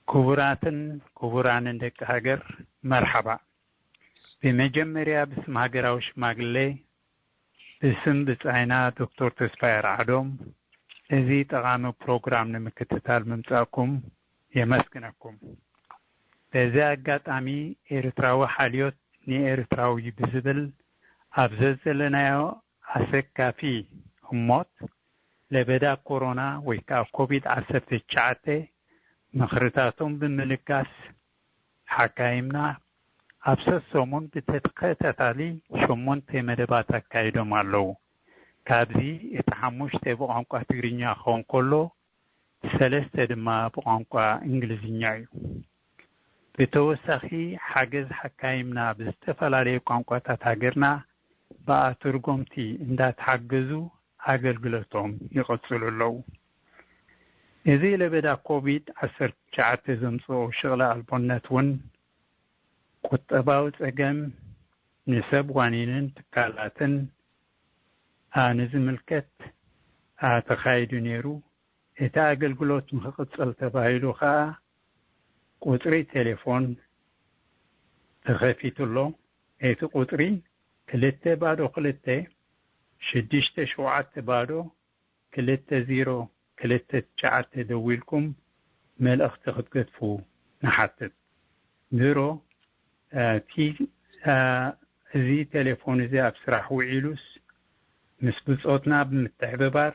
ክቡራትን ክቡራንን ደቂ ሃገር፣ መርሓባ። ብመጀመርያ ብስም ሃገራዊ ሽማግሌ፣ ብስም ብጻይና ዶክተር ተስፋይ ኣርዓዶም፣ እዚ ጠቓሚ ፕሮግራም ንምክትታል ምምጻእኩም የመስግነኩም። በዚ ኣጋጣሚ፣ ኤርትራዊ ሓልዮት ንኤርትራዊ ብዝብል፣ ኣብ ዘዘለናዮ ኣሰካፊ ህሞት ለበዳ ኮሮና ወይ ከኣ ኮቪድ ዓሰርተ ትሽዓተ ምኽርታቶም ብምልጋስ፣ ሓካይምና ኣብ ሰሰሙን ብተኸታታሊ ሸሞንተ መደባት ኣካይዶም ኣለዉ። ካብዚ እቲ ሓሙሽተ ብቋንቋ ትግርኛ ክኸውን ከሎ፣ ሰለስተ ድማ ብቋንቋ እንግሊዝኛ እዩ። ብተወሳኺ፣ ሓገዝ ሓካይምና ብዝተፈላለዩ ቋንቋታት ሃገርና ብኣተርጎምቲ እንዳተሓገዙ ኣገልግሎቶም ይቐጽሉ ኣለዉ። እዚ ለበዳ ኮቪድ ዓሰርተ ትሽዓተ ዘምጽኦ ሽቕለ ኣልቦነት እውን ቁጠባዊ ጸገም ንሰብ ዋኒንን ትካላትን፣ ኣ፣ ንዝምልከት፣ ኣ፣ ተኻይዱ ነይሩ። እቲ ኣገልግሎት ንክቕጽል ተባሂሉ ከኣ ቁጽሪ ቴሌፎን ተኸፊቱ ኣሎ። እቲ ቁጽሪ ክልተ ባዶ ክልተ ሽዱሽተ ሸውዓተ ባዶ ክልተ ዜሮ ክልተ ትሽዓተ ደዊልኩም መልእኽቲ ክትገድፉ ንሓትት። ድሮ፣ እ፣ እቲ፣ እ፣ እዚ ቴሌፎን እዚ ኣብ ስራሕ ውዒሉስ፣ ምስ ብጾትና ብምትሕብባር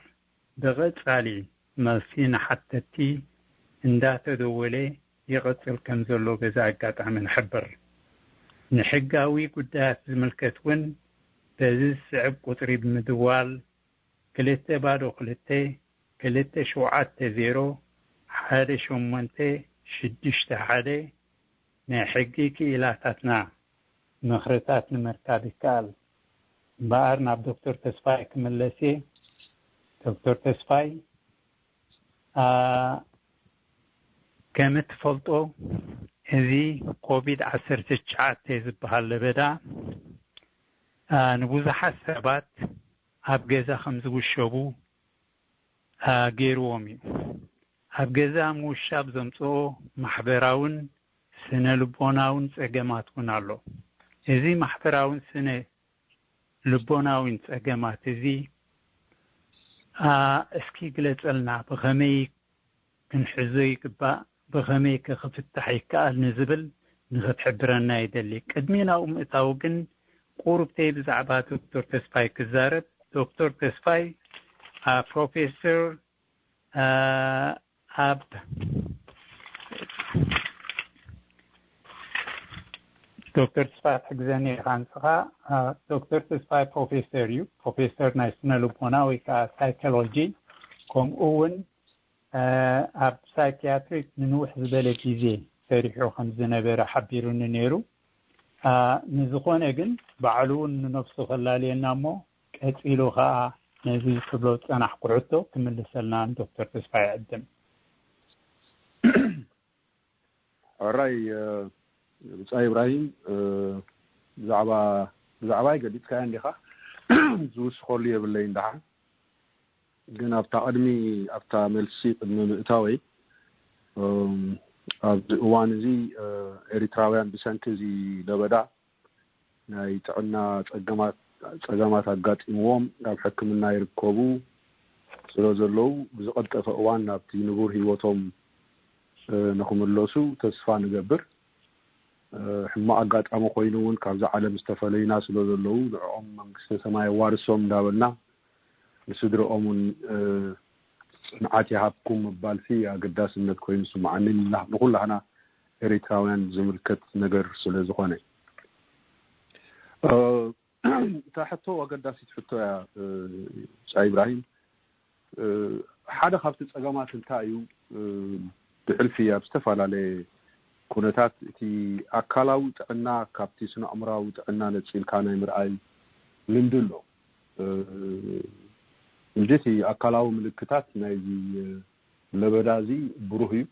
ብቐጻሊ መልሲ ንሓተቲ እንዳተደወለ ይቐጽል ከም ዘሎ በዚ ኣጋጣሚ ንሕብር። ንሕጋዊ ጉዳያት ዝምልከት እውን በዚ ዝስዕብ ቁጽሪ ብምድዋል ክልተ ባዶ ክልተ ክልተ ሸውዓተ ዜሮ ሓደ ሸሞንተ ሽዱሽተ ሓደ ናይ ሕጊ ክኢላታትና ምኽርታት ንምርካብ ይከኣል። እምበኣር ናብ ዶክተር ተስፋይ ክምለስ እየ። ዶክተር ተስፋይ፣ ኣ፣ ከም እትፈልጦ፣ እዚ ኮቪድ ዓሰርተ ትሽዓተ ዝበሃል ለበዳ፣ ኣ፣ ንብዙሓት ሰባት ኣብ ገዛ ከም ዝውሸቡ፣ ኣ፣ ገይርዎም እዩ። ኣብ ገዛ ምውሻብ ዘምጽኦ ማሕበራውን ስነ ልቦናውን ጸገማት እውን ኣሎ። እዚ ማሕበራውን ስነ ልቦናውን ጸገማት እዚ፣ ኣ፣ እስኪ ግለጸልና፣ ብኸመይ ክንሕዞ ይግባእ፣ ብኸመይ ከ ክፍታሕ ይከኣል ንዝብል ንኽትሕብረና ይደሊ። ቅድሚ ናብኡ ምእታው ግን፣ ቁሩብተይ ብዛዕባ ዶክተር ተስፋይ ክዛረብ። ዶክተር ተስፋይ፣ ኣ፣ ፕሮፌሰር፣ ኣ፣ ኣብ ዶክተር ተስፋይ ክትሕግዘኒ ኢኻ ንስኻ። ኣ፣ ዶክተር ተስፋይ ፕሮፌሰር እዩ። ፕሮፌሰር ናይ ስነ ልቦና ወይ ከዓ ሳይኮሎጂ፣ ከምኡ እውን፣ ኣ፣ ኣብ ሳይኪያትሪክ ንንውሕ ዝበለ ግዜ ሰሪሑ ከም ዝነበረ ሓቢሩኒ ነይሩ። ኣ፣ ንዝኾነ ግን፣ ባዕሉ እውን ንነብሱ ከላልየና እሞ፣ ቀጺሉ ኸኣ ነዚ ትብሎ ዝጸናሕኩ ሕቶ ክምልሰልና ንዶክተር ተስፋይ ይዕድም። ሕራይ፣ እ፣ ብጻይ ኢብራሂም፣ እ፣ ብዛዕባ፣ ብዛዕባይ ገሊጽካዮ እንዲኻ፣ ዝውስኸሉ የብለይን ደሓን። ግን ኣብታ ቅድሚ፣ ኣብታ መልሲ ቅድሚ ምእታወይ፣ እም፣ ኣብዚ እዋን እዚ፣ እ፣ ኤሪትራውያን ብሰንኪ እዚ ለበዳ ናይ ጥዕና ጸገማት፣ ጸገማት ኣጋጢምዎም ናብ ሕክምና ይርከቡ ስለ ዘለዉ፣ ብዝቐልጠፈ እዋን ናብቲ ንቡር ህይወቶም፣ እ፣ ንኽምለሱ ተስፋ ንገብር። እ፣ ሕማቕ ኣጋጣሚ ኮይኑ እውን ካብዛ ዓለም ዝተፈለዩና ስለ ዘለዉ፣ ንዕኦም መንግስተ ሰማይ ኣዋርሶም እንዳበልና፣ ንስድረኦም እውን፣ እ፣ ጽንዓት ይሃብኩም ምባልሲ ኣገዳስነት ኮይኑ ይስምዓኒ፣ ንላ-፣ ንኹላህና ኤሪትራውያን ዝምልከት ነገር ስለ ዝኾነ። እ፣ እታ ሕቶ ኣገዳሲት ሕቶ እያ፣ እ፣ ብጻይ ኢብራሂም። እ፣ ሓደ ካብቲ ጸገማት እንታይ እዩ? እ፣ ብሕልፊ ኣብ ዝተፈላለየ ኩነታት እቲ ኣካላዊ ጥዕና ካብቲ ስነ ኣእምራዊ ጥዕና ነጺልካ ናይ ምርኣይ ልምዲ ኣሎ። እ፣ እንጂ እቲ ኣካላዊ ምልክታት ናይዚ ለበዳ እዚ ብሩህ እዩ።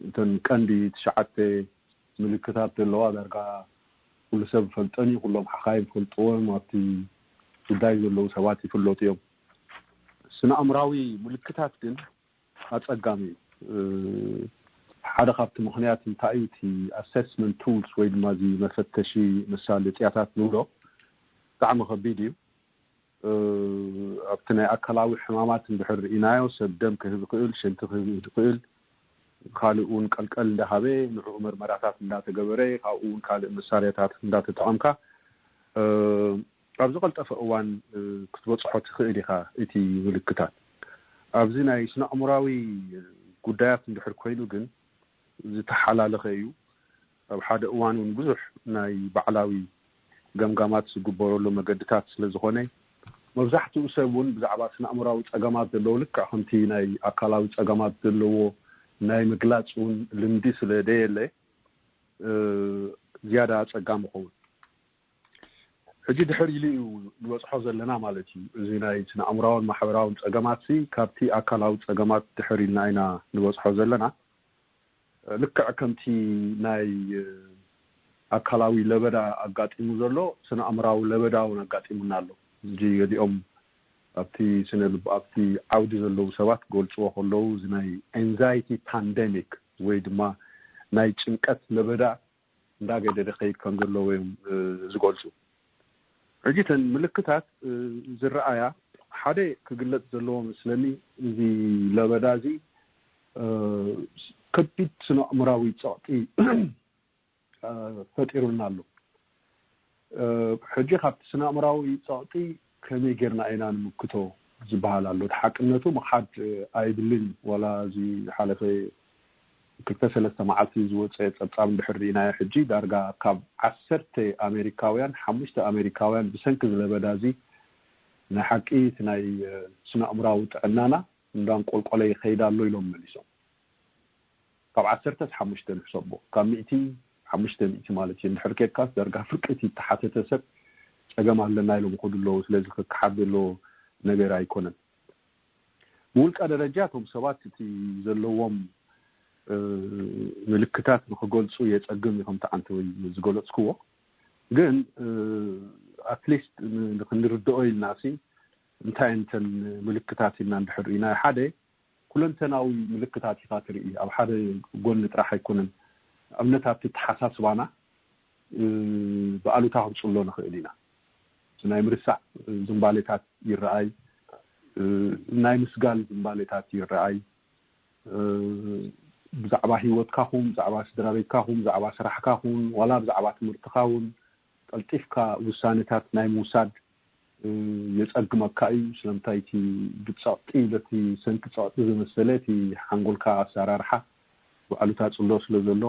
እተን ቀንዲ ትሽዓተ ምልክታት ዘለዋ ዳርጋ ኩሉ ሰብ ይፈልጠን እዩ፣ ኩሎም ሓኻይም ይፈልጥዎም፣ ኣብቲ ጉዳይ ዘለዉ ሰባት ይፍለጡ እዮም። ስነ ኣእምራዊ ምልክታት ግን ኣጸጋሚ እዩ። እ፣ ሓደ ካብቲ ምኽንያት እንታይ እዩ? እቲ ኣሰስመንት ቱልስ ወይ ድማ እዚ መፈተሺ መሳለጥያታት ንብሎ ብጣዕሚ ከቢድ እዩ። ኣብቲ ናይ ኣካላዊ ሕማማት እንድሕር ርኢናዮ፣ ሰብ ደም ክህብ ይኽእል፣ ሽንቲ ክህብ ይኽእል፣ ካልእ እውን ቀልቀል እንዳሃበ ንዕኡ መርመራታት እንዳተገበረ፣ ካብኡ እውን ካልእ መሳርያታት እንዳተጠቐምካ ኣብ ዝቐልጠፈ እዋን ክትበፅሖ ትኽእል ኢኻ። እቲ ምልክታት ኣብዚ ናይ ስነ ኣእምራዊ ጉዳያት እንድሕር ኮይኑ ግን ዝተሓላለኸ እዩ። ኣብ ሓደ እዋን እውን ብዙሕ ናይ ባዕላዊ ገምጋማት ዝግበረሉ መገድታት ስለ ዝኾነ፣ መብዛሕትኡ ሰብ እውን ብዛዕባ ስነ ኣእምራዊ ጸገማት ዘለዎ ልክዕ ከምቲ ናይ ኣካላዊ ጸገማት ዘለዎ ናይ ምግላጽ እውን ልምዲ ስለ ደየለ ዝያዳ ኣጸጋሚ ይኸውን። ሕጂ ድሕር ኢሉ እዩ ንበጽሖ ዘለና ማለት እዩ። እዚ ናይ ስነ ኣእምራውን ማሕበራውን ጸገማት ሲ ካብቲ ኣካላዊ ጸገማት ድሕር ኢልና ኢና ንበጽሖ ዘለና። ልክዕ ከምቲ ናይ ኣካላዊ ለበዳ ኣጋጢሙ ዘሎ ስነ ኣእምራዊ ለበዳ እውን ኣጋጢሙና ኣሎ። እዚ ገሊኦም ኣብቲ ስነ ልብ ኣብቲ ዓውዲ ዘለዉ ሰባት ክገልፅዎ ከለዉ እዚ ናይ ኤንዛይቲ ፓንደሚክ ወይ ድማ ናይ ጭንቀት ለበዳ እንዳገደደ ከይድ ከም ዘለዎ እዮም ዝገልፁ። ሕጂ እተን ምልክታት ዝረኣያ ሓደ ክግለፅ ዘለዎ መስለኒ እዚ ለበዳ እዚ ከቢድ ስነ ኣእምራዊ ፀቕጢ ፈጢሩልና ኣሎ። ሕጂ ካብቲ ስነ ኣእምራዊ ፀቕጢ ከመይ ጌርና ኢና ንምክቶ ዝበሃል ኣሎ። እቲ ሓቅነቱ ምኽሓድ ኣይብልን። ዋላ እዚ ዝሓለፈ ክልተ ሰለስተ መዓልቲ ዝወፀ ፀብፃብ እንድሕር ርኢናዮ ሕጂ ዳርጋ ካብ ዓሰርተ ኣሜሪካውያን ሓሙሽተ ኣሜሪካውያን ብሰንኪ ዝለበዳ እዚ ናይ ሓቂ እቲ ናይ ስነ ኣእምራዊ ጥዕናና እንዳንቆልቆለ ይኸይድ ኣሎ ኢሎም መሊሶም። ካብ ዓሰርተ ሓሙሽተ ንሕሰቦ ካብ ሚእቲ ሓሙሽተ ሚእቲ ማለት እዩ። እንድሕር ኬድካስ ዳርጋ ፍርቂ እቲ እተሓተተ ሰብ ፀገም ኣለና ኢሎም ይኸዱ ኣለዉ። ስለዚ ክከሓድ ዘሎ ነገር ኣይኮነን። ብውልቀ ደረጃ እቶም ሰባት እቲ ዘለዎም ምልክታት ንክገልፁ የፀግም እዩ ከምቲ ዓንተ ወይ ዝገለፅክዎ። ግን ኣትሊስት ንክንርድኦ ኢልና ሲ እንታይ እንተን ምልክታት ኢልና እንድሕር ኢና ሓደ ኩለንተናዊ ምልክታት ኢኻ ትርኢ። ኣብ ሓደ ጎኒ ጥራሕ ኣይኮነን። ኣብነት ኣብቲ ተሓሳስባና ብኣሉታ ክንፅሎ ንኽእል ኢና። ናይ ምርሳዕ ዝንባሌታት ይረኣይ፣ ናይ ምስጋል ዝንባሌታት ይረኣይ። ብዛዕባ ህይወትካ ኹን ብዛዕባ ስድራ ቤትካ ኹን ብዛዕባ ስራሕካ ኹን ዋላ ብዛዕባ ትምህርትካ እውን ቀልጢፍካ ውሳኔታት ናይ ምውሳድ የጸግመካ እዩ። ስለምንታይ እቲ ብጸቕጢ በቲ ሰንኪ ጸቕጢ ዝመሰለ እቲ ሓንጎልካ ኣሰራርሓ ብኣሉታ ጽሎ ስለ ዘሎ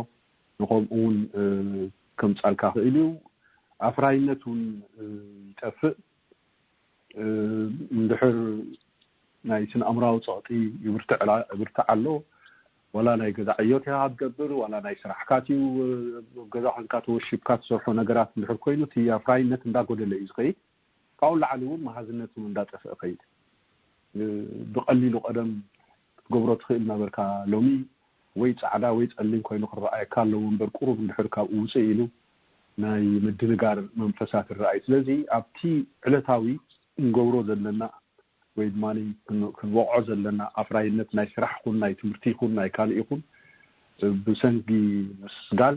ንኸምኡ እውን ከምጻልካ ክእል እዩ። ኣፍራይነት እውን ይጠፍእ። እንድሕር ናይ ስነ ኣእምራዊ ጸቕጢ ይብርትዕ ኣሎ። ዋላ ናይ ገዛ ዕዮት ኢኻ ክትገብር ዋላ ናይ ስራሕካ እዩ ገዛ ኮንካ ተወሺብካ ትሰርሖ ነገራት እንድሕር ኮይኑ እቲ ኣፍራይነት እንዳጎደለ እዩ ዝኸይድ። ካብኡ ላዕሊ እውን መሃዝነት እውን እንዳጠፍአ ይኸይድ። ብቐሊሉ ቀደም ክትገብሮ ትኽእል ነበርካ ሎሚ ወይ ጻዕዳ ወይ ጸሊም ኮይኑ ክረኣየካ ኣለዎ እምበር ቁሩብ እንድሕር ካብኡ ውፅእ ኢሉ ናይ ምድንጋር መንፈሳት ይረኣይ። ስለዚ ኣብቲ ዕለታዊ እንገብሮ ዘለና ወይ ድማ ክንወቕዖ ዘለና ኣፍራይነት ናይ ስራሕ ይኹን ናይ ትምህርቲ ይኹን ናይ ካልእ ይኹን ብሰንኪ ምስጋል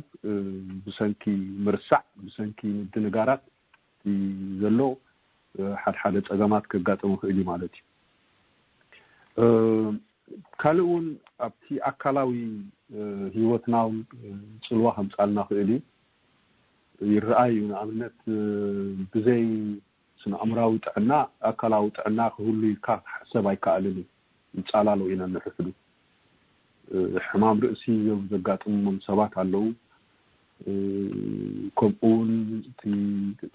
ብሰንኪ ምርሳዕ ብሰንኪ ምድንጋራት ዘሎ ሓድሓደ ፀገማት ከጋጥም ይኽእል እዩ ማለት እዩ። ካልእ እውን ኣብቲ ኣካላዊ ህይወትና እውን ፅልዋ ከምፃልና ክእል እዩ ይረኣይ እዩ። ንኣብነት ብዘይ ስነ ኣእምራዊ ጥዕና ኣካላዊ ጥዕና ክህሉ ኢልካ ክሕሰብ ኣይከኣልን እዩ። ይፃላሎ ኢና ንሕፍዱ ሕማም ርእሲ ዘጋጥሞም ሰባት ኣለዉ። ከምኡ እውን እቲ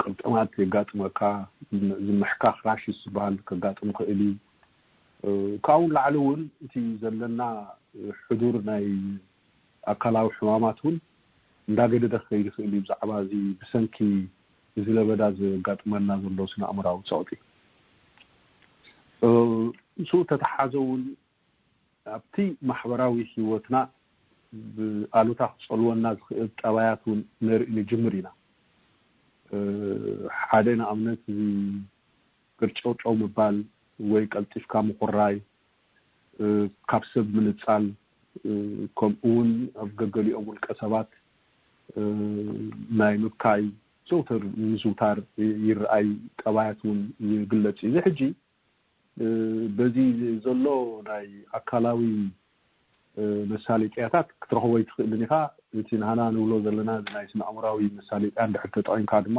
ቅልጥማት የጋጥመካ ዝምሕካኽ ራሽስ ዝበሃል ከጋጥም ክእል እዩ። ካብኡ ላዕሊ እውን እቲ ዘለና ሕዱር ናይ ኣካላዊ ሕማማት እውን እንዳገደደ ክኸይድ ይኽእል እዩ። ብዛዕባ እዚ ብሰንኪ እዚ ለበዳ ዘጋጥመና ዘሎ ስነ ኣእምራዊ ፀቕጢ ምስኡ ተተሓዘ እውን ኣብቲ ማሕበራዊ ህይወትና ብኣሉታ ክፀልወና ዝኽእል ጠባያት እውን ነርኢ ንጅምር ኢና። ሓደ ንኣብነት እዚ ቅርጨውጨው ምባል ወይ ቀልጢፍካ ምኹራይ፣ ካብ ሰብ ምንፃል፣ ከምኡ እውን ኣብ ገገሊኦም ውልቀ ሰባት ናይ ምብካይ ዘውተር ምዝውታር ይረኣይ፣ ጠባያት እውን ይግለጽ እዩ። ሕጂ በዚ ዘሎ ናይ ኣካላዊ መሳለጥያታት ክትረኽቦ ኣይትኽእልን ኢኻ። እቲ ንሃና ንብሎ ዘለና ናይ ስነ ኣእምራዊ መሳለጥያ እንድሕር ተጠቒምካ ድማ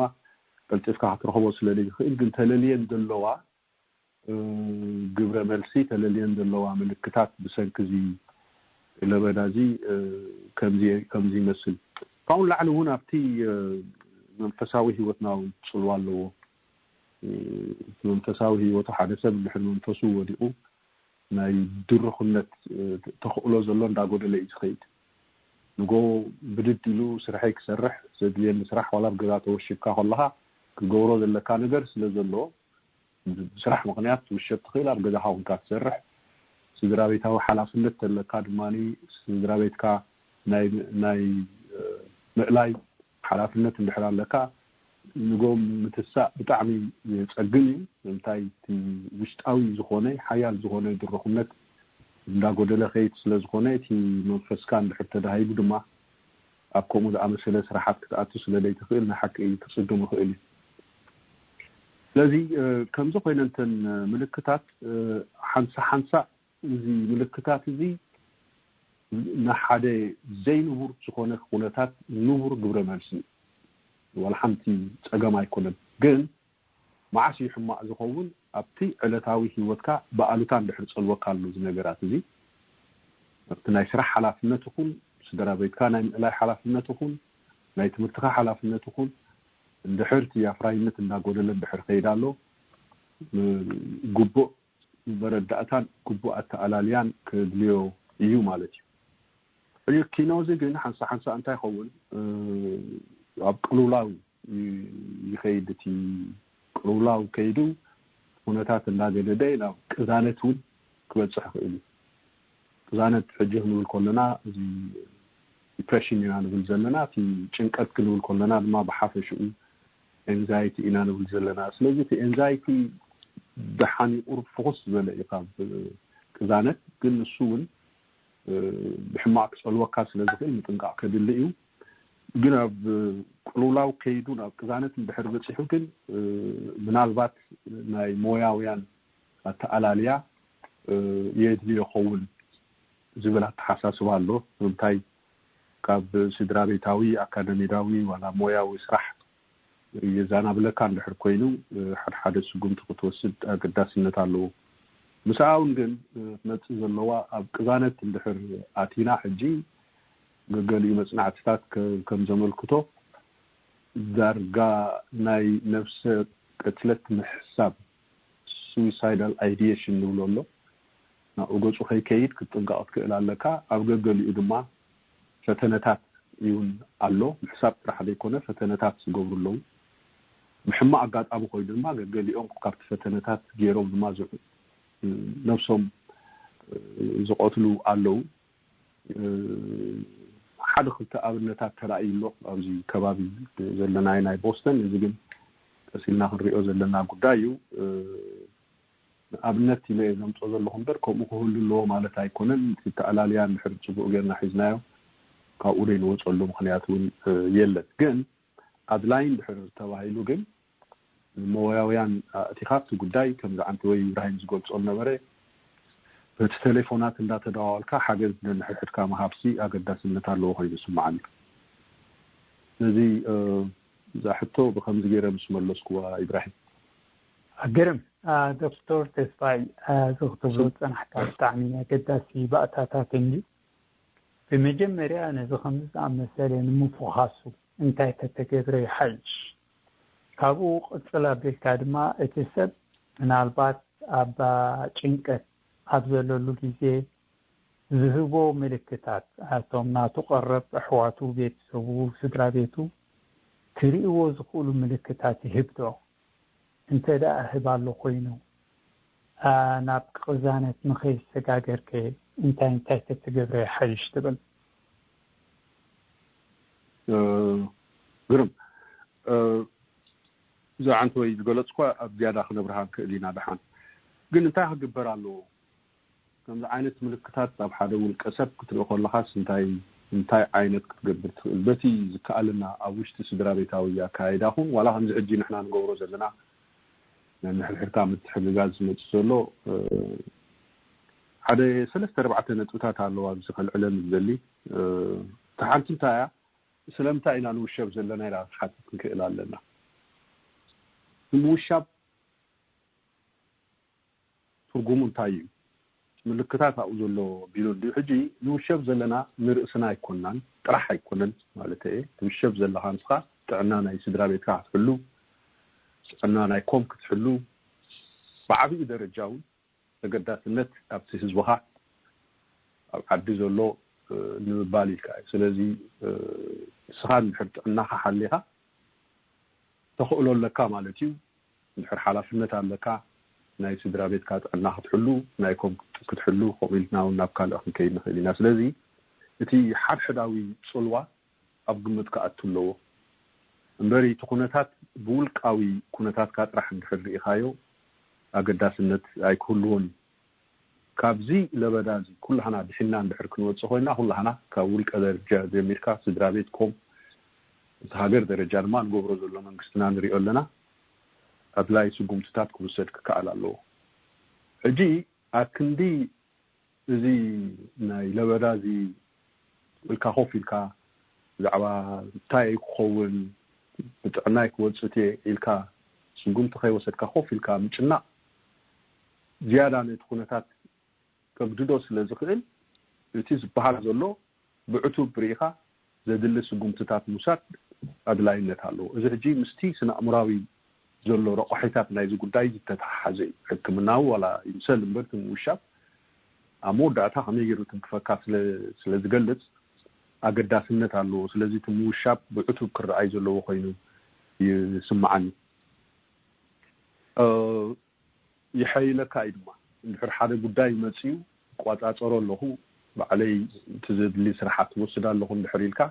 ቀልጢፍካ ክትረኽቦ ስለ ዘይትኽእል፣ ግን ተለልየን ዘለዋ ግብረ መልሲ፣ ተለልየን ዘለዋ ምልክታት ብሰንኪ እዚ ለበዳ እዚ ከምዚ ይመስል። ካብኡ ንላዕሊ እውን ኣብቲ መንፈሳዊ ህይወትና እውን ፅልዋ ኣለዎ። መንፈሳዊ ህይወቱ፣ ሓደ ሰብ እንድሕር መንፈሱ ወዲቑ ናይ ድርኹነት ተኽእሎ ዘሎ እንዳጎደለ እዩ ዝኸይድ። ንጎ ብድድ ኢሉ ስርሐይ ክሰርሕ፣ ዘድልየኒ ስራሕ ዋላ ኣብ ገዛ ተወሽብካ ከለኻ ክትገብሮ ዘለካ ነገር ስለ ዘሎ፣ ብስራሕ ምኽንያት ትውሸብ ትኽእል፣ ኣብ ገዛኻ ኮንካ ትሰርሕ። ስድራ ቤታዊ ሓላፍነት ተለካ ድማ ስድራ ቤትካ ናይ ናይ ምእላይ ሓላፍነት እንድሕር ኣለካ፣ ንጎም ምትሳእ ብጣዕሚ የጸግም እዩ። ንምንታይ እቲ ውሽጣዊ ዝኾነ ሓያል ዝኾነ ድርኹነት እንዳጎደለ ከይድ ስለ ዝኾነ፣ እቲ መንፈስካ እንድሕር ተዳሂቡ ድማ ኣብ ከምኡ ዝኣመሰለ ስራሓት ክትኣቱ ስለ ዘይትኽእል ንሓቂ ክጽግም ይኽእል እዩ። ስለዚ ከምዚ ኮይነ እንተን ምልክታት ሓንሳ ሓንሳ እዚ ምልክታት እዚ ንሓደ ዘይንቡር ዝኾነ ኩነታት ንቡር ግብረ መልሲ እዩ። ዋላ ሓንቲ ጸገም ኣይኮነን። ግን መዓስ እዩ ሕማቕ ዝኸውን? ኣብቲ ዕለታዊ ህይወትካ ብኣሉታ እንድሕር ጸልወካ ኣሎ እዚ ነገራት እዚ፣ ኣብቲ ናይ ስራሕ ሓላፍነት ይኹን፣ ስድራ ቤትካ ናይ ምእላይ ሓላፍነት ይኹን፣ ናይ ትምህርትኻ ሓላፍነት ይኹን፣ እንድሕር እቲ ኣፍራይነት እንዳጎደለ እንድሕር ከይድ ኣሎ፣ ግቡእ መረዳእታን ግቡእ ኣተኣላልያን ከድልዮ እዩ ማለት እዩ። ሕጂ ኪኖ እዚ ግን ሓንሳ ሓንሳ እንታይ ይኸውን? ኣብ ቅልውላው ይኸይድ። እቲ ቅልውላው ከይዱ ኩነታት እንዳገደደ ናብ ቅዛነት እውን ክበፅሕ ይኽእል እዩ። ቅዛነት ሕጂ ክንብል ከለና እዚ ዲፕሬሽን ኢና ንብል ዘለና። እቲ ጭንቀት ክንብል ከለና ድማ ብሓፈሽኡ ኤንዛይቲ ኢና ንብል ዘለና። ስለዚ እቲ ኤንዛይቲ ደሓን ይቑር ፍኹስ ዝበለ እዩ ካብ ቅዛነት፣ ግን ንሱ እውን ብሕማቕ ክጸልወካ ስለ ዝኽእል ምጥንቃቕ ከድሊ እዩ። ግን ኣብ ቅልውላው ከይዱ ናብ ቅዛነት እንድሕር በጺሑ ግን ምናልባት ናይ ሞያውያን ኣተኣላልያ የድልዮ ይኸውን ዝብል ኣተሓሳስባ ኣሎ። ንምንታይ ካብ ስድራ ቤታዊ፣ ኣካደሚዳዊ ዋላ ሞያዊ ስራሕ የዛናብለካ እንድሕር ኮይኑ ሓደ ሓደ ስጉምቲ ክትወስድ ኣገዳስነት ኣለዎ። ምስኣ እውን ግን ክትመጽእ ዘለዋ ኣብ ቅዛነት እንድሕር ኣቲና ሕጂ ገገሊኡ መጽናዕትታት ከም ዘመልክቶ ዳርጋ ናይ ነፍሰ ቅትለት ምሕሳብ suicidal ideation ንብሎ ኣሎ ናብኡ ገጹ ከይከይድ ክትጥንቀቕ ትክእል ኣለካ። ኣብ ገገሊኡ ድማ ፈተነታት እውን ኣሎ። ምሕሳብ ጥራሕ ዘይኮነ ፈተነታት ዝገብሩ ኣለዉ። ብሕማቕ ኣጋጣሚ ኮይኑ ድማ ገገሊኦም ካብቲ ፈተነታት ገይሮም ድማ ነብሶም ዝቐትሉ ኣለዉ። ሓደ ክልተ ኣብነታት ተራእዩ ኣሎ ኣብዚ ከባቢ ዘለናዮ ናይ ቦስተን። እዚ ግን ቀስ ኢልና ክንሪኦ ዘለና ጉዳይ እዩ። ንኣብነት ኢለ እየ ዘምፅኦ ዘለኹ እምበር ከምኡ ክህሉ ኣለዎ ማለት ኣይኮነን። እቲ ተኣላልያ እንድሕር ፅቡቕ ጌርና ሒዝናዮ ካብኡ ዘይንወፀሉ ምኽንያት እውን የለን። ግን ኣድላይ እንድሕር ተባሂሉ ግን ሞያውያን ኣእቲኻ ኣብቲ ጉዳይ ከምዚ ዓንተወይ ኢብራሂም ዝገልፆ ዝነበረ በቲ ቴሌፎናት እንዳተደዋወልካ ሓገዝ ነንሕድሕድካ ምሃብሲ ኣገዳስነት ኣለዎ ኮይኑ ይስምዓኒ። ስለዚ እዛ ሕቶ ብከምዚ ገይረ ምስ መለስኩዋ ኢብራሂም። ግርም ዶክተር ተስፋይ፣ እዚ ክትብሎ ዝጸናሕካ ብጣዕሚ ኣገዳሲ ባእታታት እንድዩ። ብመጀመርያ ነዚ ከምዚ ዝኣመሰለ ንምፍዃሱ እንታይ ተተገብረ ይሓይሽ? ካብኡ ቅጽል ኣቢልካ ድማ እቲ ሰብ ምናልባት ኣብ ጭንቀት ኣብ ዘለሉ ግዜ ዝህቦ ምልክታት፣ እቶም ናቱ ቀረብ ኣሕዋቱ፣ ቤተሰቡ፣ ስድራ ቤቱ ክርእይዎ ዝኽእሉ ምልክታት ይህብ ዶ? እንተ ደኣ ህብ ኣሎ ኮይኑ፣ ናብ ቅዛነት ንኸይሰጋገር ከ እንታይ እንታይ ተትገብረ ይሓይሽ ትብል? ግርም፣ እዛ ዓንተወይ ዝገለጽኳ ኣብ ዝያዳ ክነብርሃ ንክእል ኢና። ደሓን ግን እንታይ ክግበር ኣለዎ? ከምዚ ዓይነት ምልክታት ኣብ ሓደ ውልቀ ሰብ ክትርኢ ከለኻስ እንታይ እንታይ ዓይነት ክትገብር ትኽእል? በቲ ዝከኣለና ኣብ ውሽጢ ስድራ ቤታዊ ኣካይዳ ኹን ዋላ ከምዚ ሕጂ ንሕና ንገብሮ ዘለና ናይ ምሕርሕርካ ምትሕግጋዝ ዝመፅእ ዘሎ ሓደ ሰለስተ ኣርባዕተ ነጥብታት ኣለዋ ኣብዚ ከልዕለን ዝደሊ። እታ ሓንቲ እንታይ እያ? ስለምንታይ ኢና ንውሸብ ዘለና ኢላ ክትሓትት ክንክእል ኣለና። ንምውሻብ ትርጉሙ እንታይ እዩ? ምልክታት ኣብኡ ዘሎ ቢሉ እንድዩ። ሕጂ ንውሸብ ዘለና ንርእስና ኣይኮናን ጥራሕ ኣይኮነን ማለት እየ። ትውሸብ ዘለኻ ንስኻ ጥዕና ናይ ስድራ ቤትካ ክትሕሉ፣ ጥዕና ናይ ኮም ክትሕሉ፣ ብዓብዩ ደረጃ እውን ተገዳስነት ኣብቲ ህዝብኻ ኣብ ዓዲ ዘሎ ንምባል ኢልካ እዩ። ስለዚ ንስኻ እንድሕር ጥዕናኻ ሓሊኻ ተኽእሎ ኣለካ ማለት እዩ። እንድሕር ሓላፍነት ኣለካ ናይ ስድራ ቤትካ ጥዕና ክትሕሉ፣ ናይ ኮም ክትሕሉ፣ ከምኡ ኢልና እውን ናብ ካልእ ክንከይድ ንኽእል ኢና። ስለዚ እቲ ሓድሕዳዊ ፅልዋ ኣብ ግምት ክኣቱ ኣለዎ። እምበሪ እቲ ኩነታት ብውልቃዊ ኩነታትካ ጥራሕ እንድሕር ርኢኻዮ ኣገዳስነት ኣይክህልዎን እዩ። ካብዚ ለበዳ እዚ ኩላህና ድሒና እንድሕር ክንወፅእ ኮይና ኩላህና ካብ ውልቀ ደረጃ ጀሚርካ ስድራ ቤት ኮም እቲ ሃገር ደረጃ ድማ ንገብሮ ዘሎ መንግስትና ንሪኦ ኣለና። ኣድላይ ስጉምትታት ክውሰድ ክከኣል ኣለዎ። ሕጂ ኣክንዲ እዚ ናይ ለበዳ እዚ ኢልካ ኮፍ ኢልካ ብዛዕባ እንታይ ክኸውን ብጥዕናይ ክወፅእ እየ ኢልካ ስጉምቲ ከይወሰድካ ኮፍ ኢልካ ምጭናቕ ዝያዳ ነቲ ኩነታት ከግድዶ ስለ ዝኽእል እቲ ዝበሃል ዘሎ ብዕቱብ ርኢኻ ዘድሊ ስጉምትታት ምውሳድ ኣድላይነት ኣለዎ። እዚ ሕጂ ምስቲ ስነ ኣእምራዊ ዘሎ ረቋሒታት ናይዚ ጉዳይ ዝተተሓሓዘ እዩ። ሕክምናዊ ዋላ ይምሰል እምበር እቲ ምውሻብ ኣብ መወዳእታ ከመይ ገይሩ ትንክፈካ ስለ ዝገልጽ ኣገዳስነት ኣለዎ። ስለዚ እቲ ምውሻብ ብዕቱብ ክረኣይ ዘለዎ ኮይኑ ይስምዓኒ። ይሐይለካ እዩ ድማ። እንድሕር ሓደ ጉዳይ መፅዩ እቋፃፀሮ ኣለኹ፣ ባዕለይ እቲ ዘድሊ ስራሓት ክወስድ ኣለኹ እንድሕር ኢልካ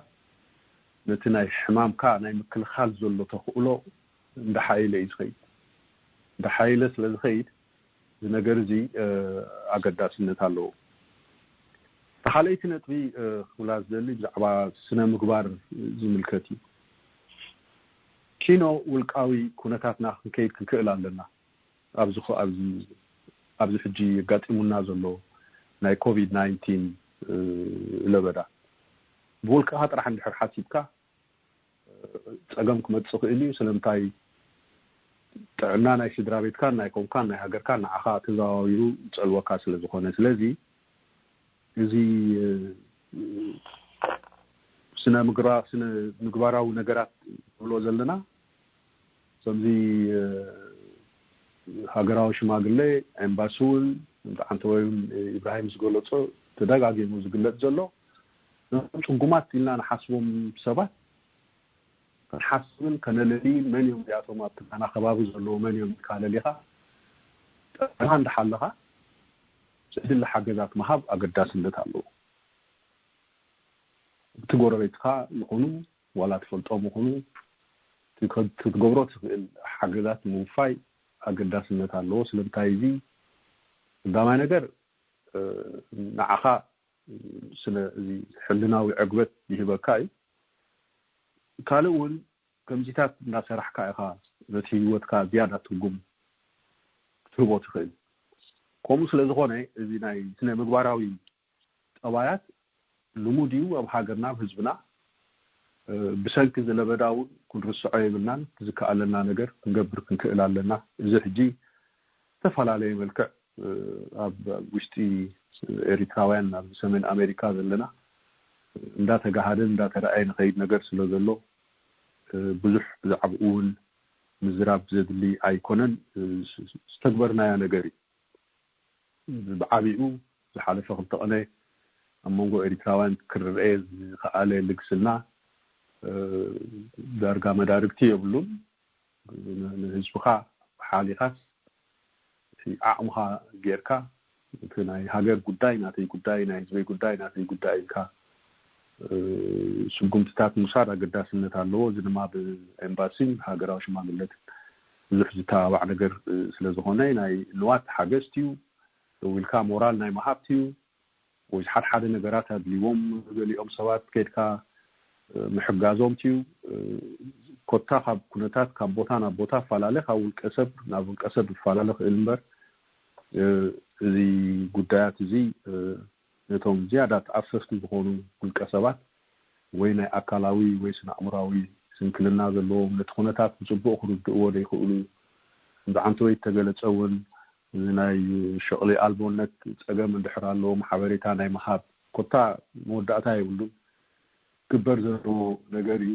ነቲ ናይ ሕማምካ ናይ ምክልኻል ዘሎ ተኽእሎ እንዳሓየለ እዩ ዝኸይድ። እንዳሓየለ ስለ ዝኸይድ እዚ ነገር እዚ ኣገዳስነት ኣለዎ። ተኻለይቲ ነጥቢ ክብላ ዝደሊ ብዛዕባ ስነ ምግባር ዝምልከት እዩ። ኪኖ ውልቃዊ ኩነታትና ክንከይድ ክንክእል ኣለና። ኣብዚ ኣብዚ ሕጂ ኣጋጢሙና ዘሎ ናይ ኮቪድ ናይንቲን ለበዳ ብውልቅኻ ጥራሕ እንድሕር ሓሲብካ ፀገም ክመፅእ ክእል እዩ። ስለምንታይ ጥዕና ናይ ስድራ ቤትካን ናይ ኮምካን ናይ ሃገርካን ንዓኻ ተዘዋዊሩ ይፀልወካ ስለ ዝኾነ። ስለዚ እዚ ስነ ምግባራዊ ነገራት ንብሎ ዘለና ከምዚ ሃገራዊ ሽማግሌ ኤምባሲ እውን ምጣዓንተ ወይ እውን ኢብራሂም ዝገለፆ ተደጋጊሙ ዝግለፅ ዘሎ እዞም ፅጉማት ኢልና ንሓስቦም ሰባት ክንሓስብን ከነለልይን መን እዮም እዚኣቶም ኣብቲ ናና ከባቢ ዘለዎ መን እዮም ኢልካ ለሊኻ ጥዕና እንዳሓለኻ ዘድሊ ሓገዛት ምሃብ ኣገዳስነት ኣለዎ። እቲ ጎረቤትካ ይኹኑ ዋላ ትፈልጦም ይኹኑ ክትገብሮ ትኽእል ሓገዛት ምውፋይ ኣገዳስነት ኣለዎ። ስለምንታይ እዚ ቀዳማይ ነገር ንዓኻ ስነ እዚ ሕልናዊ ዕግበት ይህበካ እዩ። ካልእ እውን ከምዚታት እናሰራሕካ ኢኻ ነቲ ህይወትካ ዝያዳ ትርጉም ክትህቦ ትኽእል። ከምኡ ስለ ዝኾነ እዚ ናይ ስነ ምግባራዊ ጠባያት ልሙድ እዩ ኣብ ሃገርና ኣብ ህዝብና። ብሰንኪ ዝለበዳ እውን ክንርስዖ የብልናን። ዝከኣለና ነገር ክንገብር ክንክእል ኣለና። እዚ ሕጂ ዝተፈላለየ መልክዕ ኣብ ውሽጢ ኤሪትራውያን ኣብ ሰሜን ኣሜሪካ ዘለና እንዳተጋሃደን እንዳተረኣየ ንኸይድ ነገር ስለ ዘሎ ብዙሕ ብዛዕባኡ እውን ምዝራብ ዘድሊ ኣይኮነን። ዝተግበርናዮ ነገር እዩ። ብዓቢኡ ዝሓለፈ ክልተ ቀነ ኣብ መንጎ ኤሪትራውያን ክርአ ዝኸኣለ ልግስና ዳርጋ መዳርግቲ የብሉን። ንህዝብኻ ሓሊኻስ እቲ ዓቕምኻ ጌርካ እቲ ናይ ሃገር ጉዳይ ናተይ ጉዳይ ናይ ህዝበይ ጉዳይ ናተይ ጉዳይ ኢልካ ስጉምትታት ምውሳድ ኣገዳስነት ኣለዎ። እዚ ድማ ብኤምባሲን ሃገራዊ ሽማግለትን ብዙሕ ዝተባባዕ ነገር ስለ ዝኾነ ናይ ንዋት ሓገዝቲ እዩ። ኢልካ ሞራል ናይ ምሃብቲ እዩ። ወይ ሓደ ሓደ ነገራት ኣድልዎም ገሊኦም ሰባት ከድካ ምሕጋዞም እዩ። ኮታ ካብ ኩነታት ካብ ቦታ ናብ ቦታ ፈላለ ካብ ውልቀ ሰብ ናብ ውልቀ ሰብ ይፈላለ ክእል እምበር እዚ ጉዳያት እዚ ነቶም ዝያዳ ተኣፈፍቲ ዝኾኑ ውልቀ ሰባት ወይ ናይ ኣካላዊ ወይ ስነ ኣእምራዊ ስንክልና ዘለዎም ነቲ ኩነታት ብፅቡቅ ክርድእዎ ዘይክእሉ ብዓንተ ወይ ተገለፀ እውን ናይ ሸቕሊ ኣልቦነት ፀገም እንድሕር ኣለዎም ሓበሬታ ናይ ምሃብ ኮታ መወዳእታ የብሉን። ግበር ዘለዎ ነገር እዩ።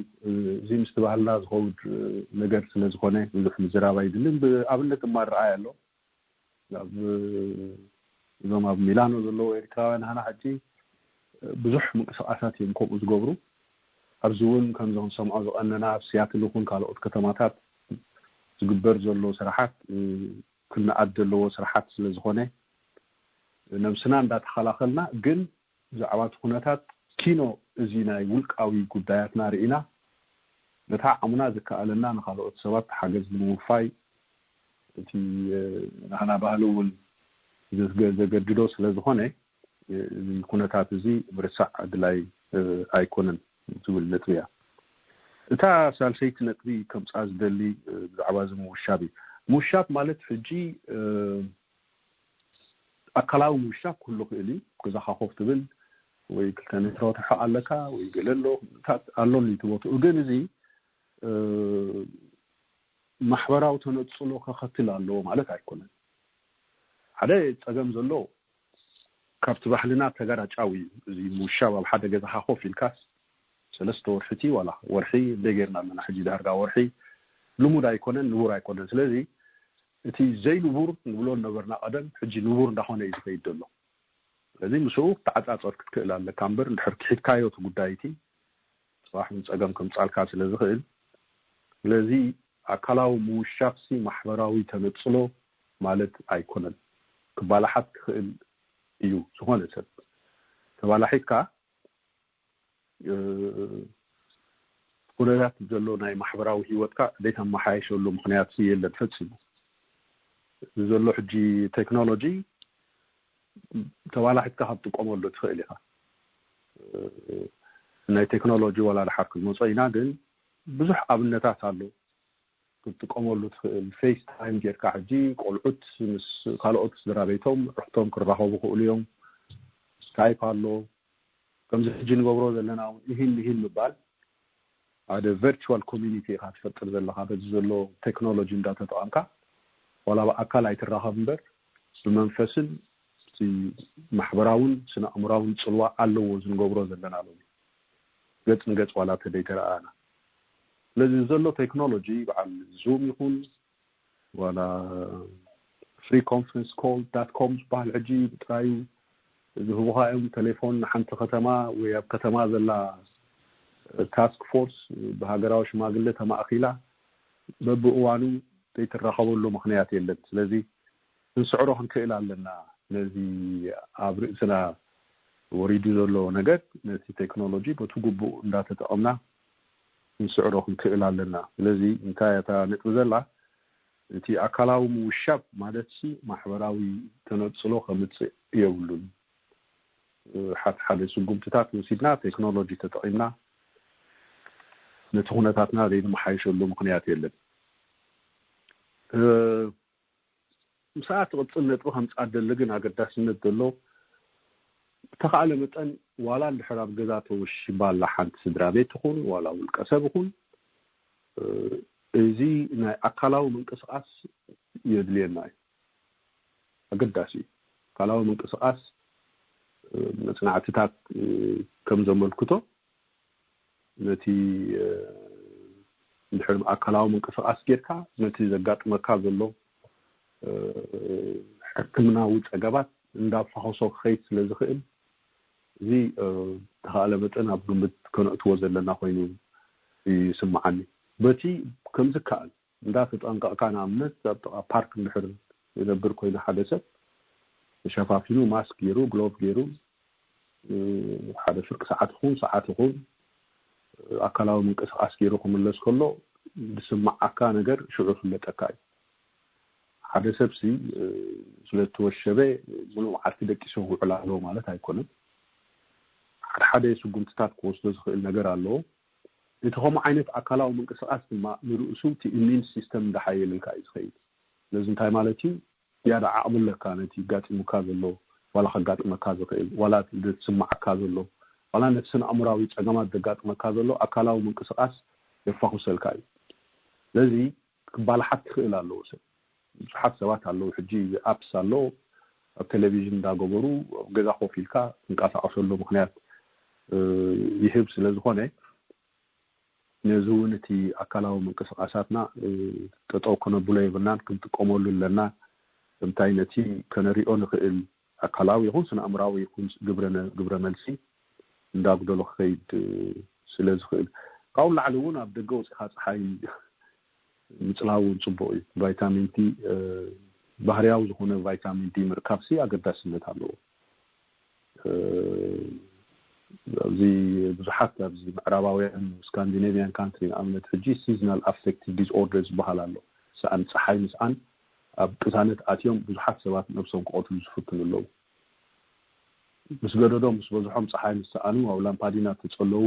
እዚ ምስቲ ባህልና ዝኸውድ ነገር ስለ ዝኾነ ብዙሕ ምዝራብ ኣይድልን። ብኣብነት ድማ ረኣይ ኣሎ ኣብ እዞም ኣብ ሚላኖ ዘለዉ ኤርትራውያን ሃና ሕጂ ብዙሕ ምንቅስቃሳት እዮም ከምኡ ዝገብሩ። ኣብዚ እውን ከምዚ ክንሰምዖ ዝቐነና ኣብ ሲያትል ይኹን ካልኦት ከተማታት ዝግበር ዘሎ ስራሓት ክነኣድ ዘለዎ ስራሓት ስለ ዝኾነ ነብስና እንዳተኸላኸልና ግን ብዛዕባ እቲ ኩነታት ኪኖ እዚ ናይ ውልቃዊ ጉዳያትና ርኢና ነታ ዓሙና ዝከኣለና ንካልኦት ሰባት ሓገዝ ንምውፋይ እቲ ናህና ባህሊ እውን ዘገድዶ ስለ ዝኾነ እዚ ኩነታት እዚ ምርሳዕ ኣድላይ ኣይኮነን ዝብል ነጥቢ እያ። እታ ሳልሰይቲ ነጥቢ ከምፃ ዝደሊ ብዛዕባ እዚ ምውሻብ እዩ። ምውሻብ ማለት ሕጂ ኣካላዊ ምውሻብ ክህሉ ክእል እዩ። ገዛኻ ኮፍ ትብል ወይ ክልተ ሜትሮ ትርሕቕ ኣለካ ወይ ገለ ኣሎ ኣሎ እቲ ቦትኡ ግን እዚ ማሕበራዊ ተነፅሎ ከኸትል ኣለዎ ማለት ኣይኮነን። ሓደ ፀገም ዘሎ ካብቲ ባህልና ተጋራጫዊ እዩ። እዚ ምውሻብ ኣብ ሓደ ገዛኻ ኮፍ ኢልካስ ሰለስተ ወርሒ እቲ ዋላ ወርሒ እንደ ጌርና ኣለና ሕጂ ዳርጋ ወርሒ ልሙድ ኣይኮነን፣ ንቡር ኣይኮነን። ስለዚ እቲ ዘይንቡር ንብሎ ነበርና ቀደም ሕጂ ንቡር እንዳኾነ እዩ ዝኸይድ ዘሎ። ስለዚ ምስኡ ክትዓፃፀር ክትክእል ኣለካ እምበር እንድሕር ክሒድካዮ እቲ ጉዳይ እቲ ፅባሕ እውን ፀገም ከምፃልካ ስለ ዝኽእል ስለዚ ኣካላዊ ምውሻብሲ ማሕበራዊ ተነፅሎ ማለት ኣይኮነን። ክባላሓት ክኽእል እዩ። ዝኾነ ሰብ ተባላሒትካ ኩነታት ዘሎ ናይ ማሕበራዊ ህይወትካ ዘይተመሓየሸሉ ምክንያት የለን ፈፂሙ። እዚ ዘሎ ሕጂ ቴክኖሎጂ ተባላሒትካ ካብ ትጥቀመሉ ትኽእል ኢኻ። ናይ ቴክኖሎጂ ዋላ ድሓር ክንመፆ ኢና ግን ብዙሕ ኣብነታት ኣሎ። ክትጥቀመሉ ትኽእል ፌስ ታይም ጌርካ ሕጂ ቆልዑት ምስ ካልኦት ስድራ ቤቶም ርሕቶም ክራኸቡ ክእሉ እዮም። ስካይፕ ኣሎ። ከምዚ ሕጂ ንገብሮ ዘለና እውን ይህን ይህን ምባል ሓደ ቨርቹዋል ኮሚኒቲ ኢኻ ትፈጥር ዘለኻ በዚ ዘሎ ቴክኖሎጂ እንዳተጠቐምካ ዋላ ብኣካል ኣይትራኸብ እምበር ብመንፈስን እቲ ማሕበራውን ስነ ኣእምራውን ፅልዋ ኣለዎ ዝንገብሮ ዘለና ሎሚ ገፅ ንገፅ ዋላ ተደይተረኣና ስለዚ ዘሎ ቴክኖሎጂ በዓል ዙም ይኹን ዋላ free conference call dot com ዝበሃል ሕጂ ብጥራዩ ዝህቡኻ እዮም ቴሌፎን ንሓንቲ ከተማ ወይ ኣብ ከተማ ዘላ ታስክ ፎርስ ብሃገራዊ ሽማግለ ተማእኪላ በብእዋኑ ዘይትራኸበሉ ምኽንያት የለን። ስለዚ ክንስዕሮ ክንክእል ኣለና። ነዚ ኣብ ርእስና ወሪዱ ዘሎ ነገር ነቲ ቴክኖሎጂ በቲ ግቡእ እንዳተጠቐምና ክንስዕሮ ክንክእል ኣለና። ስለዚ እንታይ እታ ነጥቢ ዘላ እቲ ኣካላዊ ምውሻብ ማለትሲ ማሕበራዊ ተነፅሎ ከምፅእ የብሉን። ሓደ ሓደ ስጉምትታት ወሲድና ቴክኖሎጂ ተጠቒምና ነቲ ኩነታትና ዘይንመሓየሸሉ ምኽንያት የለን። ምሳኣ ትቕፅል ነጥቢ ከምፃ ደሊ ግን ኣገዳስነት ዘሎ ብተኻእለ መጠን ዋላ እንድሕር ኣብ ገዛ ተወሺባ ኣላ ሓንቲ ስድራ ቤት ይኹን ዋላ ውልቀ ሰብ ይኹን እዚ ናይ ኣካላዊ ምንቅስቃስ የድልየና እዩ። ኣገዳሲ እዩ። ኣካላዊ ምንቅስቃስ መፅናዕትታት ከም ዘመልክቶ ነቲ እንድሕር ኣካላዊ ምንቅስቃስ ጌርካ ነቲ ዘጋጥመካ ዘሎ ሕክምናዊ ፀገባት እንዳፋኸሶ ክኸይድ ስለ ዝኽእል እዚ ተኻእለ መጠን ኣብ ግምት ከነእትዎ ዘለና ኮይኑ ይስምዓኒ። በቲ ከምዝከኣል እንዳተጠንቀቕካ ንኣብነት ኣብ ጥቓ ፓርክ እንድሕር ዝነብር ኮይኑ ሓደ ሰብ ተሸፋፊኑ ማስክ ገይሩ ግሎቭ ገይሩ ሓደ ፍርቂ ሰዓት ይኹን ሰዓት ይኹን ኣካላዊ ምንቅስቃስ ገይሩ ክምለስ ከሎ ዝስምዓካ ነገር ሽዑ ይፍለጠካ እዩ። ሓደ ሰብሲ ስለተወሸበ ሙሉእ መዓልቲ ደቂሱ ክውዕል ኣለዎ ማለት ኣይኮነን። ሓደ ሓደ ስጉምትታት ክወስዶ ዝኽእል ነገር ኣለዎ። እቲ ከምኡ ዓይነት ኣካላዊ ምንቅስቃስ ድማ ንርእሱ እቲ ኢሚን ሲስተም እንዳሓየለልካ እዩ ዝኸይድ። ስለዚ እንታይ ማለት እዩ? ያዳ ዓቕሚ ኣለካ ነቲ ጋጢሙካ ዘሎ ዋላ ከጋጥመካ ዝኽእል ዋላ እቲ ዝስማዓካ ዘሎ ዋላ ነቲ ስነ ኣእምራዊ ጸገማት ዘጋጥመካ ዘሎ ኣካላዊ ምንቅስቃስ የፋኹሰልካ እዩ። ስለዚ ክባላሓት ክኽእል ኣለዎ ሰብ። ብዙሓት ሰባት ኣለዉ ሕጂ ኣፕስ ኣሎ ኣብ ቴሌቪዥን እንዳገበሩ ኣብ ገዛ ኮፍ ኢልካ ትንቀሳቀሰሉ ምክንያት ይህብ ስለ ዝኾነ ነዚ እውን እቲ ኣካላዊ ምንቅስቃሳትና ጠጠው ከነብሎ የብልናን ክንጥቀመሉ ኣለና። እንታይ ነቲ ከነሪኦ ንኽእል ኣካላዊ ይኹን ስነ ኣእምራዊ ይኹን ግብረ መልሲ እንዳጉደሎ ክኸይድ ስለ ዝኽእል ካብኡ ላዕሊ እውን ኣብ ደገ ወፂኻ ፀሓይ ምፅላው እውን ፅቡቅ እዩ። ቫይታሚን ዲ ባህርያዊ ዝኾነ ቫይታሚን ዲ ምርካብሲ ኣገዳስነት ኣለዎ። ኣብዚ ብዙሓት ኣብዚ ምዕራባውያን ስካንዲኔቪያን ካንትሪ ንኣብነት ሕጂ ሲዝናል ኣፌክቲቭ ዲስኦርደር ዝበሃል ኣሎ። ሰኣን ፀሓይ ምስኣን ኣብ ቅሳነት ኣትዮም ብዙሓት ሰባት ነብሶም ክቐትሉ ዝፍትኑ ኣለዉ። ምስ ገደዶም ምስ በዝሖም ፀሓይ ምስ ሰኣኑ ኣብ ላምፓዲና ተፀለዉ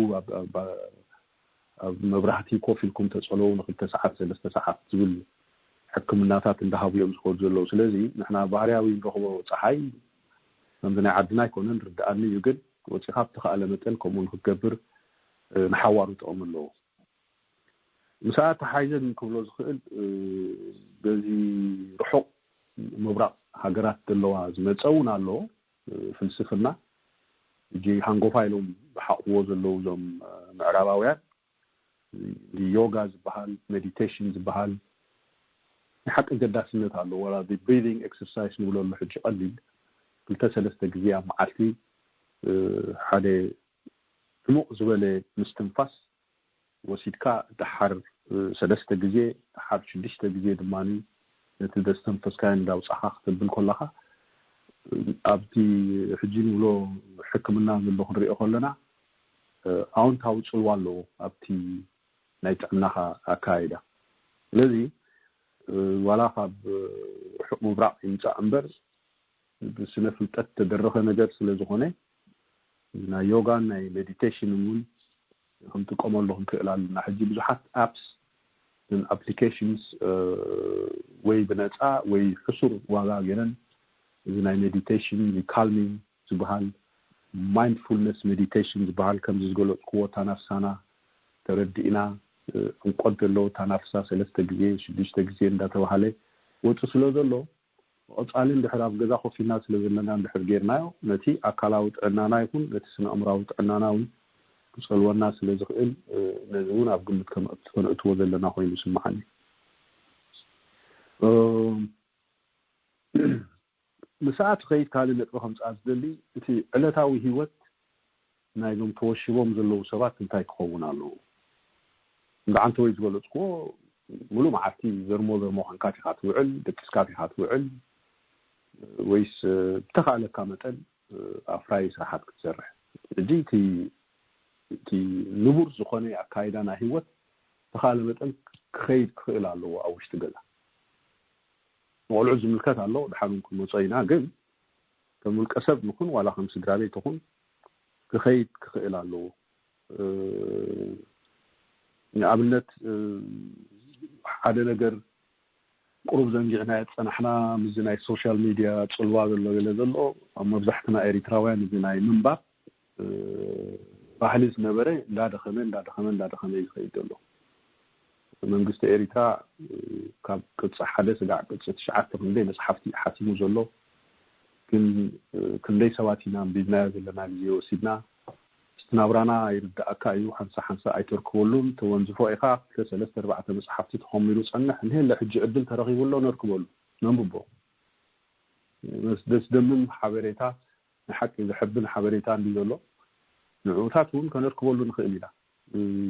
ኣብ መብራህቲ ኮፍ ኢልኩም ተፀለዉ ንክልተ ሰዓት ሰለስተ ሰዓት ዝብል ሕክምናታት እንዳሃቡ እዮም ዝኸዱ ዘለዉ። ስለዚ ንሕና ባህርያዊ ንረኽቦ ፀሓይ ከምዚ ናይ ዓድና ኣይኮነን ርድኣኒ እዩ፣ ግን ወፂኻ ብተኻእለ መጠን ከምኡ ንክትገብር ንሓዋሩ ጥቕሚ ኣለዎ። ምስኣ ተሓይዘ ግን ክብሎ ዝኽእል በዚ ርሑቕ ምብራቕ ሃገራት ዘለዋ ዝመፀ እውን ኣለዎ። ፍልስፍና ሕጂ ሃንጎፋ ኢሎም ዝሓቕፍዎ ዘለዉ እዞም ምዕራባውያን ዮጋ ዝበሃል ሜዲቴሽን ዝበሃል ናይ ሓቂ ገዳስነት ኣለዎ። ዋላ ብሪዲንግ ኤክሰርሳይስ ንብለሉ ሕጂ ቀሊል ክልተ ሰለስተ ግዜ ኣብ መዓልቲ ሓደ ዕሙቕ ዝበለ ምስትንፋስ ወሲድካ ደሓር ሰለስተ ግዜ ደሓር ሽዱሽተ ግዜ ድማ ነቲ ዘስተንፈስካዮ እንዳውፃኻ ክተብል ከለኻ ኣብቲ ሕጂ ንብሎ ሕክምና ዘሎ ክንሪኦ ከለና ኣውንታዊ ፅልዋ ኣለዎ ኣብቲ ናይ ጥዕናኻ ኣካይዳ። ስለዚ ዋላ ካብ ርሑቕ ምብራቕ ይምፃእ እምበር ብስነ ፍልጠት ተደረኸ ነገር ስለ ዝኾነ ናይ ዮጋን ናይ ሜዲቴሽን እውን ክንጥቀመሉ ክንክእል ኣለና። ሕጂ ብዙሓት ኣፕስ ን ኣፕሊኬሽንስ ወይ ብነፃ ወይ ሕሱር ዋጋ ገይረን እዚ ናይ ሜዲቴሽን ካልሚንግ ዝበሃል ማይንድፉልነስ ሜዲቴሽን ዝበሃል ከምዚ ዝገለፅክዎ ታናፍሳና ተረዲእና ዕምቆት ዘለዎ ታናፍሳ ሰለስተ ግዜ ሽዱሽተ ግዜ እንዳተባሃለ ወፁ ስለ ዘሎ ብቐፃሊ እንድሕር ኣብ ገዛ ኮፍ ኢልና ስለ ዘለና እንድሕር ጌርናዮ ነቲ ኣካላዊ ጥዕናና ይኹን ነቲ ስነ ኣእምራዊ ጥዕናና እውን ክፀልወና ስለ ዝኽእል ነዚ እውን ኣብ ግምት ከነእትዎ ዘለና ኮይኑ ይስምዓኒ። ምስኣ ትኸይድ ካልእ ነጥቢ ከምፅኣ ዝደሊ እቲ ዕለታዊ ህይወት ናይዞም ተወሽቦም ዘለዉ ሰባት እንታይ ክኸውን ኣለዎ? እንዳ ዓንተወይ ዝገለፅክዎ ሙሉእ መዓልቲ ዘርሞ ዘርሞ ኮንካ ቲኻ ትውዕል፣ ደቂስካ ቲኻ ትውዕል ወይስ ብተኻእለካ መጠን ኣፍራይ ስራሓት ክትሰርሕ? ሕጂ እቲ እቲ ንቡር ዝኾነ ኣካይዳ ናይ ህይወት ተኻእለ መጠን ክኸይድ ክኽእል ኣለዎ ኣብ ውሽጢ ገዛ። ንቆልዑ ዝምልከት ኣሎ፣ ድሓን እውን ክንመጾ ኢና፣ ግን ከም ውልቀ ሰብ ንኹን ዋላ ከም ስድራ ቤት ይኹን ክኸይድ ክኽእል ኣለዎ። ንኣብነት ሓደ ነገር ቁሩብ ዘንጊዕናዮ ዝጸናሕና ምስዚ ናይ ሶሻል ሚድያ ጽልዋ ዘሎ ገለ ዘሎ ኣብ መብዛሕትና ኤሪትራውያን እዚ ናይ ምንባብ ባህሊ ዝነበረ እንዳደኸመ እንዳደኸመ እንዳደኸመ እዩ ዝኸይድ ዘሎ። መንግስቲ ኤሪትራ ካብ ቅጽ ሓደ ስጋዕ ቅጽ ትሽዓተ ክንደይ መጽሓፍቲ ሓቲሙ ዘሎ ግን ክንደይ ሰባት ኢና ኣንቢብናዮ ዘለና ግዜ ወሲድና ምስቲ ናብራና ይርድኣካ እዩ ሓንሳ ሓንሳ ኣይተርክበሉን ተወንዝፎ ኢኻ ክልተ ሰለስተ ኣርባዕተ መጽሓፍቲ ተኾሚሩ ጸንሕ እንሄለ ሕጂ ዕድል ተረኺቡ ኣሎ ነርክበሉ ነንብቦ ደስደምም ሓበሬታ ንሓቂ ዘሐብን ሓበሬታ እንዲ ዘሎ ንዕኡታት እውን ከነርክበሉ ንኽእል ኢና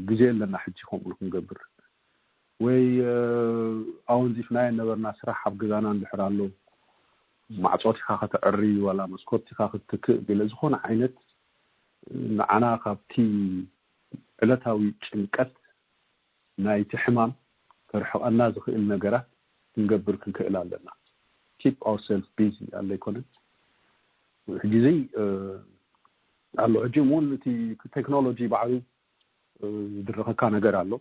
ግዜ ኣለና ሕጂ ከምኡ ክንገብር ወይ ኣወንዚፍናዮ ነበርና ስራሕ ኣብ ገዛና እንድሕር ኣሎ ማዕፆት ኢኻ ከተዕሪ ዋላ መስኮት ኢኻ ክትክእ ገለ ዝኾነ ዓይነት ንዓና ካብቲ ዕለታዊ ጭንቀት ናይቲ ሕማም ከርሕቐና ዝኽእል ነገራት ክንገብር ክንክእል ኣለና። keep ourselves busy ኣለ ኣይኮነን። ሕጂ እዚ ኣሎ። ሕጂ እውን እቲ ቴክኖሎጂ ባዕሉ ዝድረኸካ ነገር ኣሎ።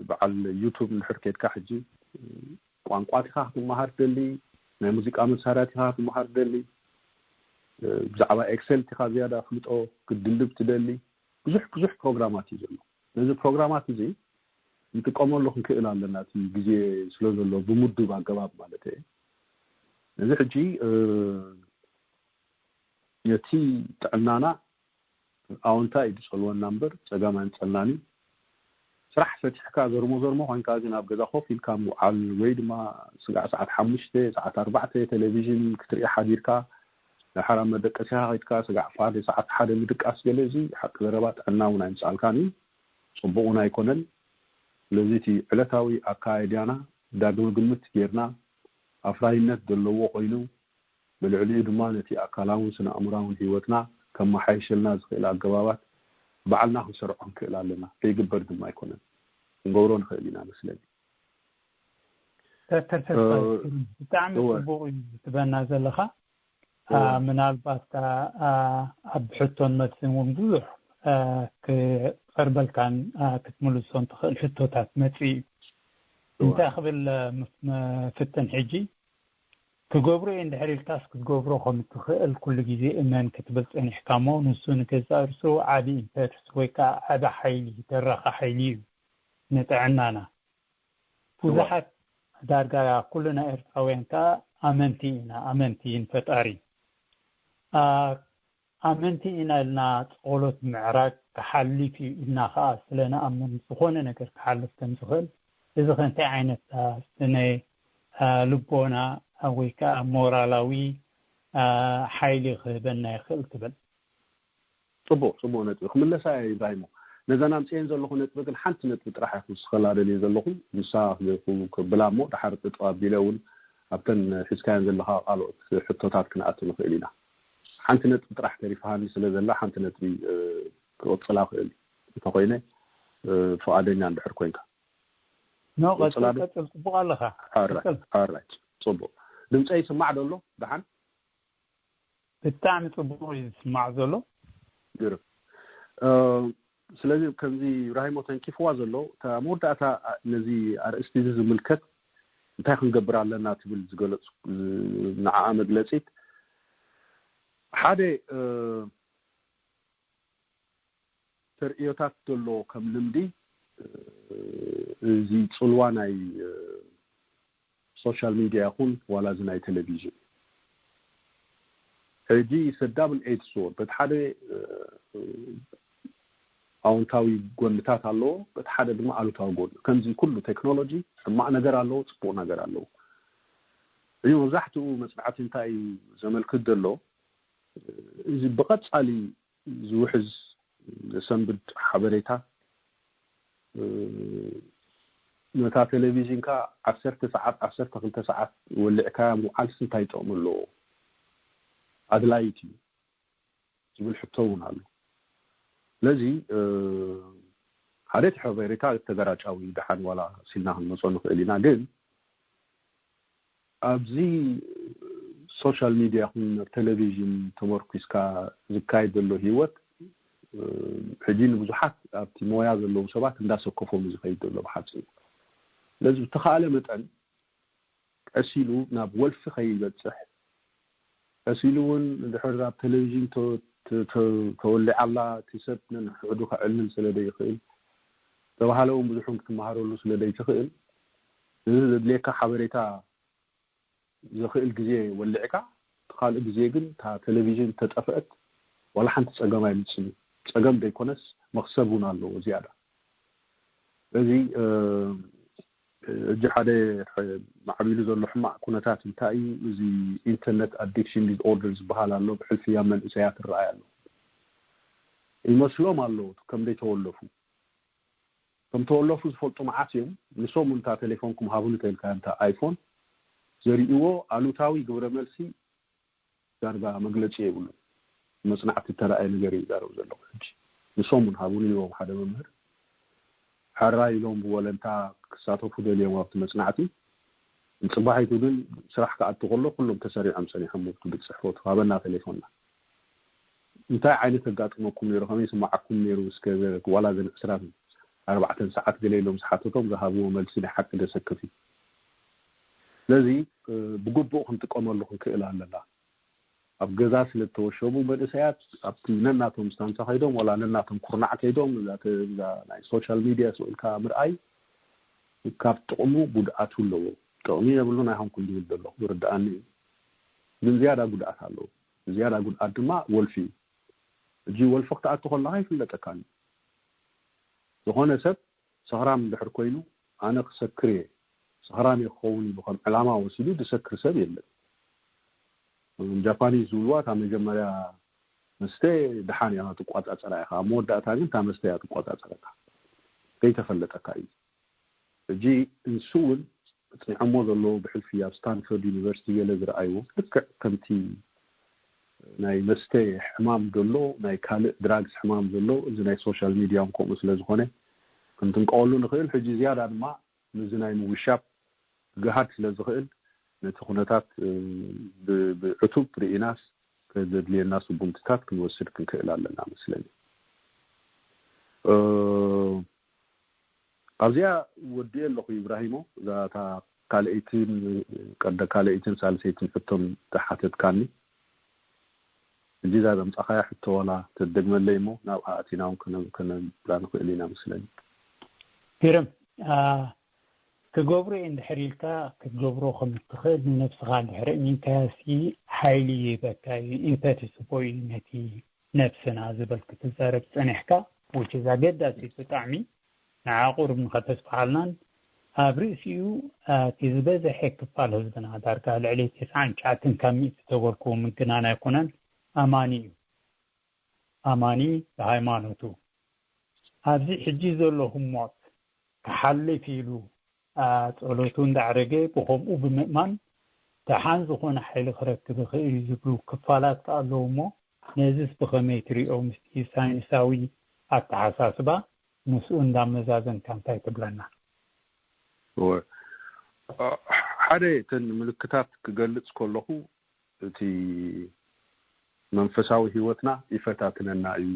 በዓል ዩቱብ እንድሕር ከድካ ሕጂ ቋንቋ ቲኻ ክትመሃር ትደሊ፣ ናይ ሙዚቃ መሳርያ ቲኻ ክትመሃር ትደሊ፣ ብዛዕባ ኤክሰል ቲኻ ዝያዳ ፍልጦ ክትድልብ ትደሊ፣ ብዙሕ ብዙሕ ፕሮግራማት እዩ ዘሎ። ነዚ ፕሮግራማት እዚ ንጥቀመሉ ክንክእል ኣለና፣ እቲ ግዜ ስለ ዘሎ ብምዱብ ኣገባብ ማለት እየ። ነዚ ሕጂ ነቲ ጥዕናና ኣወንታ እዩ ዝጸልወና እምበር ጸገም ኣይምጸልናን እዩ። ስራሕ ፈቲሕካ ዘርሞ ዘርሞ ኮይንካ ግን ኣብ ገዛ ኮፍ ኢልካ ምውዓል ወይ ድማ ስጋዕ ሰዓት ሓሙሽተ ሰዓት ኣርባዕተ ቴሌቪዥን ክትርኢ ሓዲርካ ድሓር ኣብ መደቀሲኻ ከይድካ ስጋዕ ሓደ ሰዓት ሓደ ምድቃስ ገለ እዚ ሓቂ ዘረባ ጥዕና እውን ኣይምጻልካን እዩ፣ ጽቡቕ እውን ኣይኮነን። ስለዚ እቲ ዕለታዊ ኣካያይዳና ዳግመ ግምት ጌርና ኣፍራይነት ዘለዎ ኮይኑ ብልዕሊኡ ድማ ነቲ ኣካላውን ስነ ኣእምራውን ህይወትና ከመሓየሸልና ዝኽእል ኣገባባት ባዕልና ክንሰርዖ ክንክእል ኣለና። ከይግበር ድማ ኣይኮነን፣ ክንገብሮ ንኽእል ኢና መስለኒ። ዶክተር ተስፋ ብጣዕሚ ጽቡቕ እዩ ትበና ዘለኻ። ምናልባት ኣብ ሕቶን መልስን እውን ብዙሕ ክቐርበልካን ክትምልሶን ትኽእል ሕቶታት መጽእ እዩ። እንታይ ክብል ፍትን ሕጂ ክገብሮ እየ እንድሕር ኢልካስ ክትገብሮ ከም እትኽእል ኩሉ ግዜ እመን ክትብል ጸኒሕካ እሞ ንሱ ንገዛእ ርእሱ ዓቢ ኢምፐትስ ወይ ከዓ ዓቢ ሓይሊ ደራኺ ሓይሊ እዩ ንጥዕናና። ብዙሓት ዳርጋ ኩልና ኤርትራውያን ከዓ ኣመንቲ ኢና፣ ኣመንቲ ንፈጣሪ ኣመንቲ ኢና ኢልና ጸሎት ምዕራግ ክሓልፍ እዩ ኢልና ከዓ ስለ ንኣምን ዝኾነ ነገር ክሓልፍ ከም ዝኽእል እዚ ከ እንታይ ዓይነት ስነ ልቦና ወይ ከዓ ሞራላዊ ሓይሊ ክህበና ይኽእል ትብል? ጽቡቕ ጽቡቕ ነጥቢ ክምለሳ እየ ኢብራሂሞ። ነዘን ኣምፅኤን ዘለኹ ነጥቢ ግን ሓንቲ ነጥቢ ጥራሕ እየ ክውስኸላ ደልየ ዘለኹ፣ ንሳ ክብላ እሞ ድሓር ጥጥው ኣቢለ እውን ኣብተን ሒዝካየን ዘለኻ ካልኦት ሕቶታት ክንኣቱ ንኽእል ኢና። ሓንቲ ነጥቢ ጥራሕ ተሪፋሃኒ ስለ ዘላ ሓንቲ ነጥቢ ክቕፅላ ክእል እንተኮይነ ፍቓደኛ እንድሕር ኮንካ። ኖ ቀፅል ቀፅል፣ ፅቡቕ ኣለኻ። ኦራይት ጽቡቕ። ድምፀይ ይስማዕ ዶ ኣሎ ደሓን? ብጣዕሚ ጽቡቕ እዩ ዝስማዕ ዘሎ። ግርም። ስለዚ ከምዚ ኢብራሂሞ ተንኪፍዋ ዘሎ እታ መወዳእታ ነዚ ኣርእስቲ እዚ ዝምልከት እንታይ ክንገብር ኣለና ትብል ዝገለጽ ንዓኣ መግለጺት ሓደ ተርእዮታት ዘሎ ከም ልምዲ እዚ ጽልዋ ናይ ሶሻል ሚድያ ይኹን ዋላ እዚ ናይ ቴሌቪዥን ሕጂ ሰዳብል ኤድስ ዎል በቲ ሓደ ኣዎንታዊ ጎንታት ኣለዎ፣ በቲ ሓደ ድማ ኣሉታዊ ጎኑ። ከምዚ ኩሉ ቴክኖሎጂ ሕማቕ ነገር ኣለዎ፣ ጽቡቕ ነገር ኣለዎ። እዩ መብዛሕትኡ መጽናዕቲ እንታይ እዩ ዘመልክት ዘሎ እዚ ብቐጻሊ ዝውሕዝ ዘሰንብድ ሓበሬታ ነታ ቴሌቪዥንካ ዓሰርተ ሰዓት ዓሰርተ ክልተ ሰዓት ወሊዕካያ ምውዓልስ እንታይ ጥቕሚ ኣለዎ? ኣድላይት እዩ ዝብል ሕቶ እውን ኣሎ። ስለዚ ሓደ እቲ ሓበሬታ ተገራጫዊ ደሓን ዋላ ሲልና ክንመጾ ንኽእል ኢና፣ ግን ኣብዚ ሶሻል ሚድያ ይኹን ኣብ ቴሌቪዥን ተመርኩስካ ዝካየድ ዘሎ ህይወት ሕጂ ንብዙሓት ኣብቲ ሞያ ዘለዉ ሰባት እንዳሰከፎም እዩ ዝኸይድ ዘሎ ብሓፂሩ። ስለዚ ብተኻእለ መጠን ቀስ ኢሉ ናብ ወልፊ ከይበፅሕ፣ ቀስ ኢሉ እውን እንድሕር ኣብ ቴሌቪዥን ተወሊዓ ኣላ እቲ ሰብ ነንሕድሕዱ ከዕልል ስለ ዘይኽእል፣ ተባህለ እውን ብዙሕ ክትመሃረሉ ስለ ዘይትኽእል፣ እዚ ዘድልየካ ሓበሬታ ዘኽእል ግዜ ወሊዕካ፣ እቲ ካልእ ግዜ ግን እታ ቴሌቪዥን ተጠፍአት ዋላ ሓንቲ ጸገም ኣይምጽን እዩ። ጸገም ዘይኮነስ መኽሰብ እውን ኣለዎ ዝያዳ። እዚ ሕጂ ሓደ ማዕቢሉ ዘሎ ሕማቕ ኩነታት እንታይ እዩ? እዚ ኢንተርነት ኣዲክሽን ዲስኦርደር ዝበሃል ኣሎ። ብሕልፊ ኣብ መንእሰያት ይረኣይ ኣሎ። ይመስሎም ኣለዉ ከም ዘይተወለፉ። ከም ተወለፉ ዝፈልጡ መዓት እዮም። ንሶም እውን እታ ቴሌፎንኩም ሃቡኒ ተልካ እታ ኣይፎን ዘርእዎ ኣሉታዊ ግብረ መልሲ ዳርጋ መግለጺ የብሉን። መጽናዕቲ እተረኣየ ነገር እዩ ዛረብ ዘለኹ ሕጂ። ንሶም እውን ሃቡኒ ኢዎም ሓደ መምህር ሕራይ ኢሎም ብወለንታ ክሳተፉ ደልዮም ኣብቲ መጽናዕቲ ንፅባሒቱ ግን ስራሕ ክኣቱ ከሎ ኩሎም ተሰሪዖም ፀኒሖም፣ ብፅሕፈቱ ሃበና ቴሌፎንና። እንታይ ዓይነት ኣጋጥመኩም ነይሩ፣ ከመይ ስማዓኩም ነይሩ? እስከ ዋላ ዘን ዕስራን ኣርባዕተን ሰዓት ገለ ኢሎም ዝሓተቶም ዝሃብዎ መልሲ ናይ ሓቂ ዘሰክፍ እዩ። ስለዚ ብግቡእ ክንጥቀመሉ ክንክእል ኣለና። ኣብ ገዛ ስለ እተወሸቡ መንእሰያት ኣብቲ ነናቶም ስታንሳ ከይዶም ዋላ ነናቶም ኩርናዕ ከይዶም እዛ ናይ ሶሻል ሚድያ ስኢልካ ምርኣይ ካብ ጥቕሙ ጉድኣቱ ኣለዎ። ጥቕሚ የብሉን ኣይኮንኩን ዝብል ዘለኹ ይርድኣኒ እዩ። ግን ዝያዳ ጉድኣት ኣለዎ። ዝያዳ ጉድኣት ድማ ወልፊ እዩ። እጂ ወልፊ ክትኣቱ ከለኻ ይፍለጠካን እዩ። ዝኾነ ሰብ ሰኽራም እንድሕር ኮይኑ ኣነ ክሰክር እየ፣ ሰኽራም እየ ክኸውን ኢሉ ከም ዕላማ ወሲዱ ዝሰክር ሰብ የለን። ጃፓኒዝ ዝብልዋ እታ መጀመርያ መስተ ደሓን እያ ትቋጻጸራ ኢኻ፣ ኣብ መወዳእታ ግን እታ መስተ እያ ትቋጻጸረካ፣ ከይተፈለጠካ እዩ። ሕጂ ንሱ እውን ኣጽኒዖሞ ዘለዉ ብሕልፊ ኣብ ስታንፎርድ ዩኒቨርሲቲ ገለ ዝረኣይዎ ልክዕ ከምቲ ናይ መስተ ሕማም ዘሎ ናይ ካልእ ድራግስ ሕማም ዘሎ እዚ ናይ ሶሻል ሚድያ እውን ከምኡ ስለ ዝኾነ ክንጥንቀቐሉ ንኽእል። ሕጂ ዝያዳ ድማ ነዚ ናይ ምውሻብ ግሃድ ስለ ዝኽእል ነቲ ኩነታት ብዕቱብ ርኢናስ ከዘድልየና ስጉምትታት ክንወስድ ክንክእል ኣለና መስለኒ። ኣብዚኣ ወዲኤ ኣለኹ ኢብራሂሞ። እዛ እታ ካልኣይትን ቀደ ካልኣይትን ሳልሰይትን ሕቶም ተሓተትካኒ። ሕጂ እዛ ዘምጻኻያ ሕቶ ዋላ ተደግመለይ እሞ ናብኣ ኣቲና እውን ከነብላ ንኽእል ኢና መስለኒ። ግርም። ክገብሮ እየ እንድሕር ኢልካ ክትገብሮ ከም እትኽእል ንነብስኻ እንድሕር እሚንካያሲ ሓይሊ ይህበካ እዩ። ኢምፐትስ እኮ እዩ ነቲ ነብስና ዝበል ክትዛረብ ጸኒሕካ፣ which is ኣገዳሲ ብጣዕሚ። ንዓ ቁሩብ ንኸተስፍሓልናን ኣብ ርእሲኡ እቲ ዝበዝሐ ክፋል ህዝብና ዳርጋ ልዕሊ ተስዓን ትሽዓተን ካብ ሚእቲ ተበልክዎ ምግናን ኣይኮነን ኣማኒ እዩ። ኣማኒ ብሃይማኖቱ ኣብዚ ሕጂ ዘሎ ህሞት ክሓልፍ ኢሉ ጸሎቱ እንዳዕረገ ብኸምኡ ብምእማን ደሓን ዝኾነ ሓይሊ ክረክብ ይኽእል እዩ ዝብሉ ክፋላት ከኣ ኣለዉ እሞ ነዚስ ብኸመይ ትሪኦ? ምስቲ ሳይንሳዊ ኣተሓሳስባ ምስኡ እንዳመዛዘንካ እንታይ ትብለና? ሓደ እተን ምልክታት ክገልጽ ከለኹ እቲ መንፈሳዊ ህይወትና ይፈታትነና እዩ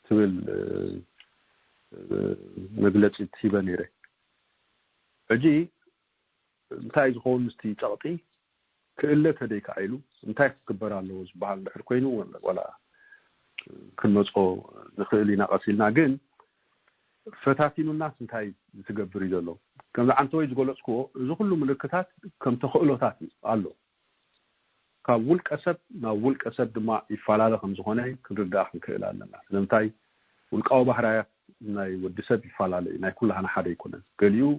ትብል መግለጺ ሂበ ነይረ። ሕጂ እንታይ ዝኸውን ምስቲ ጸቕጢ ክእለ ተደይከኣኢሉ እንታይ ክግበር ኣለዎ ዝበሃል እንድሕር ኮይኑ ዋላ ክንመጾ ንኽእል ኢና ቀስ ኢልና። ግን ፈታቲኑናስ እንታይ ዝትገብር እዩ ዘሎ? ከምዚ ዓንተወይ ዝገለጽክዎ እዚ ኩሉ ምልክታት ከም ተኽእሎታት እዩ ኣሎ። ካብ ውልቀ ሰብ ናብ ውልቀ ሰብ ድማ ይፈላለ ከም ዝኾነ ክንርዳእ ክንክእል ኣለና። ስለምንታይ ውልቃዊ ባህርያት ናይ ወዲ ሰብ ይፈላለ እዩ። ናይ ኩላህና ሓደ ኣይኮነን። ገሊኡ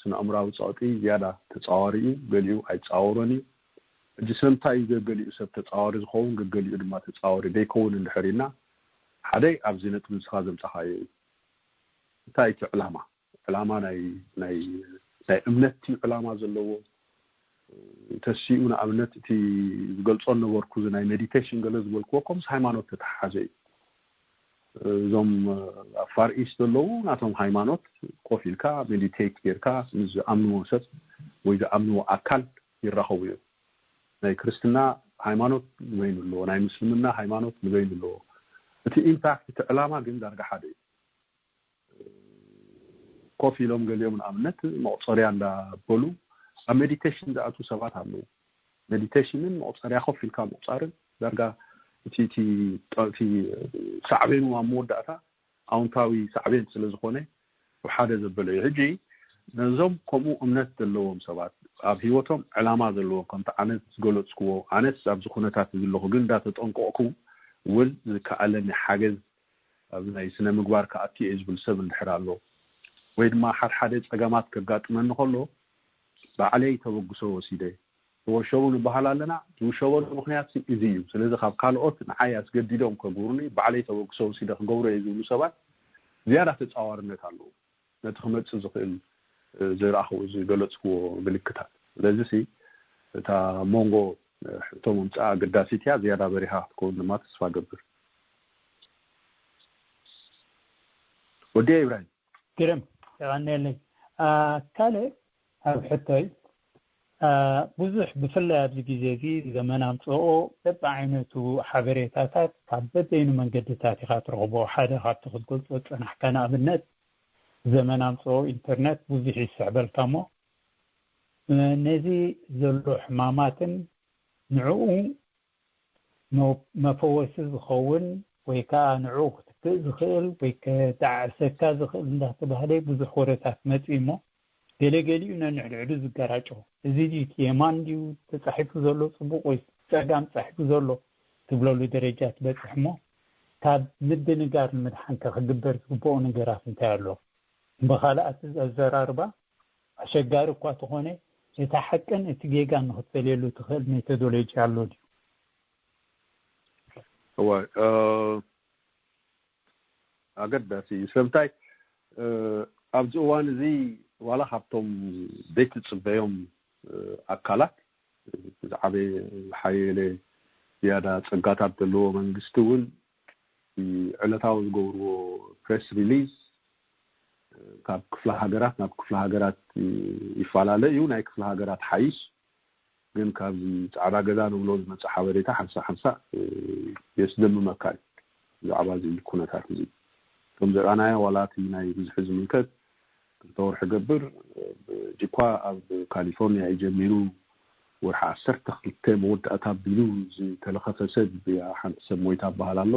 ስነ ኣእምራዊ ጸቕጢ ዝያዳ ተጻዋሪ እዩ፣ ገሊኡ ኣይጻወሮን እዩ። ሕጂ ስለምንታይ እዩ ገገሊኡ ሰብ ተጻዋሪ ዝኸውን ገገሊኡ ድማ ተጻዋሪ ዘይከውን እንድሕር ኢልና ሓደ ኣብዚ ነጥቢ ንስኻ ዘምጻኻዮ እዩ። እንታይ እቲ ዕላማ ዕላማ ናይ ናይ ናይ እምነት እዩ ዕላማ ዘለዎ ተሲኡ ንኣብነት እቲ ዝገልጾ ነበርኩ እዚ ናይ ሜዲቴሽን ገለ ዝበልክዎ ከምስ ሃይማኖት ተተሓሓዘ እዩ። እዞም ኣብ ፋር ኢስት ዘለዉ ናቶም ሃይማኖት ኮፍ ኢልካ ሜዲቴት ጌርካ ምስ ዝኣምንዎ ሰብ ወይ ዝኣምንዎ ኣካል ይራኸቡ እዮም። ናይ ክርስትና ሃይማኖት ንበይኑ ኣለዎ፣ ናይ ምስልምና ሃይማኖት ንበይኑ ኣለዎ። እቲ ኢምፓክት እቲ ዕላማ ግን ዳርጋ ሓደ እዩ። ኮፍ ኢሎም ገሊኦም ንኣብነት መቑፀርያ እንዳበሉ ኣብ ሜዲቴሽን ዝኣትዉ ሰባት ኣለዉ። ሜዲቴሽንን መቑፀርያ ኮፍ ኢልካ ምቑፃርን ዳርጋ እቲ እቲ እቲ ሳዕቤኑ ኣብ መወዳእታ ኣውንታዊ ሳዕቤን ስለ ዝኾነ ሓደ ዘበለ እዩ። ሕጂ ነዞም ከምኡ እምነት ዘለዎም ሰባት ኣብ ህይወቶም ዕላማ ዘለዎም ከምቲ ኣነ ዝገለፅክዎ ኣነስ ኣብዚ ኩነታት እዚ ኣለኹ ግን እንዳተጠንቀቕኩ እውን ዝከኣለኒ ሓገዝ ኣብ ናይ ስነ ምግባር ክኣቱ እየ ዝብል ሰብ እንድሕር ኣሎ ወይ ድማ ሓድሓደ ፀገማት ከጋጥመኒ ከሎ ባዕለይ ተበግሶ ወሲደ ዝወሸቡ ንበሃል ኣለና። ዝውሸበሉ ምክንያት እዚ እዩ። ስለዚ ካብ ካልኦት ንዓይ ኣስገዲዶም ከግብሩኒ ባዕለይ ተበግሶ ወሲደ ክገብሮ እየ ዝብሉ ሰባት ዝያዳ ተፃዋርነት ኣለዉ። ነቲ ክመፅእ ዝኽእል ዝረኣኽዎ ዝገለፅክዎ ምልክታት። ስለዚ ሲ እታ መንጎ ሕቶ ምምፃእ ኣገዳሲት እያ። ዝያዳ በሪኻ ክትከውን ድማ ተስፋ ገብር። ወዲያ ኢብራሂም። ግርም የቐንየለይ። ካልእ ኣብ ሕቶይ ብዙሕ ብፍላይ ኣብዚ ግዜ እዚ ዘመን ኣምፅኦ በብዓይነቱ ሓበሬታታት ካብ በበይኑ መንገድታት ኢኻ ትረኽቦ። ሓደ ካብቲ ክትገልፆ ዝፀናሕካ ንኣብነት ዘመን ኣምፅኦ ኢንተርነት ብዙሕ ይስዕበልካ እሞ ነዚ ዘሎ ሕማማትን ንዕኡ መፈወሲ ዝኸውን ወይ ከዓ ንዕኡ ክትክእ ዝኽእል ወይ ከጣዕሰካ ዝኽእል እንዳተባህለ ብዙሕ ወረታት መፅእ እሞ ገለገሊኡ ነንሕድሕዱ ዝገራጨው እዚ ድዩ የማን ድዩ ተፃሒፉ ዘሎ ፅቡቅ ወይ ፀጋም ተፃሒፉ ዘሎ ትብለሉ ደረጃ ትበፅሕ እሞ ካብ ምድንጋር ንምድሓን ከክግበር ዝግብኦ ነገራት እንታይ ኣሎ? ብኻልኣት ኣዘራርባ ኣሸጋሪ እኳ ተኾነ እቲ ሓቅን እቲ ጌጋን ንክትፈልየሉ ትኽእል ሜቶዶሎጂ ኣሎ ድዩ? እወ፣ ኣገዳሲ እዩ። ስለምንታይ ኣብዚ እዋን እዚ ዋላ ካብቶም ዘይትፅበዮም ኣካላት ዝዓበየ ሓየለ ዝያዳ ፀጋታት ዘለዎ መንግስቲ እውን ዕለታዊ ዝገብርዎ ፕሬስ ሪሊዝ ካብ ክፍለ ሃገራት ናብ ክፍለ ሃገራት ይፈላለ እዩ። ናይ ክፍለ ሃገራት ሓይሽ ግን ካብዚ ፃዕዳ ገዛ ንብሎ ዝመፅእ ሓበሬታ ሓንሳ ሓንሳ የስደምመካ እዩ። ብዛዕባ እዚ ኩነታት እዚ ከም ዘርኣናዮ ዋላ እቲ ናይ ብዝሒ ዝምልከት ክልተ ወርሒ ገብር ጅኳ ኣብ ካሊፎርኒያ እዩ ጀሚሩ። ወርሒ ዓሰርተ ክልተ መወዳእታ ኣቢሉ ዝተለኸፈ ሰብ ሓንቲ ሰብ ሞይታ ኣባሃል ኣሎ።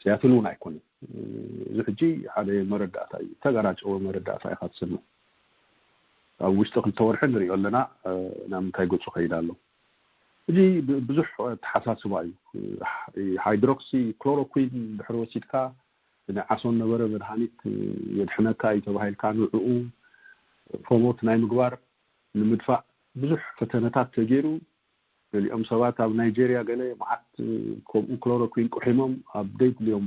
ሲያትል እውን ኣይኮነን። እዚ ሕጂ ሓደ መረዳእታ እዩ፣ ተጋራጨወ መረዳእታ ኢኻ ትሰምዕ። ኣብ ውሽጢ ክልተ ወርሒ ንሪኦ ኣለና ናብ ምንታይ ገፁ ከይድ ኣሎ። እዚ ብዙሕ ተሓሳስባ እዩ። ሃይድሮክሲ ክሎሮኩዊን ድሕሪ ወሲድካ ናይ ዓሶ ነበረ መድሃኒት የድሕነካ እዩ ተባሂልካ ንዕኡ ፕሮሞት ናይ ምግባር ንምድፋእ ብዙሕ ፈተነታት ተገይሩ። ገሊኦም ሰባት ኣብ ናይጀርያ ገለ መዓት ከምኡ ክሎሮኩዊን ቁሒሞም ኣብ ደይድልዮም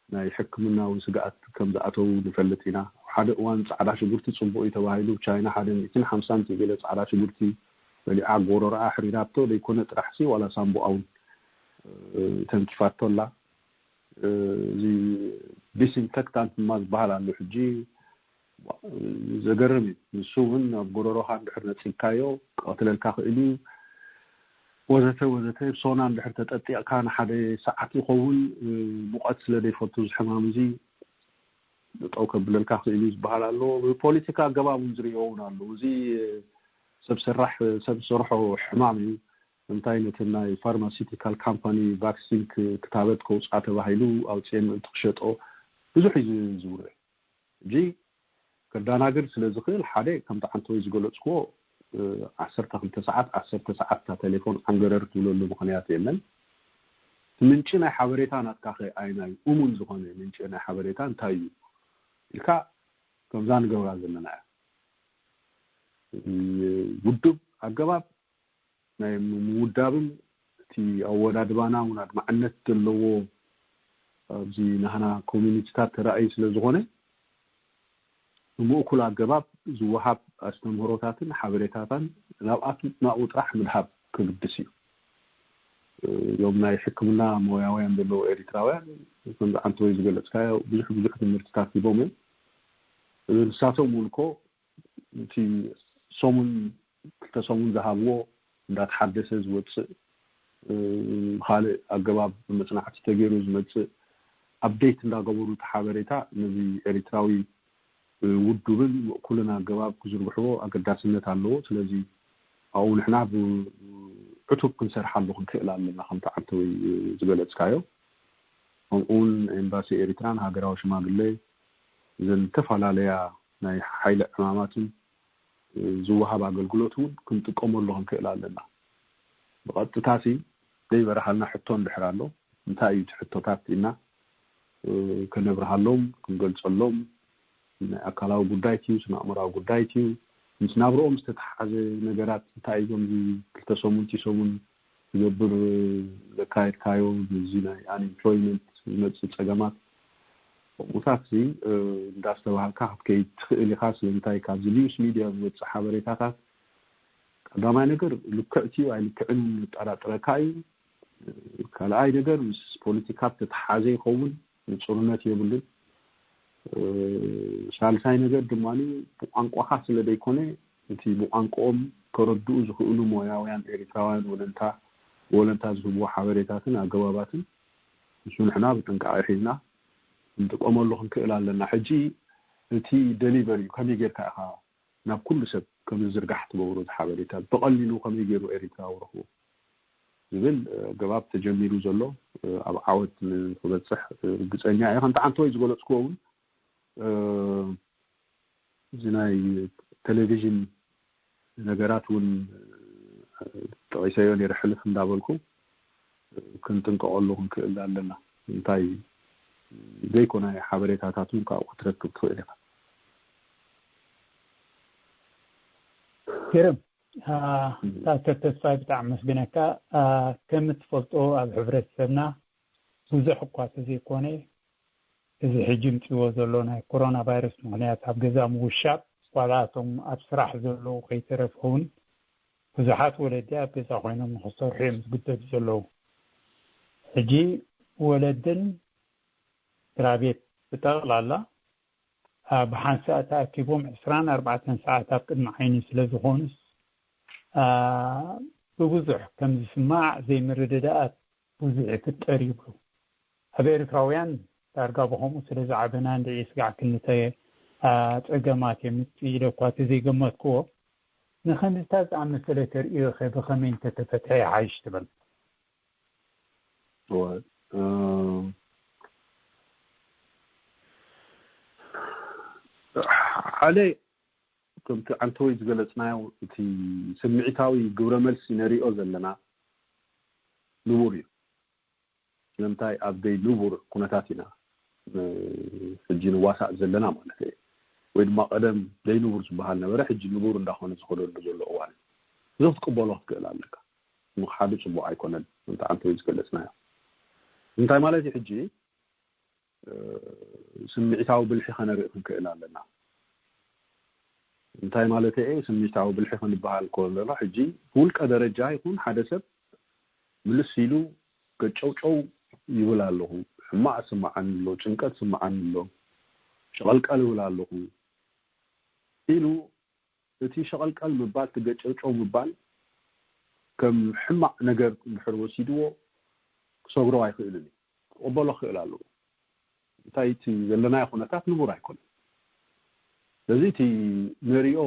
ናይ ሕክምናዊ ስግኣት ከም ዝኣተዉ ንፈልጥ ኢና። ሓደ እዋን ፃዕዳ ሽጉርቲ ፅቡቅ እዩ ተባሂሉ ብ ቻይና ሓደ ሚእትን ሓምሳን ገለ ፃዕዳ ሽጉርቲ በሊዓ ጎረሮኣ ኣሕሪራቶ ዘይኮነ ጥራሕሲ ዋላ ሳምቦኣ እውን ተንኪፋቶ ኣላ። እዚ ዲስኢንፌክታንት ድማ ዝበሃል ኣሎ ሕጂ ዘገርም እዩ። ንሱ እውን ኣብ ጎረሮኻ እንድሕር ነፂግካዮ ክቐትለልካ ክእል እዩ። ወዘተ ወዘተ ሶና እንድሕር ተጠጢቕካ ንሓደ ሰዓት ይኸውን ሙቐት ስለ ዘይፈቱ ዝሕማም እዚ ጠው ከብለልካ ክእል እዩ ዝበሃል ኣሎ። ብፖለቲካ ኣገባብ እውን ዝሪኦ እውን ኣሎ። እዚ ሰብ ሰራሕ ሰብ ዝሰርሖ ሕማም እዩ። እንታይ ነቲ ናይ ፋርማሲቲካል ካምፓኒ ቫክሲን ክታበት ከውፅኣ ተባሂሉ ኣውፅኤ ምእንቲ ክሸጦ ብዙሕ እዩ ዝውርዕ። ሕጂ ከዳናግር ስለ ዝኽእል ሓደ ከምቲ ዓንተወይ ዝገለፅክዎ ዓሰርተ ክልተ ሰዓት ዓሰርተ ሰዓት እታ ቴሌፎን ዓንገረር ትብለሉ ምኽንያት የለን። ምንጪ ናይ ሓበሬታ ናትካ ከ ኣይናይ እሙን ዝኾነ ምንጪ ናይ ሓበሬታ እንታይ እዩ ኢልካ ከምዛ ንገብራ ዘለና እያ። ውዱብ ኣገባብ ናይ ምውዳብን እቲ ኣወዳድባና እውን ኣድማዕነት ዘለዎ ኣብዚ ናህና ኮሚኒቲታት ተራእዩ ስለ ዝኾነ ብምእኩል ኣገባብ ዝወሃብ ኣስተምህሮታትን ሓበሬታታን ናብኣቱ ናብኡ ጥራሕ ምድሃብ ክግድስ እዩ። እዞም ናይ ሕክምና ሞያውያን ዘለዉ ኤሪትራውያን ከምዚ ዓንተወይ ዝገለፅካዮ ብዙሕ ብዙሕ ትምህርትታት ሂቦም እዮም። ንሳቶም እውን እኮ እቲ ሰሙን ክልተ ሰሙን ዝሃብዎ እንዳተሓደሰ ዝወፅእ ብካልእ ኣገባብ መፅናዕቲ ተገይሩ ዝመፅእ ኣፕዴት እንዳገበሩ እቲ ሓበሬታ ነዚ ኤሪትራዊ ውዱብን ምእኩልን ኣገባብ ክዝርግሕዎ ኣገዳስነት ኣለዎ። ስለዚ ኣብኡ ንሕና ብዕቱብ ክንሰርሓሉ ክንክእል ኣለና ከምቲ ዓንተወይ ዝገለፅካዮ። ከምኡውን ኤምባሲ ኤሪትራን ሃገራዊ ሽማግለ እዘን ዝተፈላለያ ናይ ሓይሊ ዕማማትን ዝወሃብ ኣገልግሎት እውን ክንጥቀመሉ ክንክእል ኣለና። ብቐጥታ ሲ ዘይበረሃልና ሕቶ እንድሕር ኣሎ እንታይ እዩ እቲ ሕቶታት ኢልና ከነብርሃሎም ክንገልፀሎም ናይ ኣካላዊ ጉዳይ እዩ፣ ስነ ኣእምራዊ ጉዳይ እዩ፣ ምስ ናብርኦም ዝተተሓሓዘ ነገራት እንታይ እዮም ክልተ ሰሙን እቲ ሰሙን ትገብር ዘካየድካዮ እዚ ናይ ኣንኤምፕሎይመንት ዝመፅእ ፀገማት ከምኡታት እዚ እንዳስተባሃልካ ክትከይድ ትኽእል ኢኻ። ስለምንታይ ካብዚ ኒውስ ሚድያ ዝወፅእ ሓበሬታታት ቀዳማይ ነገር ልክዕ እዩ ኣይልክዕን የጠራጥረካ እዩ። ካልኣይ ነገር ምስ ፖለቲካ ተተሓዘ ይኸውን ንፁርነት የብሉን። ሳልሳይ ነገር ድማ ብቋንቋኻ ስለ ዘይኮነ እቲ ብቋንቋኦም ከረድኡ ዝኽእሉ ሞያውያን ኤርትራውያን ወለንታ ወለንታ ዝህብዎ ሓበሬታትን ኣገባባትን፣ ንሱ ንሕና ብጥንቃቄ ሒዝና ክንጥቀመሉ ክንክእል ኣለና። ሕጂ እቲ ደሊቨሪ ከመይ ጌርካ ኢኻ ናብ ኩሉ ሰብ ከም ዝዝርጋሕ ትገብሮ? እቲ ሓበሬታ ብቐሊሉ ከመይ ገይሩ ኤርትራዊ ረኽቦ ዝብል ኣገባብ ተጀሚሩ ዘሎ ኣብ ዓወት ንክበፅሕ ርግፀኛ እየ። ከምቲ ዓንተወይ ዝገለፅክዎ እውን እዚ ናይ ቴሌቪዥን ነገራት እውን ጠቂሰዮ ነይረ ሕልፍ እንዳበልኩ ክንጥንቀቐሉ ክንክእል ኣለና። እንታይ ዘይኮነ ሓበሬታታት እውን ካብኡ ክትረክብ ትኽእል ኢኻ። ግርም ዶክተር ተስፋይ፣ ብጣዕሚ መስግነካ። ከም እትፈልጦ ኣብ ሕብረተሰብና ብዙሕ እኳ ተዘይኮነ፣ እዚ ሕጂ ምፅዎ ዘሎ ናይ ኮሮና ቫይረስ ምኽንያት ኣብ ገዛ ምውሻብ፣ ዋላ እቶም ኣብ ስራሕ ዘለዉ ከይተረፈ እውን ብዙሓት ወለዲ ኣብ ገዛ ኮይኖም ንክሰርሑ እዮም ዝግደዱ ዘለዉ። ሕጂ ወለድን ስድራ ቤት ብጠቕላላ ብሓንሳእ ተኣኪቦም ዕስራን ኣርባዕተን ሰዓት ኣብ ቅድሚ ዓይኒ ስለ ዝኾኑስ፣ ብብዙሕ ከም ዝስማዕ ዘይምርድዳኣት ብዙሕ ይፍጠር ይብሉ። ኣብ ኤርትራውያን ዳርጋ ብኸምኡ ስለ ዝዓበና እንድዒ ስጋዕ ክልተ ጸገማት የምጽእ ኢለ እኳ ተዘይገመትክዎ፣ ንኸምዝታት ዝኣመሰለ ተርእዮኸ ብኸመይ እንተተፈትሐ ይሓይሽ ትብል? ሓደ፣ ከምቲ ዓንተወይ ዝገለጽናዮ፣ እቲ ስምዒታዊ ግብረ መልሲ ነሪኦ ዘለና ንቡር እዩ። ስለምንታይ ኣብ ደይ ንቡር ኩነታት ኢና ሕጂ ንዋሳእ ዘለና ማለት እዩ። ወይ ድማ ቀደም ደይ ንቡር ዝበሃል ነበረ፣ ሕጂ ንቡር እንዳኾነ ዝኸደሉ ዘሎ እዋን እዩ። እዚ ክትቅበሎ ክትክእል ኣለካ። ምኽሓዱ ጽቡቕ ኣይኮነን። ከምቲ ዓንተወይ ዝገለጽናዮ እንታይ ማለት እዩ? ሕጂ ስምዒታዊ ብልሒ ከነርኢ ክንክእል ኣለና። እንታይ ማለት እየ? ስምዒታዊ ብልሒ ክንበሃል ከሎ ሕጂ ብውልቀ ደረጃ ይኹን ሓደ ሰብ ምልስ ኢሉ ገጨውጨው ይብል ኣለኹ፣ ሕማቕ ስምዓኒ ኣሎ፣ ጭንቀት ስምዓኒ ኣሎ፣ ሸቐልቀል ይብል ኣለኹ ኢሉ፣ እቲ ሸቐልቀል ምባል፣ እቲ ገጨውጨው ምባል ከም ሕማቕ ነገር እንድሕር ወሲድዎ ክሰግሮ ኣይኽእልን እዩ። ክቕበሎ ክኽእል ኣለዎ። እንታይ እቲ ዘለናዮ ኩነታት ንቡር ኣይኮነን። ስለዚ እቲ ንሪኦ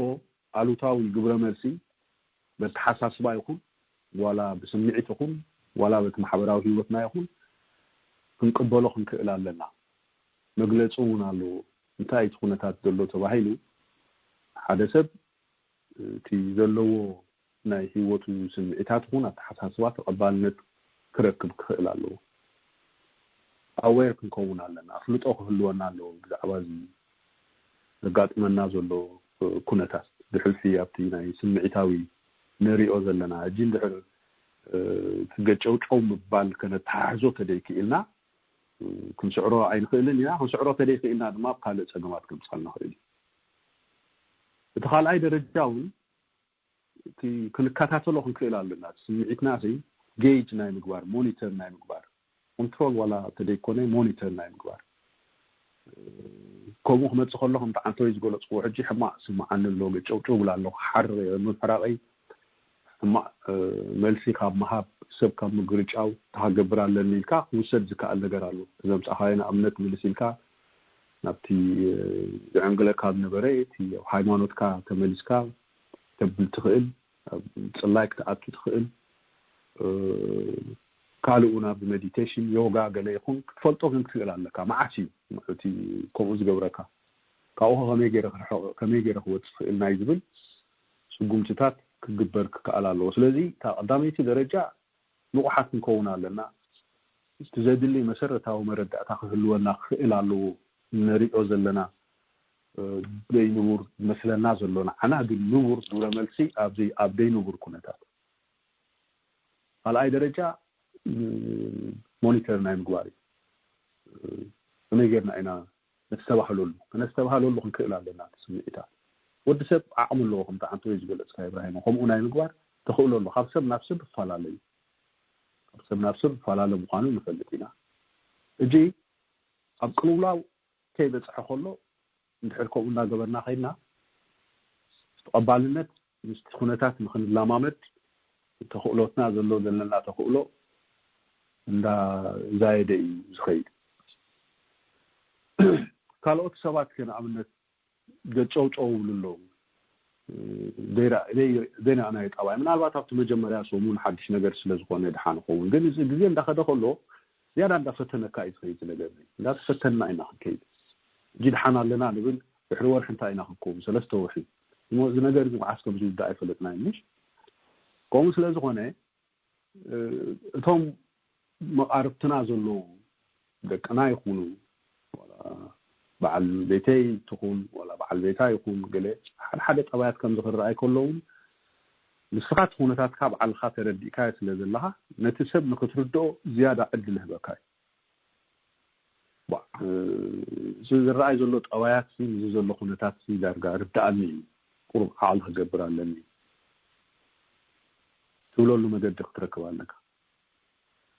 ኣሉታዊ ግብረ መልሲ በተሓሳስባ ይኹን ዋላ ብስምዒት ይኹን ዋላ በቲ ማሕበራዊ ህይወትና ይኹን ክንቅበሎ ክንክእል ኣለና። መግለፂ እውን ኣለዎ። እንታይ እቲ ኩነታት ዘሎ ተባሂሉ ሓደ ሰብ እቲ ዘለዎ ናይ ህይወቱ ስምዒታት ይኹን ኣተሓሳስባ ተቐባልነት ክረክብ ክኽእል ኣለዎ። ኣዌር ክንከውን ኣለና። ኣፍልጦ ክህልወና ኣለዎ ብዛዕባ እዚ ዘጋጥመና ዘሎ ኩነታት። ብሕልፊ ኣብቲ ናይ ስምዒታዊ ንሪኦ ዘለና ሕጂ እንድሕር እቲ ገጨውጨው ምባል ከነተሓሕዞ ተደይክኢልና ክንስዕሮ ኣይንኽእልን ኢና። ክንስዕሮ ተደይክኢልና ድማ ኣብ ካልእ ጸገማት ከምጻልና ይኽእል እዩ። እቲ ካልኣይ ደረጃ እውን እቲ ክንከታተሎ ክንክእል ኣለና። እቲ ስምዒትና ሲ ጌጅ ናይ ምግባር፣ ሞኒተር ናይ ምግባር፣ ኮንትሮል ዋላ ተደይኮነ ሞኒተር ናይ ምግባር። ከምኡ ክመጽእ ከሎ ከምቲ ዓንተወይ ዝገለጽክዎ ሕጂ ሕማቕ ስምዓኒ ኣሎ፣ ገጨውጨው ብል ኣለኹ፣ ሓር ምሕራቐይ ሕማቕ መልሲ ካብ ምሃብ፣ ሰብ ካብ ምግርጫው፣ እንታይ ክገብር ኣለኒ ኢልካ ክውሰድ ዝከኣል ነገር ኣሎ። ዘምጻኻዮ ንኣብነት ምልስ ኢልካ ናብቲ ዝዕንግለካ ዝነበረ እቲ ኣብ ሃይማኖትካ ተመሊስካ ተብል ትኽእል፣ ኣብ ጽላይ ክትኣቱ ትኽእል። ካልእ እውን ኣብ ሜዲቴሽን፣ ዮጋ ገለ ይኹን ክትፈልጦ ግን ክትኽእል ኣለካ። መዓት እዩ እቲ ከምኡ ዝገብረካ። ካብኡ ከመይ ገይረ ክርሕቕ፣ ከመይ ገይረ ክወጽእ ክኽእል ናይ ዝብል ስጉምትታት ክግበር ክከኣል ኣለዎ። ስለዚ እታ ቀዳመይቲ ደረጃ ንቑሓት ክንከውን ኣለና። እቲ ዘድሊ መሰረታዊ መረዳእታ ክህልወና ክኽእል ኣለዎ። ንሪኦ ዘለና ደይ ንቡር መስለና ዘሎ ንዓና ግን ንቡር ግብረ መልሲ ኣብዚ ኣብ ደይ ንቡር ኩነታት ካልኣይ ደረጃ ሞኒተር ናይ ምግባር እዩ። ከመይ ጌርና ኢና ነስተባህለሉ? ከነስተባህለሉ ክንክእል ኣለና። እቲ ስምዒታት ወዲ ሰብ ዓቕሚ ኣለዎ፣ ከምቲ ዓንተወይ ዝገለጽካ ኢብራሂም፣ ከምኡ ናይ ምግባር ተኽእሎ ኣሎ። ካብ ሰብ ናብ ሰብ ይፈላለ እዩ። ካብ ሰብ ናብ ሰብ ይፈላለ ምዃኑ ንፈልጥ ኢና። እጂ ኣብ ቅልውላው ከይበጽሐ ከሎ እንድሕር ከምኡ እናገበርና ከይድና ተቐባልነት ምስቲ ኩነታት ንክንላማመድ ተኽእሎትና ዘሎ ዘለና ተኽእሎ እንዳዛየደ እዩ ዝኸይድ። ካልኦት ሰባት ከ ንኣብነት ገጨውጨው ይብሉ ኣለዉ። ዘይረኣናዮ ጠባይ ምናልባት ኣብቲ መጀመርያ ሰሙን ሓድሽ ነገር ስለ ዝኾነ ድሓን ይኸውን፣ ግን እዚ ግዜ እንዳኸደ ከሎ ዝያዳ እንዳፈተነካ እዩ ዝኸይድ። ነገር እንዳተፈተንና ኢና ክንከይድ። እጂ ድሓን ኣለና ንብል፣ ድሕሪ ወርሒ እንታይ ኢና ክንከውን? ሰለስተ ወርሒ እሞ እዚ ነገር እዚ መዓስ ከም ዝውዳእ ኣይፈለጥናዮ ምሽ። ከምኡ ስለ ዝኾነ እቶም መቓርብትና ዘለዉ ደቅና ይኹኑ፣ በዓል ቤተይ ትኹን ዋላ በዓል ቤታ ይኹን፣ ገለ ሓደ ሓደ ጠባያት ከም ዝኽረኣይ ከለውን ንስኻ እቲ ኩነታትካ ባዕልኻ ተረዲእካዮ ስለ ዘለኻ ነቲ ሰብ ንክትርድኦ ዝያዳ ዕድል ይህበካ እዩ። እዚ ዝረኣይ ዘሎ ጠባያት እዚ ዘሎ ኩነታት ዳርጋ ርዳኣኒ እዩ፣ ቁሩብ ዓቕሊ ክገብር ኣለኒ ትብለሉ መገዲ ክትረክብ ኣለካ።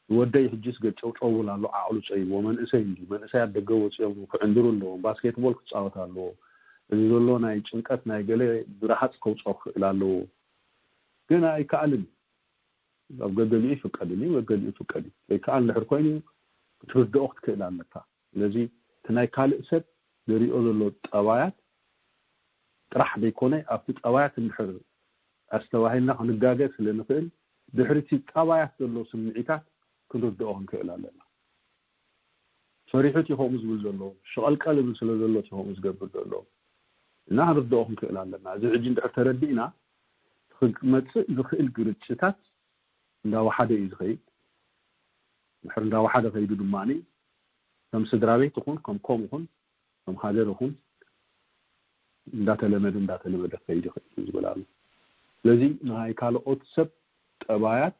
ወደይ ሕጂስ ገጨውጨው ኣሎ፣ ዓቕሉ ጸይዎ፣ መንእሰይ እንዲ መንእሰያት ደገ ወፂኦም ክዕንድሩ ኣለዎም፣ ባስኬትቦል ክፃወት ኣለዎ። እዚ ዘሎ ናይ ጭንቀት ናይ ገለ ብረሃፅ ከውፅኦ ክኽእል ኣለዎ፣ ግን ኣይከኣልን። ኣብ ገገሊኡ ይፍቀድኒ፣ ገገሊኡ ይፍቀድ እዩ። ዘይከኣል እንድሕር ኮይኑ ክትርድኦ ክትክእል ኣለካ። ስለዚ እቲ ናይ ካልእ ሰብ ዘሪኦ ዘሎ ጠባያት ጥራሕ ዘይኮነ ኣብቲ ጠባያት እንድሕር ኣስተባሂልና ክንጋገ ስለ ንኽእል ድሕሪ እቲ ጠባያት ዘሎ ስምዒታት ክንርድኦ ክንክእል ኣለና። ፈሪሑት እዩ ከምኡ ዝብል ዘሎ፣ ሸቐልቀል ዝብል ስለ ዘሎ እቲ ከምኡ ዝገብር ዘሎ እና ክንርድኦ ክንክእል ኣለና። እዚ ሕጂ እንድሕር ተረዲእና ክመፅእ ዝኽእል ግርጭታት እንዳወሓደ እዩ ዝኸይድ። ድሕር እንዳወሓደ ከይዱ ድማ ከም ስድራ ቤት ይኹን ከም ኮም ይኹን ከም ሃገር ይኹን እንዳተለመደ እንዳተለመደ ከይዱ ይኸይድ ዝብል ኣሎ። ስለዚ ናይ ካልኦት ሰብ ጠባያት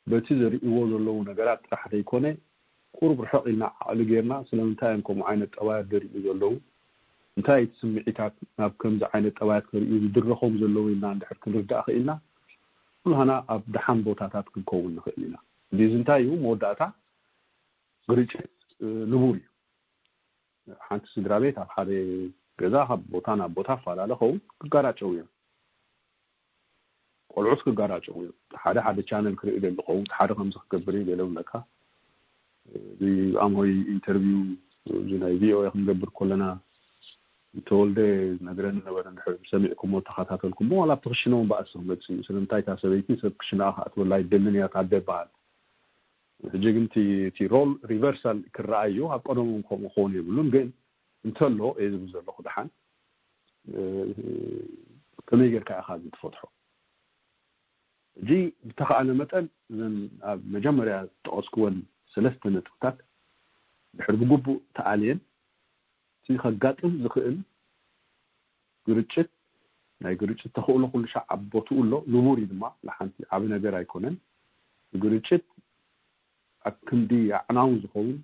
በቲ ዘርእዎ ዘለዉ ነገራት ጥራሕ ዘይኮነ ቁሩብ ርሕቕ ኢልና ዓቕሊ ጌርና ስለምንታይ እዮም ከምኡ ዓይነት ጠባያት ዘርእዩ ዘለዉ፣ እንታይ እቲ ስምዒታት ናብ ከምዚ ዓይነት ጠባያት ከርእዩ ዝድረኾም ዘለዉ ኢልና እንድሕር ክንርዳእ ክኢልና ኩላህና ኣብ ደሓን ቦታታት ክንከውን ንኽእል ኢና። እዚ እንታይ እዩ? መወዳእታ ግርጭት ንቡር እዩ። ሓንቲ ስድራ ቤት ኣብ ሓደ ገዛ ካብ ቦታ ናብ ቦታ ኣፈላለ ኸውን ክጋራጨው እዮም። ቆልዑት ክጋራጨው እዮም። ሓደ ሓደ ቻነል ክርኢ ደሊ ኸውን ሓደ ከምዚ ክገብር እዩ ገለ ብለካ። ኣምሆይ ኢንተርቪው እዚ ናይ ቪኦኤ ክንገብር ከለና ተወልደ ነግረኒ ነበረ። እንድሕር ሰሚዕኩሞ ተኸታተልኩሞ ዋላ ኣብቲ ክሽነ እውን ባእሲ ክመፅእ እዩ። ስለምንታይ እታ ሰበይቲ ሰብ ክሽነኣ ክኣትወላ ኣይደልን እያ ታደ ይበሃል። ሕጂ ግን እቲ ሮል ሪቨርሳል ክረኣይ እዩ። ኣብ ቀደሙ እውን ከምኡ ክኸውን የብሉን። ግን እንተሎ እየ ዝብል ዘለኹ ደሓን ከመይ ጌርካ ኢኻ እዚ ትፈትሖ? ሕጂ ብተኸኣለ መጠን እዘን ኣብ መጀመርያ ዝጠቐስክወን ሰለስተ ነጥብታት ድሕሪ ብግቡእ ተኣልየን እቲ ከጋጥም ዝኽእል ግርጭት ናይ ግርጭት ተኽእሎ ኩሉ ሻዕ ኣብ ቦትኡ ኣሎ። ንቡር እዩ ድማ ንሓንቲ ዓቢ ነገር ኣይኮነን። ግርጭት ኣብ ክንዲ ኣዕናዊ ዝኸውን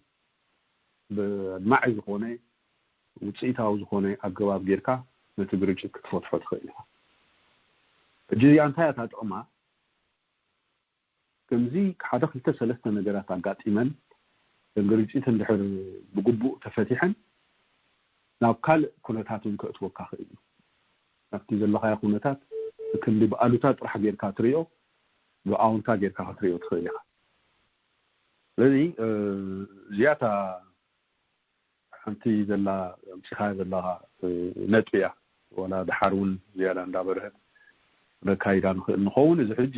ብኣድማዒ ዝኾነ ውፅኢታዊ ዝኾነ ኣገባብ ጌርካ ነቲ ግርጭት ክትፈትሖ ትኽእል ኢኻ። ሕጂ እዚኣ እንታይ እያ እታ ጥቕማ? ከምዚ ሓደ ክልተ ሰለስተ ነገራት ኣጋጢመን እተን ግርጭት እንድሕር ብግቡእ ተፈቲሐን ናብ ካልእ ኩነታት እውን ከእትወካ ክእል እዩ። ናብቲ ዘለኻዮ ኩነታት ክንዲ ብኣሉታ ጥራሕ ጌርካ ትሪኦ ብኣውንታ ጌርካ ክትሪኦ ትኽእል ኢኻ። ስለዚ እዚኣታ ሓንቲ ዘላ ኣምፂኻያ ዘለኻ ነጥቢ እያ። ዋላ ድሓር እውን ዝያዳ እንዳበርሀት ነካይዳ ንኽእል ንኸውን። እዚ ሕጂ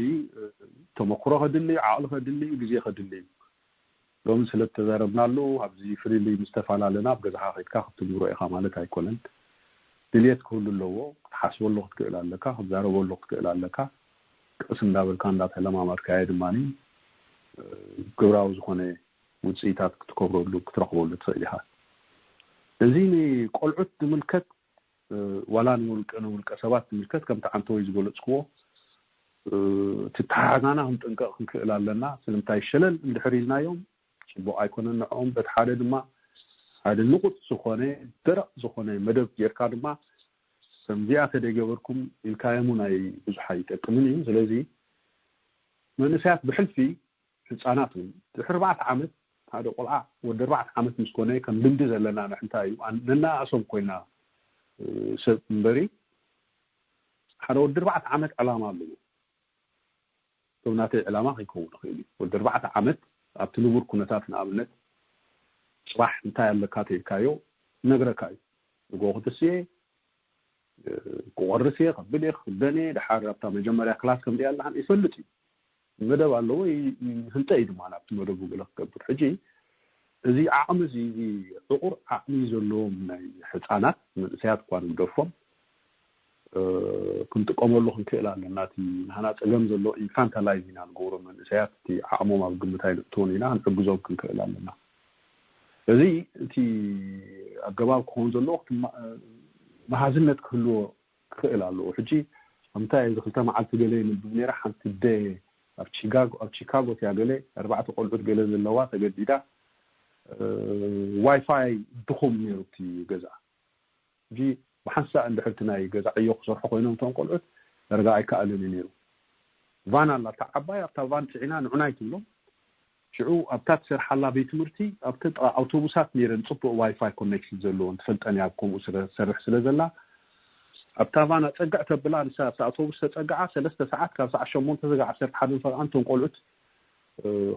ተመክሮ ከድሊ፣ ዓቕሊ ከድሊ፣ ግዜ ከድሊ እዩ። ሎሚ ስለ ተዛረብናሉ ኣብዚ ፍልልይ ምስ ተፈላለና ኣብ ገዛኻ ከድካ ክትግብሮ ኢኻ ማለት ኣይኮነን። ድልየት ክህሉ ኣለዎ። ክትሓስበሉ ክትክእል ኣለካ፣ ክትዛረበሉ ክትክእል ኣለካ። ቀስ እንዳበልካ እንዳተለማማድካዮ ድማ ግብራዊ ዝኾነ ውፅኢታት ክትከብረሉ ክትረኽበሉ ትኽእል ኢኻ። እዚ ንቆልዑት ዝምልከት ዋላ ንውልቀ ንውልቀ ሰባት ዝምልከት ከምቲ ዓንተወይ ዝበለፅክዎ እቲ ተሓዛና ክንጥንቀቕ ክንክእል ኣለና። ስለምንታይ ሸለል እንድሕር ኢልናዮም ፅቡቕ ኣይኮነን ንዕኦም። በቲ ሓደ ድማ ሓደ ንቑፅ ዝኾነ ደረቕ ዝኾነ መደብ ጌርካ ድማ ከምዚኣ ተደይገበርኩም ኢልካዮም እውን ኣይ ብዙሕ ኣይጠቅምን እዩ። ስለዚ መንእሰያት ብሕልፊ ህፃናት እውን ድሕሪ ኣርባዕተ ዓመት ሓደ ቆልዓ ወዲ ኣርባዕተ ዓመት ምስ ኮነ ከም ልምዲ ዘለና ንሕንታይ እዩ ነናኣሶም ኮይና ሰብ እምበሪ ሓደ ወዲ ኣርባዕተ ዓመት ዕላማ ኣለዎ። ከም ናተይ ዕላማ ከይከውን ይኽእል እዩ። ወዲ ኣርባዕተ ዓመት ኣብቲ ንቡር ኩነታት፣ ንኣብነት፣ ጽባሕ እንታይ ኣለካ ተልካዮ ነግረካ እዩ። ንጎ ክትስየ፣ ክቆርስ እየ፣ ከብል እየ፣ ክክደን እየ፣ ድሓር ኣብታ መጀመርያ ክላስ ከምዚኣ ኣለሃን ይፈልጥ እዩ። መደብ ኣለዎ፣ ይህንጠ እዩ ድማ ናብቲ መደቡ ገለ ክገብር። ሕጂ እዚ ዓቕሚ እዚ፣ እዚ ዕቑር ዓቕሚ ዘለዎም ናይ ህፃናት፣ መንእሰያት እኳ ንግደፎም፣ ክንጥቀመሉ ክንክእል ኣለና። እቲ ናህና ፀገም ዘሎ ኢንፋንታላይዝ ኢና ንገብሮ መንእሰያት፣ እቲ ዓቕሞም ኣብ ግምት ኣይነእትዎን ኢና፣ ክንሕግዞም ክንክእል ኣለና። እዚ እቲ ኣገባብ ክኸውን ዘለዎ፣ መሃዝነት ክህልዎ ክኽእል ኣለዎ። ሕጂ ከምታ እዚ ክልተ መዓልቲ ገለ ይንብብ ነይረ፣ ሓንቲ ደ ኣብ ቺካጎ፣ ኣብ ቺካጎ እቲያ ገለ ኣርባዕተ ቆልዑት ገለ ዘለዋ ተገዲዳ፣ ዋይፋይ ድኹም ነይሩ እቲ ገዛ። ሕጂ ብሓንሳእ እንድሕር እቲ ናይ ገዛ ዕዮ ክሰርሑ ኮይኖም እቶም ቆልዑት፣ ዳርጋ ኣይከኣልን እዩ ነይሩ። ቫን ኣላ፣ እታ ዓባይ፣ ኣብታ ቫን ፅዒና ንዑናይ ትብሎም። ሽዑ ኣብታ ትሰርሓላ ቤት ትምህርቲ ኣብቲ ጥቓ ኣውቶቡሳት ነይረን ጽቡቕ ዋይፋይ ኮኔክሽን ዘለዎን፣ ትፈልጠን እያ፣ ከምኡ ስለ ትሰርሕ ስለ ዘላ። ኣብታ ቫን ኣጸግዕ ተብላ፣ ንሳ ኣብታ ኣውቶቡስ ተጸግዓ፣ ሰለስተ ሰዓት፣ ካብ ሰዓት ሸሞንተ ስጋዕ ዓሰርተ ሓደን ፈርቓን እቶም ቆልዑት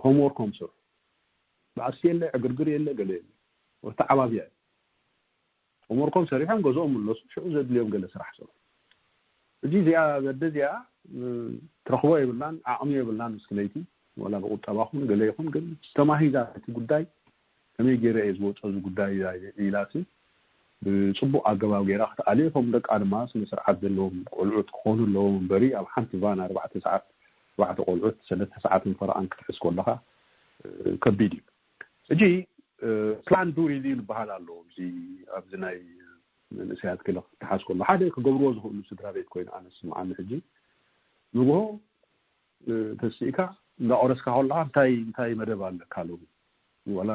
ሆምወርኮም ሰርሑ። ባእሲ የለ፣ ዕግርግር የለ፣ ገለ የለ። ወተዓባቢያ እዩ። ሆምወርኮም ሰሪሖም ገዝኦም ምለሱ፣ ሽዑ ዘድልዮም ገለ ስራሕ ሰርሑ። ሕጂ እዚኣ፣ በደ እዚኣ ትረኽቦ የብላን፣ ዓቕሚ የብላን፣ ምስ ለይቲ ወላ ብቁጠባ ኹን ገለ ይኹን፣ ግን ተማሂዛ እቲ ጉዳይ ከመይ ገይረ እየ ዝወጾ እዚ ጉዳይ ኢላሲ ብጽቡቕ ኣገባብ ገይራ ክትኣልዮ፣ እቶም ደቃ ድማ ስነ ስርዓት ዘለዎም ቆልዑት ክኾኑ ኣለዎም እምበሪ፣ ኣብ ሓንቲ ቫን ኣርባዕተ ሰዓት፣ ኣርባዕተ ቆልዑት ሰለስተ ሰዓትን ፈረቓን ክትሕዝ ከለኻ ከቢድ እዩ። ሕጂ ፕላን ዱ ሪቪው ዝበሃል ኣሎ። እዚ ኣብዚ ናይ መንእሰያት ክለ ክትሓዝ ከሎ ሓደ ክገብርዎ ዝኽእሉ ስድራ ቤት ኮይኑ ኣነ ዝስምዓኒ፣ ሕጂ ንግሆ ተስኢካ እንዳቆረስካ ከለኻ እንታይ እንታይ መደብ ኣለካ ሎሚ? ዋላ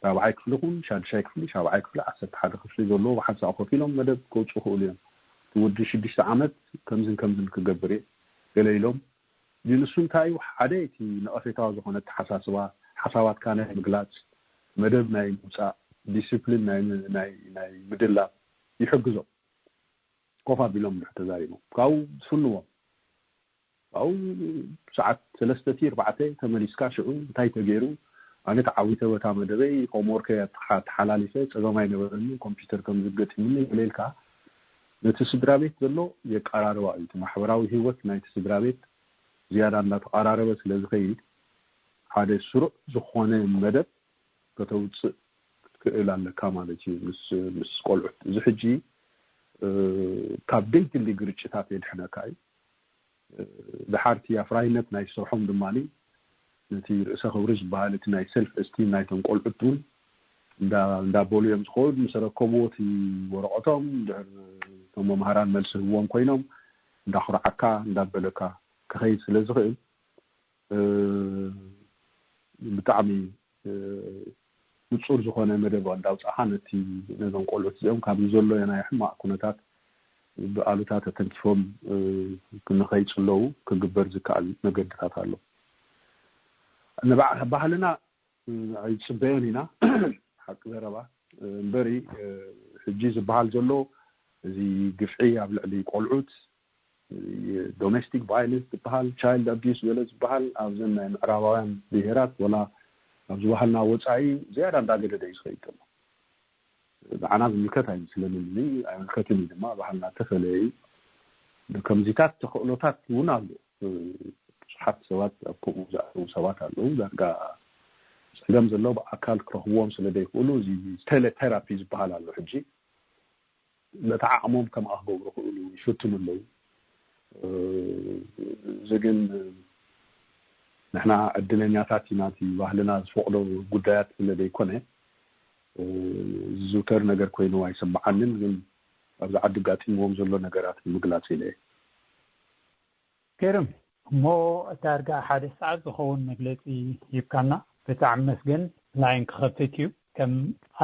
ራብዓይ ክፍሊ ይኹን ሻድሻይ ክፍሊ፣ ሻብዓይ ክፍሊ፣ ዓሰርተ ሓደ ክፍሊ ዘለዎ ብሓንሳእ ኮፍ ኢሎም መደብ ከውፅኡ ይኽእሉ እዮም። እቲ ወዲ ሽዱሽተ ዓመት ከምዝን ከምዝን ክገብር እየ ገለ ኢሎም። ግን እሱ እንታይ እዩ? ሓደ እቲ ነቐፌታዊ ዝኾነ ኣተሓሳስባ፣ ሓሳባትካ ናይ ምግላፅ፣ መደብ ናይ ምውፃእ፣ ዲስፕሊን ናይ ናይ ናይ ምድላብ ይሕግዞም። ኮፍ ኣቢሎም እንድሕር ተዛሪቦም ካብኡ ዝፍንዎም፣ ካብኡ ሰዓት ሰለስተ ኣርባዕተ ተመሊስካ ሽዑ እንታይ ተገይሩ፣ ኣነ ተዓዊተ በታ መደበይ፣ ሆምወርከይ ኣተሓ- ተሓላሊፈ፣ ጸገም ኣይነበረንን፣ ኮምፒውተር ከም ዝገጢሙኒ ገለ ኢልካ ነቲ ስድራ ቤት ዘሎ የቀራርባ እዩ። እቲ ማሕበራዊ ህይወት ናይቲ ስድራ ቤት ዝያዳ እንዳተቐራረበ ስለ ዝኸይድ፣ ሓደ ስሩዕ ዝኾነ መደብ ከተውፅእ ክትክእል ኣለካ ማለት እዩ ምስ ምስ ቆልዑት። እዚ ሕጂ እ፣ ካብ ደይድሊ ግርጭታት የድሕነካ እዩ። እ፣ ድሓርቲ ኣፍራይነት ናይ ስርሖም ድማ ነቲ ርእሰ ክብሪ ዝበሃል እቲ ናይ ሰልፍ እስቲም ናይቶም ቆልዑት እውን እንዳ- እንዳበሉ እዮም ዝኸዱ። ምስ ረከብዎ እቲ ወረቐቶም ድሕር እቶም መምሃራን መልሲ ህብዎም ኮይኖም እንዳኹርዓካ እንዳበለካ ክኸይድ ስለ ዝኽእል እ፣ ብጣዕሚ እ፣ ንጹር ዝኾነ መደብ እንዳውጻእኻ ነቲ ነዞም ቆልዑት እዚኦም ካብዚ ዘሎ ናይ ሕማቕ ኩነታት ብኣሉታ ተተንኪፎም እ፣ ንኸይጽለዉ ክግበር ዝከኣል መገድታት ኣሎ። ንባዕ- ባህልና እ፣ ኣይጽበዮን ኢና ሓቂ ዘረባ እ፣ እምበሪ እ፣ ሕጂ ዝበሃል ዘሎ እዚ ግፍዒ ኣብ ልዕሊ ቆልዑት ዶሜስቲክ ቫይለንስ ዝበሃል ቻይልድ ኣቢዩስ ገለ ዝበሃል ኣብዘን ናይ ምዕራባውያን ብሄራት ወላ ኣብዚ ባህልና ወፃኢ ዝያዳ እንዳገደደ እዩ ዝኸይድ ዘሎ። ንዓና ዝምልከት ኣይመስለንን፣ እዚ ኣይምልከትን እዩ ድማ፣ ባህልና ተፈለየ እዩ። ከምዚታት ተኽእሎታት እውን ኣሎ። ብዙሓት ሰባት ኣብ ከምኡ ዝኣተዉ ሰባት ኣለዉ። ዳርጋ ፀገም ዘሎ ብኣካል ክረኽብዎም ስለ ዘይክእሉ እዚ ቴሌቴራፒ ዝበሃል ኣሎ ሕጂ ነቲ ዓቕሞም ከምኣ ክገብሩ ክእሉ ይፍትኑ ኣለዉ። እዚ ግን ንሕና ዕድለኛታት ኢና፣ እቲ ባህልና ዝፈቕዶ ጉዳያት ስለ ዘይኮነ ዝዝውተር ነገር ኮይኑ ኣይስምዓንን። ግን ኣብዚ ዓዲ ኣጋጢምዎም ዘሎ ነገራት ንምግላፅ ኢለ እየ። ገርም እሞ ዳርጋ ሓደ ሰዓት ዝኸውን መግለፂ ሂብካና፣ ብጣዕሚ መስገን። ላይን ክኸፍት እዩ። ከም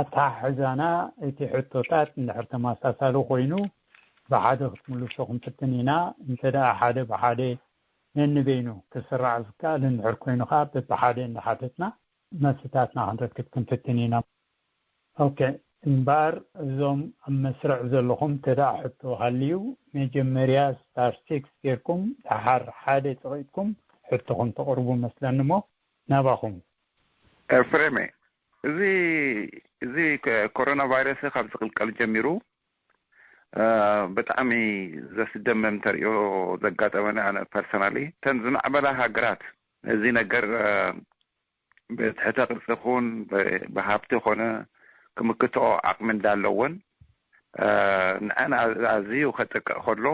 ኣተሓሕዛና እቲ ሕቶታት እንድሕር ተመሳሳሊ ኮይኑ ብሓደ ክትምልሶ ክንፍትን ኢና። እንተ ደኣ ሓደ ብሓደ ነንበይኑ ክስራዕ ዝከኣል እንድሕር ኮይኑ ከዓ በብሓደ እንዳሓተትና መልስታትና ክንረክብ ክንፍትን ኢና። ኦኬ፣ እምበኣር እዞም ኣብ መስርዕ ዘለኹም ተደኣ ሕቶ ሃልዩ፣ መጀመርያ ስታር ሲክስ ጌርኩም ደሓር ሓደ ጽቒጥኩም ሕቶኹም ተቕርቡ መስለኒ። እሞ ናባኹም። ኤፍሬሜ፣ እዚ እዚ ኮሮና ቫይረስ ካብ ዝቕልቀል ጀሚሩ ብጣዕሚ ዘስደምም ተርእዮ ዘጋጠመኒ ኣነ ፐርሰናሊ። እተን ዝማዕበላ ሃገራት እዚ ነገር ብትሕተ ቅርፂ ኹን ብሃብቲ ኾነ ክምክትኦ ዓቕሚ እንዳለወን ንዐን ኣዝዩ ከጥቅዕ ከሎ፣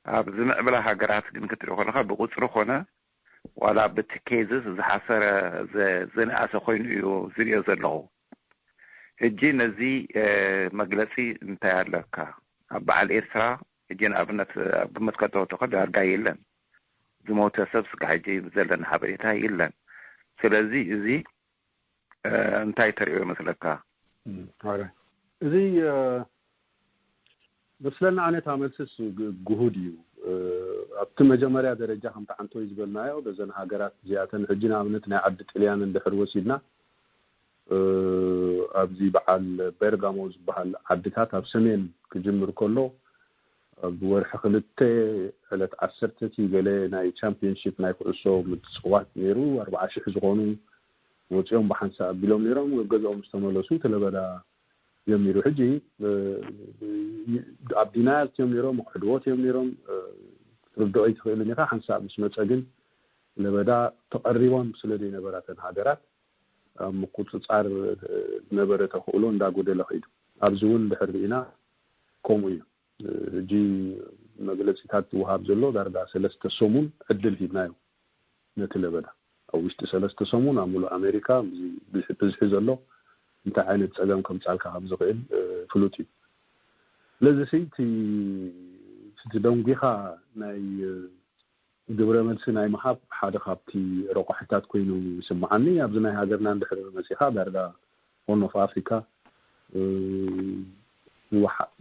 ኣብ ዝምዕብላ ሃገራት ግን ክትርኢ ከለካ ብቁፅሪ ኾነ ዋላ ብቲ ኬዝስ ዝሓሰረ ዝንኣሰ ኮይኑ እዩ ዝሪኦ ዘለኹ። ሕጂ ነዚ መግለፂ እንታይ ኣለካ? ኣብ በዓል ኤርትራ ሕጂ ንኣብነት ኣብ ግምት ከተወተኸ ዳርጋ የለን። ዝሞተ ሰብ ስጋ ሕጂ ዘለና ሓበሬታ የለን። ስለዚ እዚ እንታይ ተሪኦ ይመስለካ? እዚ መስለኒ ኣነ እታ መልስስ ግሁድ እዩ። ኣብቲ መጀመርያ ደረጃ ከምቲ ዓንቶይ ዝበልናዮ በዘን ሃገራት እዚኣተን ሕጂ ንኣብነት ናይ ዓዲ ጥልያን እንድሕር ወሲድና ኣብዚ በዓል ቤርጋሞ ዝበሃል ዓድታት ኣብ ሰሜን ክጅምር ከሎ ኣብ ወርሒ ክልተ ዕለት ዓሰርተ እቲ ገለ ናይ ቻምፒዮንሺፕ ናይ ኩዕሶ ምጽዋት ነይሩ። ኣርባዓ ሽሕ ዝኾኑ ወፂኦም ብሓንሳእ ኣቢሎም ነይሮም። ገዝኦም ዝተመለሱ እቲ ለበዳ ጀሚሩ። ሕጂ ኣብ ዲናያል እዮም ነይሮም፣ ክሕድዎ እዮም ነይሮም። ክትርድኦ ኣይትኽእልን ኢኻ። ሓንሳእ ምስ መፀ ግን ለበዳ ተቐሪቦም ስለ ዘይነበራ እተን ሃገራት ኣብ ምቁፅፃር ዝነበረ ተኽእሎ እንዳጎደለ ከይዱ። ኣብዚ እውን ድሕር ርኢና ከምኡ እዩ። ሕጂ መግለፂታት ዝወሃብ ዘሎ ዳርጋ ሰለስተ ሰሙን ዕድል ሂብናዮ ነቲ ለበዳ። ኣብ ውሽጢ ሰለስተ ሰሙን ኣብ ሙሉእ ኣሜሪካ ብዝሒ ዘሎ እንታይ ዓይነት ፀገም ከምፃልካ ከም ዝኽእል ፍሉጥ እዩ። ስለዚ እቲ ደንጒኻ ናይ ግብረ መልሲ ናይ ምሃብ ሓደ ካብቲ ረቋሒታት ኮይኑ ይስምዓኒ። ኣብዚ ናይ ሃገርና እንድሕር መፂኻ ዳርጋ ሆርን ኦፍ ኣፍሪካ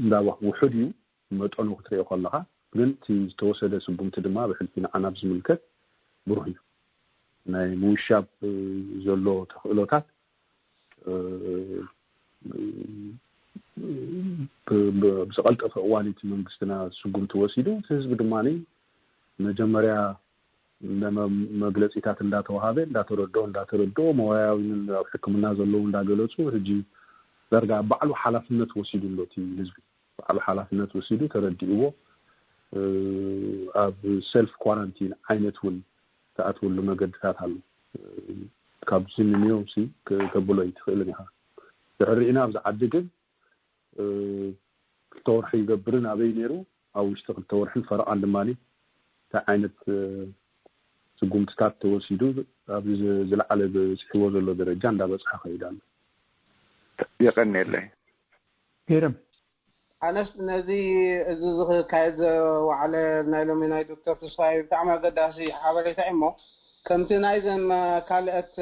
እንዳ ውሑድ እዩ መጠኑ ክትሪኦ ከለኻ፣ ግን እቲ ዝተወሰደ ስጉምቲ ድማ ብሕልፊ ንዓና ብዝምልከት ብሩህ እዩ። ናይ ምውሻብ ዘሎ ተኽእሎታት ብዝቐልጠፈ እዋን እቲ መንግስትና ስጉምቲ ወሲዱ፣ እቲ ህዝቢ ድማ መጀመርያ መግለፂታት እንዳተዋሃበ እንዳተረድኦ እንዳተረድኦ መዋያውንን ኣብ ሕክምና ዘለዉ እንዳገለፁ ሕጂ ዳርጋ ባዕሉ ሓላፍነት ወሲዱ ኣሎ። እቲ ህዝቢ ባዕሉ ሓላፍነት ወሲዱ ተረዲእዎ ኣብ ሰልፍ ኳራንቲን ዓይነት እውን ተኣትወሉ መገድታት ኣሎ። ካብዚ ንንዮም ሲ ከብሎ ኣይትኽእልን ኢኻ። ድሕር ርኢና ኣብዚ ዓዲ ግን ክልተ ወርሒ ይገብርን ኣበይ ነይሩ ኣብ ውሽጢ ክልተ ወርሕን ፈረቓን ድማ እንታይ ዓይነት ስጉምትታት ተወሲዱ ኣብዚ ዝለዓለ በፂሕዎ ዘሎ ደረጃ እንዳበፅሐ ከይድ ኣሎ። የቐንየለይ። ግርም ኣነስ ነዚ እዚ ዝካየድ ዝወዓለ ናይ ሎሚ ናይ ዶክተር ተስፋይ ብጣዕሚ ኣገዳሲ ሓበሬታ እዩ። እሞ ከምቲ ናይዘን ካልአት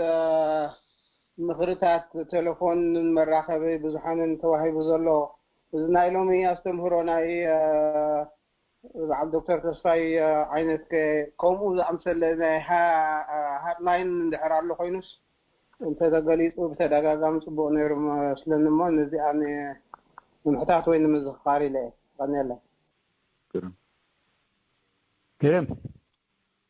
ምኽርታት ቴሌፎንን መራኸቢ ብዙሓንን ተዋሂቡ ዘሎ እዚ ናይ ሎሚ ኣስተምህሮ ናይ በዓል ዶክተር ተስፋይ ዓይነት ከምኡ ዝኣምሰለ ናይ ሃድላይን እንድሕር ኣሎ ኮይኑስ እንተተገሊፁ ብተደጋጋሚ ፅቡቕ ነይሩ መስለኒ። እሞ ነዚኣ ንምሕታት ወይ ንምዝኽኻር ኢለ እየ። ቀኒየለይ። ግርም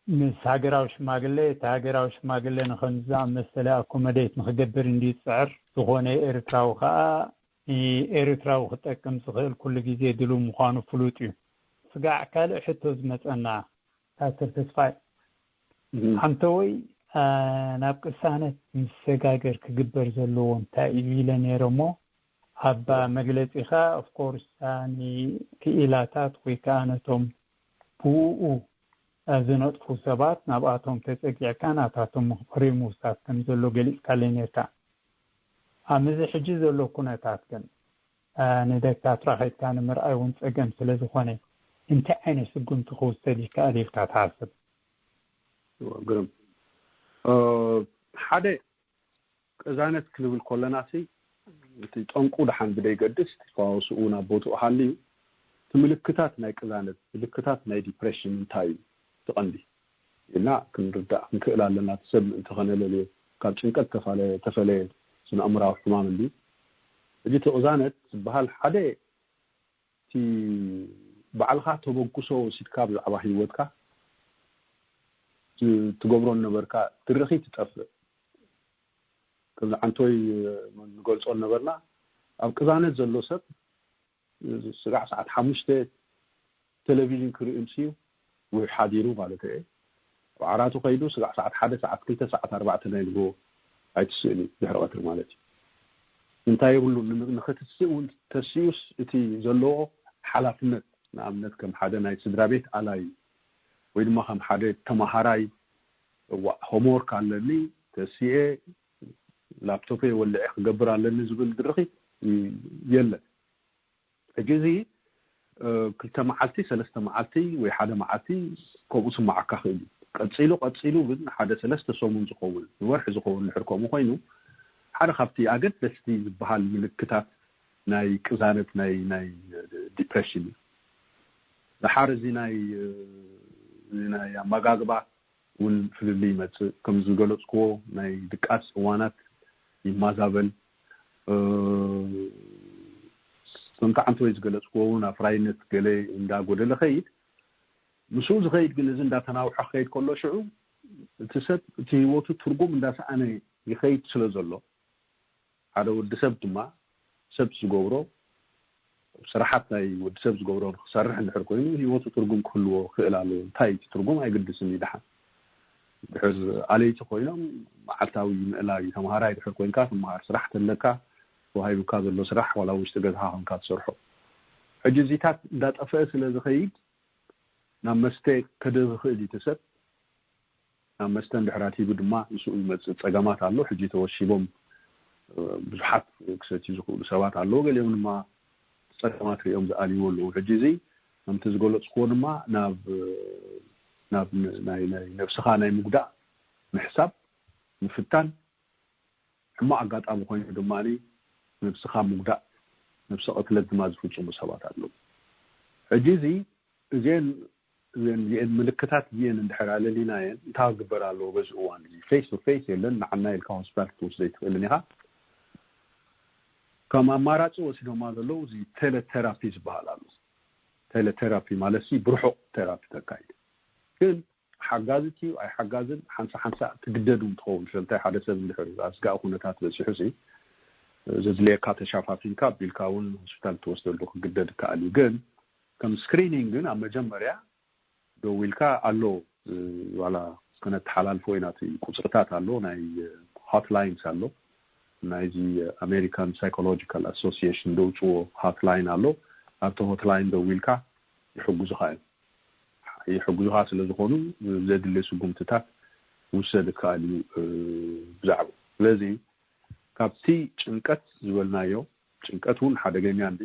ምስ ሃገራዊ ሽማግሌ፣ እቲ ሃገራዊ ሽማግሌ ንኸምዚ ዝኣመሰለ ኣኮመዴት ንኽገብር እንድዩ ዝፅዕር፣ ዝኾነ ኤርትራዊ ኸኣ ንኤርትራዊ ክጠቅም ዝኽእል ኩሉ ግዜ ድሉው ምዃኑ ፍሉጥ እዩ። ስጋዕ ካልእ ሕቶ ዝመጸና ፓስተር ተስፋይ ሓንተወይ ናብ ቅሳነት ምስሰጋገር ክግበር ዘለዎ እንታይ እዩ ኢለ ነይረ እሞ ኣብ መግለጺኻ ኦፍኮርስ ክኢላታት ወይ ከዓ ነቶም ብኡ ዝነጥፉ ሰባት ናብኣቶም ተጸጊዕካ ናታቶም መኽበሪ ምውሳድ ከም ዘሎ ገሊጽካለይ ነርካ። ኣብ ምዚ ሕጂ ዘሎ ኩነታት ግን ንደክታትራ ከይድካ ንምርኣይ እውን ጸገም ስለ ዝኾነ እንታይ ዓይነት ስጉምቲ ክውሰድ ይከኣል ኢልካ ትሓስብ? ግርም ሓደ ቅዛነት ክንብል ከለና ሲ እቲ ጠንቁ ደሓን ብደይገድስ ተፋወስኡ ናብ ቦትኡ ሃልዩ እቲ ምልክታት ናይ ቅዛነት ምልክታት ናይ ዲፕሬሽን እንታይ እዩ ትቐንዲ ኢልና ክንርዳእ ክንክእል ኣለና። እቲ ሰብ ምእንቲ ከነለልዮ ካብ ጭንቀት ተፈለየ ስነ ኣእምራዊ ሕማም እንዲ ሕጂ እቲ ቅዛነት ዝበሃል ሓደ እቲ ባዕልኻ ተበግሶ ወሲድካ ብዛዕባ ህይወትካ ት- ትገብሮ ነበርካ ድርኺ ትጠፍእ። ከምዚ ዓንቶይ ንገልጾ ነበርና ኣብ ቅዛነት ዘሎ ሰብ ስጋዕ ሰዓት ሓሙሽተ ቴሌቪዥን ክርኢ ምስዩ ውሕ ሓዲሩ ማለት እየ። ኣብ ዓራቱ ከይዱ ስጋዕ ሰዓት ሓደ ሰዓት ክልተ ሰዓት ኣርባዕተ ናይ ንግሆ ኣይትስእን እዩ ድሕሪ ቀትሪ ማለት እዩ። እንታይ የብሉን ንኽትስእ እውን ተስዩስ እቲ ዘለዎ ሓላፍነት ንኣብነት ከም ሓደ ናይ ስድራ ቤት ኣላይ ወይ ድማ ከም ሓደ ተመሃራይ እዋ ሆምወርክ ኣለኒ ተስኤ ላፕቶፕ ወልዐ ክገብር ኣለኒ ዝብል ድርኺት የለን። ሕጂ እዚ ክልተ መዓልቲ ሰለስተ መዓልቲ ወይ ሓደ መዓልቲ ከምኡ ስማዓካ ክእል እዩ። ቀፂሉ ቀፂሉ ግን ሓደ ሰለስተ ሰሙን ዝኸውን ንወርሒ ዝኸውን ድሕር ከምኡ ኮይኑ ሓደ ካብቲ ኣገደስቲ ዝበሃል ምልክታት ናይ ቅዛነት ናይ ናይ ዲፕሬሽን እዩ። ድሓር እዚ ናይ ናይ ኣመጋግባ እውን ፍልልይ ይመፅእ። ከም ዝገለፅክዎ ናይ ድቃስ እዋናት ይማዛበል። ከምቲ ዓንተወይ ዝገለፅክዎ እውን ኣፍራይነት ገለ እንዳጎደለ ከይድ ምስኡ ዝኸይድ ግን እዚ እንዳተናውሐ ክኸይድ ከሎ ሽዑ እቲ ሰብ እቲ ህይወቱ ትርጉም እንዳሰኣነ ይኸይድ ስለ ዘሎ ሓደ ወዲ ሰብ ድማ ሰብ ዝገብሮ ስራሓት ናይ ወዲ ሰብ ዝገብሮ ንክሰርሕ እንድሕር ኮይኑ ህይወቱ ትርጉም ክህልዎ ክእል ኣለዎ። እንታይ እቲ ትርጉም ኣይግድስን እዩ። ድሓን ድሕር ኣለይቲ ኮይኖም መዓልታዊ ምእላይ ተምሃራይ ድሕር ኮይንካ ትምሃር ስራሕ ተለካ ተዋሂቡካ ዘሎ ስራሕ ዋላ ውሽጢ ገዛኻ ኮንካ ትሰርሖ። ሕጂ እዚታት እንዳጠፈአ ስለ ዝኸይድ ናብ መስተ ከድህ ዝኽእል እዩ እቲ ሰብ ናብ መስተ እንድሕር ኣትዩ ድማ ምስኡ ይመፅእ ፀገማት ኣሎ። ሕጂ ተወሺቦም ብዙሓት ክሰትዩ ዝኽእሉ ሰባት ኣለዉ። ገሊኦም ድማ ፀገማት ሪኦም ዝኣልይዎ ኣለዉ። ሕጂ እዚ ከምቲ ዝገለፅክዎ ድማ ናብ ናብ ናይ ናይ ነብስኻ ናይ ምጉዳእ ምሕሳብ ምፍታን ሕማቕ ኣጋጣሚ ኮይኑ ድማ ነብስኻ ምጉዳእ ነብሰ ቅትለት ድማ ዝፍፅሙ ሰባት ኣለዉ። ሕጂ እዚ እዚአን እዚአን እዚአን ምልክታት እዚአን እንድሕር ኣለሊናየን እንታይ ክግበር ኣለዎ? በዚ እዋን እዚ ፌስ ቱ ፌስ የለን ንዓና ኢልካ ሆስፒታል ክትወስዶ ኣይትኽእልን ኢኻ። ከም ኣማራፂ ወሲዶማ ዘለዉ እዚ ቴሌቴራፒ ዝበሃል ኣሎ። ቴሌቴራፒ ማለት ሲ ብርሑቕ ቴራፒ ተካይድ ግን ሓጋዚ እዩ ኣይሓጋዝን ሓንሳ ሓንሳ ትግደዱ እንትኸውን ስለምንታይ ሓደ ሰብ እንድሕር ኣስጋእ ኩነታት በፂሑ ሲ ዘድልየካ ተሻፋፊንካ ቢልካ እውን ሆስፒታል ትወስደሉ ክግደድ ይከኣል እዩ። ግን ከም ስክሪኒንግ ግን ኣብ መጀመርያ ደው ኢልካ ኣሎ ዋላ ከነተሓላልፎ ኢና እቲ ቁፅርታት ኣሎ ናይ ሆትላይንስ ኣሎ ናይዚ ኣሜሪካን ሳይኮሎጂካል ኣሶሲሽን ደውፅዎ ሆትላይን ኣሎ። ኣብቲ ሆትላይን ደው ኢልካ ይሕጉዙካ እዮም። ይሕጉዙካ ስለ ዝኾኑ ዘድሊ ስጉምትታት ውሰድ ይከኣል እዩ ብዛዕባ ስለዚ ካብቲ ጭንቀት ዝበልናዮ ጭንቀት እውን ሓደገኛ እንዲ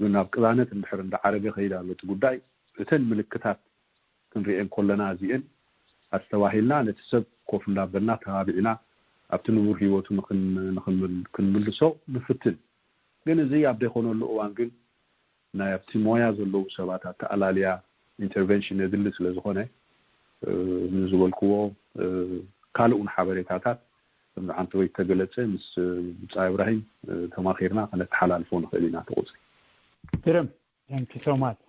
ግን ናብ ቅዛነት እንድሕር እንዳዓረገ ከይድ ኣሎ እቲ ጉዳይ እተን ምልክታት ክንሪኤን ከለና እዚአን ኣስተባሂልና ነቲ ሰብ ኮፍ እንዳበልና ተባቢዕና ኣብቲ ንቡር ህይወቱ ክንምልሶ ንፍትን። ግን እዚ ኣብ ዘይኮነሉ እዋን ግን ናይ ኣብቲ ሞያ ዘለዉ ሰባት ኣተኣላልያ ኢንተርቨንሽን የድሊ ስለ ዝኾነ ንዝበልክዎ ካልእ እውን ሓበሬታታት ከምዚ ዓንተወይ ተገለጸ ምስ ብጻይ እብራሂም ተማኺርና ከነተሓላልፎ ንኽእል ኢና እቲ ቁጽሪ። ግርም። Thank you so much።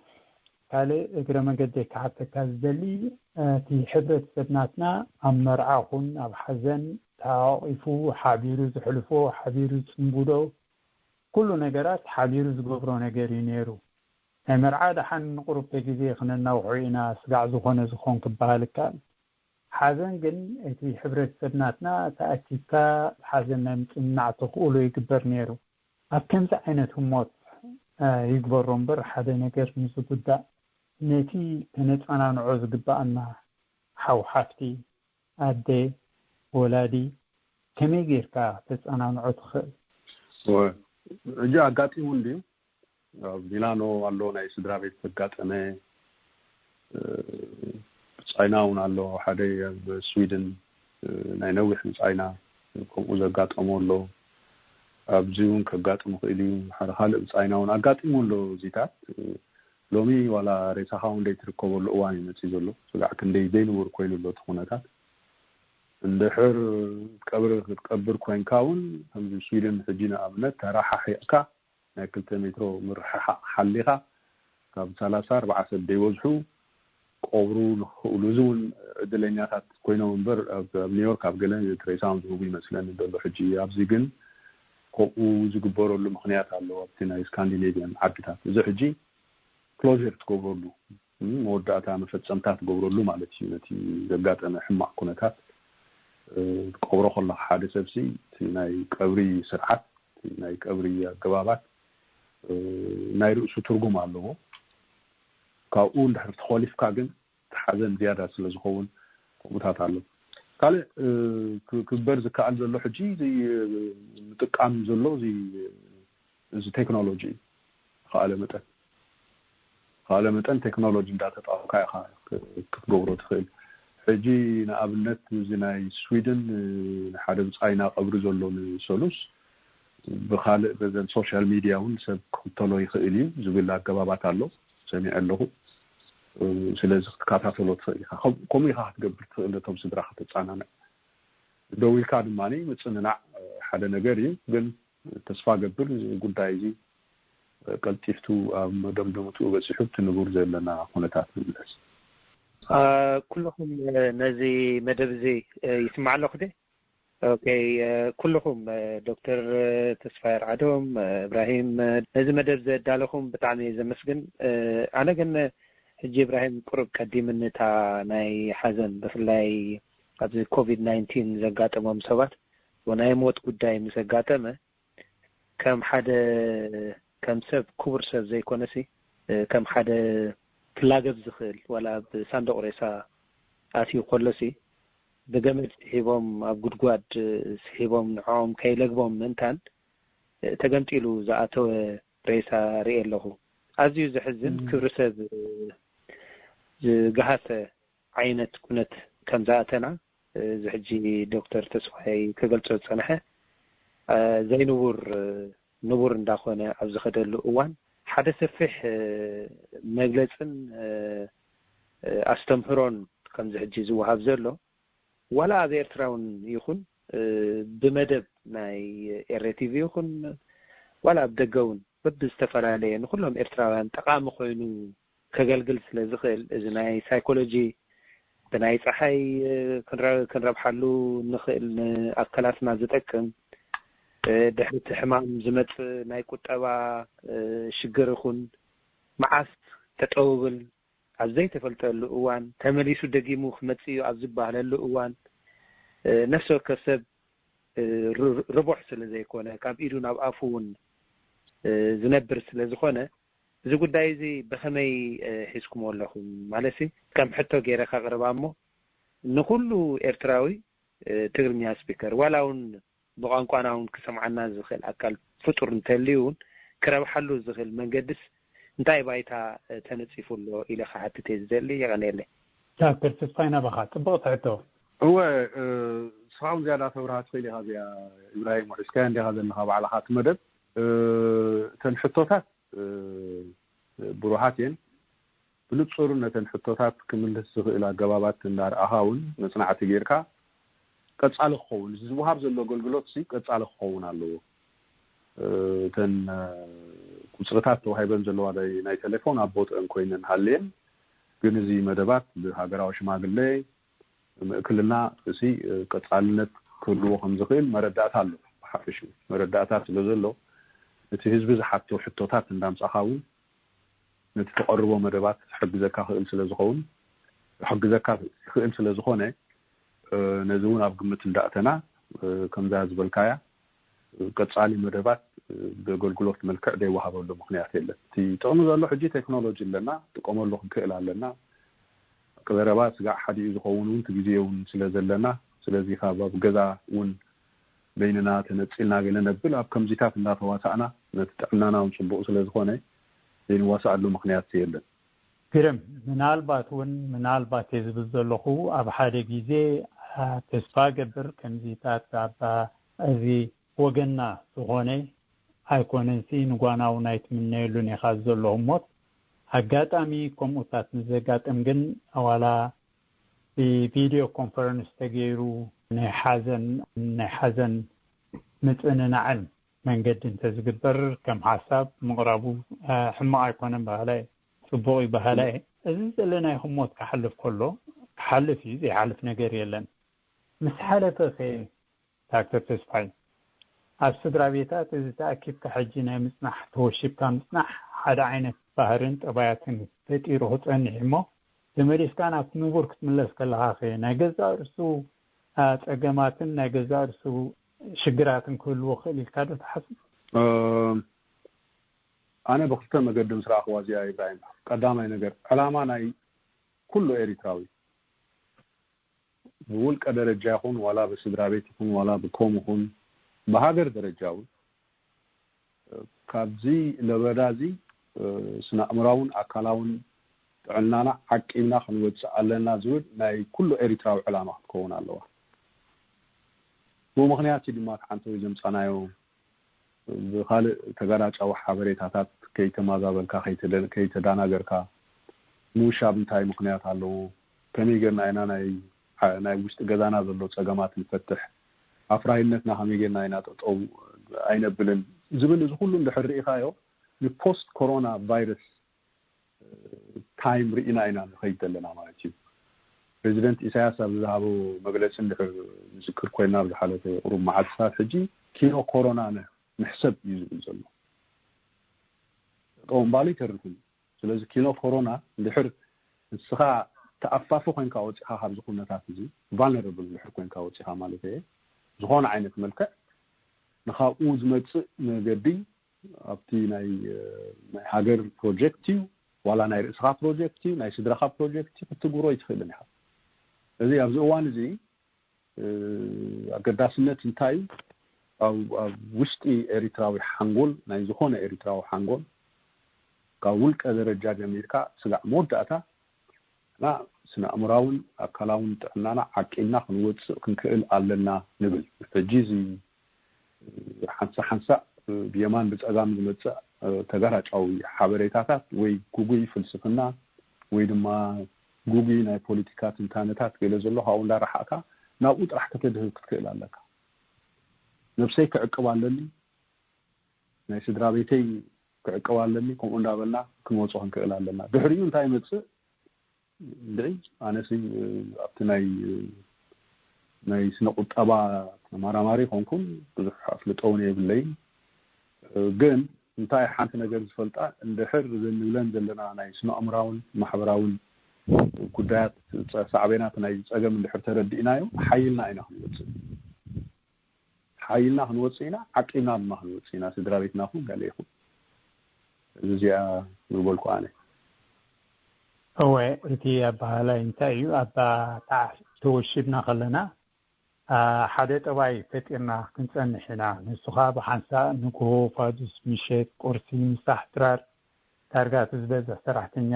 ካልእ እግረ መገደይ ክሓተካ ዝደሊ እቲ ሕብረተሰብ ናትና ኣብ መርዓ ኹን ኣብ ሓዘን ተሓቋቒፉ ሓቢሩ ዝሕልፎ ሓቢሩ ዝጽንቡዶ ኩሉ ነገራት ሓቢሩ ዝገብሮ ነገር እዩ ነይሩ። ናይ መርዓ ደሓን ንቁሩብ ግዜ ክነናውሖ ኢና ስጋዕ ዝኾነ ዝኾን ክበሃል ይከኣል። ሓዘን ግን እቲ ሕብረተሰብ ናትና ተኣኪብካ ሓዘን ናይ ምጽንናዕ ተኽእሎ ይግበር ነይሩ። ኣብ ከምዚ ዓይነት ህሞት ይግበሮ እምበር ሓደ ነገር ንዝጉዳእ ነቲ ከነጸናንዖ ዝግበኣና ሓው ሓፍቲ፣ ኣደ፣ ወላዲ ከመይ ጌርካ ተጸናንዖ ትኽእል? ሕጂ ኣጋጢሙ እንድዩ ኣብ ሚላኖ ኣሎ ናይ ስድራ ቤት ዘጋጠመ ብጻይና እውን ኣሎ ሓደ ኣብ ስዊድን ናይ ነዊሕ ብጻይና ከምኡ ዘጋጠሞ ኣሎ ኣብዚ እውን ከጋጥም ይኽእል እዩ ሓደ ካልእ ብጻይና እውን ኣጋጢሙ ኣሎ እዚታት ሎሚ ዋላ ሬሳኻ እውን ደይትርከበሉ እዋን እዩ መፅእ ዘሎ ስጋዕ ክንደይ ዘይንውር ኮይኑ ኣሎ እቲ ኩነታት እንድሕር ቀብሪ ክትቀብር ኮይንካ እውን ከምዚ ስዊድን ሕጂ ንኣብነት ተረሓሒቕካ ናይ ክልተ ሜትሮ ምርሕሓቕ ሓሊኻ ካብ ሰላሳ ኣርባዓ ሰብ ደይበዝሑ ቀብሩ ንክኽእሉ፣ እዚ እውን ዕድለኛታት ኮይኖም እምበር ኣብ ኒውዮርክ ኣብ ገለ ሬሳውን ዝህቡ ይመስለኒ ዘሎ ሕጂ። ኣብዚ ግን ከምኡ ዝግበረሉ ምኽንያት ኣለዎ ኣብቲ ናይ ስካንዲኔቪያን ዓድታት። እዚ ሕጂ ክሎር ትገብረሉ፣ መወዳእታ መፈፀምታ ትገብረሉ ማለት እዩ። ነቲ ዘጋጠመ ሕማቕ ኩነታት ትቀብሮ ከለካ ሓደ ሰብሲ እቲ ናይ ቀብሪ ስርዓት፣ እቲ ናይ ቀብሪ ኣገባባት ናይ ርእሱ ትርጉም ኣለዎ። ካብኡ እንድሕር ተኾሊፍካ ግን ሓዘን ዝያዳ ስለ ዝኸውን ከምኡታት ኣሎ። ካልእ ክግበር ዝከኣል ዘሎ ሕጂ ምጥቃም ዘሎ እዚ ቴክኖሎጂ እዩ። ከኣለ መጠን ከኣለ መጠን ቴክኖሎጂ እንዳተጣወካ ኢኻ ክትገብሮ ትኽእል። ሕጂ ንኣብነት እዚ ናይ ስዊድን ንሓደ ብጻይና ቀብሪ ዘሎ ንሰሉስ ብኻልእ በዘን ሶሻል ሚድያ እውን ሰብ ክኽተሎ ይኽእል እዩ ዝብል ኣገባባት ኣሎ፣ ሰሚዐ ኣለኹ። ስለዚ ክትከታተሎ ትኽእል ኢኻ። ከምኡ ኢኻ ክትገብር ትኽእል፣ ነቶም ስድራ ከተጻናንዕ። ደው ኢልካ ድማ ምጽንናዕ ሓደ ነገር እዩ፣ ግን ተስፋ ገብር እዚ ጉዳይ እዚ ቀልጢፍቱ ኣብ መደምደምትኡ በጺሑ እቲ ንቡር ዘለና ኩነታት ንምለስ። ኩልኹም ነዚ መደብ እዚ ይስማዕ ኣለኹ ደ? ኦኬ፣ ኩልኹም ዶክተር ተስፋይ ኣርዓዶም፣ እብራሂም፣ ነዚ መደብ ዘዳለኹም ብጣዕሚ እየ ዘመስግን። ኣነ ግን ሕጂ እብራሂም ቁሩብ ቀዲምኒ እታ ናይ ሓዘን ብፍላይ ኣብዚ ኮቪድ ናይንቲን ዘጋጠሞም ሰባት ናይ ሞት ጉዳይ ምስ ኣጋጠመ ከም ሓደ ከም ሰብ ክቡር ሰብ ዘይኮነሲ ከም ሓደ ክላገብ ዝኽእል ዋላ ኣብ ሳንዱቕ ሬሳ ኣትዩ ከሎሲ ብገመድ ስሒቦም ኣብ ጉድጓድ ስሒቦም ንዕኦም ከይለግቦም ምእንታን ተገምጢሉ ዝኣተወ ሬሳ ርኢ ኣለኹ። ኣዝዩ ዘሕዝን ክብሪ ሰብ ዝገሃሰ ዓይነት ኩነት ከም ዝኣተና እዚ ሕጂ ዶክተር ተስፋይ ክገልጾ ዝጸንሐ ዘይንቡር ንቡር እንዳኾነ ኣብ ዝኸደሉ እዋን ሓደ ሰፊሕ መግለጽን ኣስተምህሮን ከምዚ ሕጂ ዝወሃብ ዘሎ ዋላ ኣብ ኤርትራውን ይኹን ብመደብ ናይ ኤሬ ቲቪ ይኹን ዋላ ኣብ ደገውን በብዝተፈላለየ ንኩሎም ኤርትራውያን ጠቓሚ ኮይኑ ከገልግል ስለ ዝኽእል እዚ ናይ ሳይኮሎጂ ብናይ ፀሓይ ክንረብሓሉ ንኽእል ንኣካላትና ዝጠቅም ድሕርቲ ሕማም ዝመፅእ ናይ ቁጠባ ሽግር ይኹን መዓስ ተጠውብል ኣብ ዘይተፈልጠሉ እዋን ተመሊሱ ደጊሙ ክመፅእ እዩ ኣብ ዝበሃለሉ እዋን ነፍሲ ወከፍ ሰብ ርቡሕ ስለ ዘይኮነ ካብ ኢዱ ናብ ኣፉ እውን ዝነብር ስለ ዝኾነ እዚ ጉዳይ እዚ ብኸመይ ሒዝኩሞ ኣለኹም? ማለት ከም ሕቶ ገይረ ከቕርባ እሞ ንኹሉ ኤርትራዊ ትግርኛ ስፒከር ዋላ እውን ብቋንቋና እውን ክሰምዓና ዝኽእል ኣካል ፍጡር እንተልዩ እውን ክረብሓሉ ዝኽእል መንገድስ እንታይ ባይታ ተነፂፉ ኣሎ ኢለ ክሓትት እየ ዝደሊ። የቐንየለይ። ዶክተር ተስፋይ ናባኻ ፅቡቕ ትሕቶ። እወ ስኻ እውን ዝያዳ ተብርሃ ትኽእል ኢኻ እዚኣ ኢብራሂም ውሒስካያ እንዲኻ ዘለኻ ባዕልኻ እቲ መደብ እተን ሕቶታት ብሩሃት እየን። ብንጹር ነተን ሕቶታት ክምልስ ዝኽእል ኣገባባት እንዳረኣኻ እውን መጽናዕቲ ጌርካ ቀጻሊ ክኸውን፣ እዚ ዝወሃብ ዘሎ ኣገልግሎት ሲ ቀጻሊ ክኸውን ኣለዎ። እተን ቁጽርታት ተዋሂበን ዘለዋ ናይ ቴሌፎን ኣብ ቦትአን ኮይነን ሃልየን፣ ግን እዚ መደባት ብሃገራዊ ሽማግሌ ምእክልና እዚ ቀጻልነት ክህልዎ ከም ዝኽእል መረዳእታ ኣሎ። ብሓፈሽኡ መረዳእታ ስለ ዘሎ እቲ ህዝቢ ዝሓቶ ሕቶታት እንዳምጻኻ እውን ነቲ ተቐርቦ መደባት ክሕግዘካ ክእል ስለ ዝኸውን ክሕግዘካ ክእል ስለ ዝኾነ ነዚ እውን ኣብ ግምት እንዳእተና ከምዛ ዝበልካያ ቀጻሊ መደባት ብኣገልግሎት መልክዕ ዘይወሃበሉ ምኽንያት የለን። እቲ ጥቕሚ ዘሎ ሕጂ ቴክኖሎጂ ኣለና፣ ጥቀመሉ ክንክእል ኣለና። ቀረባ ስጋዕ ሓዲኡ ዝኸውን እውን እቲ ግዜ እውን ስለ ዘለና፣ ስለዚ ካብ ኣብ ገዛ እውን በይንና ተነጺልና ገለ ነብል ኣብ ከምዚታት እንዳተዋሳእና ነቲ ጥዕናና እውን ጽቡቕ ስለ ዝኾነ ዘይንዋሳኣሉ ምኽንያት የለን። ግርም፣ ምናልባት እውን ምናልባት እየ ዝብል ዘለኹ ኣብ ሓደ ግዜ ተስፋ ገብር ከምዚታት ኣብ እዚ ወገንና ዝኾነ ኣይኮነንሲ ንጓናው ናይ ትምነየሉን ኢኻ ዘሎ ህሞት ኣጋጣሚ ከምኡታት ንዘጋጥም ግን ዋላ ብቪድዮ ኮንፈረንስ ተገይሩ ናይ ሓዘን ናይ ሓዘን ምጽንናዕን መንገዲ እንተዝግበር ከም ሓሳብ ምቕራቡ ሕማቕ ኣይኮነን በሃላይ፣ ጽቡቕ እዩ በሃላይ። እዚ ዘለናይ ህሞት ክሓልፍ ከሎ ክሓልፍ እዩ፣ ዘይሓልፍ ነገር የለን። ምስ ሓለፈ ከ ዳክተር ተስፋይ፣ ኣብ ስድራ ቤታት እዚ ተኣኪብካ ሕጂ ናይ ምጽናሕ፣ ተወሺብካ ምጽናሕ ሓደ ዓይነት ባህርን ጠባያትን ፈጢሩ ክጸንሕ እሞ፣ ተመሊስካ ናብቲ ንቡር ክትምለስ ከለኻ ከ ናይ ገዛእ ርእሱ ጸገማትን ናይ ገዛእ ርእሱ ሽግራትን ክህልዎ ክእል ኢልካ ዶ ትሓስብ? ኣነ ብክልተ መገዲ ምስ ረኣኽዋ እዚኣ ኢብራሂም፣ ቀዳማይ ነገር ዕላማ ናይ ኩሉ ኤሪትራዊ ብውልቀ ደረጃ ይኹን ዋላ ብስድራ ቤት ይኹን ዋላ ብኮም ይኹን ብሃገር ደረጃ እውን ካብዚ ለበዳ እዚ ስነ ኣእምራውን ኣካላውን ጥዕናና ዓቂብና ክንወፅእ ኣለና ዝብል ናይ ኩሉ ኤሪትራዊ ዕላማ ክትከውን ኣለዋ። ብኡ ምክንያት እዩ ድማ እቲ ሓንተወይ ዘምፃናዮ ብካልእ ተጋራጫዊ ሓበሬታታት ከይተማዛበልካ ከይተደናገርካ ምውሻብ እንታይ ምክንያት ኣለዎ? ከመይ ጌርና ኢና ናይ ናይ ውሽጢ ገዛና ዘሎ ፀገማት ንፈትሕ? ኣፍራይነትና ከመይ ጌርና ኢና ጠጠው ኣይነብልን ዝብል እዚ ኩሉ እንድሕር ርኢኻዮ ንፖስት ኮሮና ቫይረስ ታይም ርኢና ኢና ንኸይድ ዘለና ማለት እዩ። ፕሬዚደንት ኢሳያስ ኣብ ዝሃቦ መግለፂ እንድሕር ንዝክር ኮይና ኣብ ዝሓለፈ ቁሩብ መዓልትታት ሕጂ ኪኖ ኮሮና ንሕሰብ እዩ ዝብል ዘሎ። ጠወምባሉ ይተርፍን። ስለዚ ኪኖ ኮሮና እንድሕር ንስኻ ተኣፋፊ ኮይንካ ወፂኻ ካብዚ ኩነታት እዚ ቫልነረብል እንድሕር ኮይንካ ወፂኻ ማለት እየ ዝኾነ ዓይነት መልክዕ ንካብኡ ዝመፅእ መገዲ ኣብቲ ናይ ናይ ሃገር ፕሮጀክት እዩ ዋላ ናይ ርእስኻ ፕሮጀክት እዩ ናይ ስድራኻ ፕሮጀክት እዩ ክትግብሮ ይትኽእልን ኢኻ። እዚ ኣብዚ እዋን እዚ ኣገዳስነት እንታይ እዩ? ኣብ ውሽጢ ኤሪትራዊ ሓንጎል ናይ ዝኾነ ኤሪትራዊ ሓንጎል ካብ ውልቀ ደረጃ ጀሚርካ ስጋዕ መወዳእታ ና ስነ ኣእምራውን ኣካላውን ጥዕናና ዓቂብና ክንወፅእ ክንክእል ኣለና ንብል። ሕጂ እዚ ሓንሳ ሓንሳ ብየማን ብፀጋም ዝመፅእ ተጋራጫዊ ሓበሬታታት ወይ ጉጉይ ፍልስፍና ወይ ድማ ጉጉይ ናይ ፖለቲካ ትንታነታት ገለ ዘሎ ካብኡ እንዳረሓቕካ ናብኡ ጥራሕ ከተድህብ ክትክእል ኣለካ። ነብሰይ ክዕቅብ ኣለኒ፣ ናይ ስድራ ቤተይ ክዕቅብ ኣለኒ፣ ከምኡ እንዳበልና ክንወፆ ክንክእል ኣለና። ድሕሪኡ እንታይ ይመፅእ? እንድዒ ኣነሲ ኣብቲ ናይ ናይ ስነ ቁጠባ ተመራማሪ ኮንኩን ብዙሕ ኣፍልጦ እውን የብለይን። ግን እንታይ ሓንቲ ነገር ዝፈልጣ እንድሕር ዘንብለን ዘለና ናይ ስነ ኣእምራውን ማሕበራውን ጉዳያት ሳዕቤናት ናይ ፀገም እንድሕር ተረዲእናዮ ሓይልና ኢና ክንወፅእ ሓይልና ክንወፅእ ኢና ዓቂብና ድማ ክንወፅእ ኢና ስድራ ቤትና ኹን ገለ ይኹን እዚኣ ዝበልኩ ኣነ። እወ፣ እቲ ኣባሃላይ እንታይ እዩ? ኣባ ተወሽብና ከለና ሓደ ጠባይ ፈጢርና ክንፀንሕ ኢና። ንሱ ከዓ ብሓንሳእ ንግሆ ፋዱስ ምሸት ቁርሲ ምሳሕ ድራር ዳርጋ እቲ ዝበዝሕ ሰራሕተኛ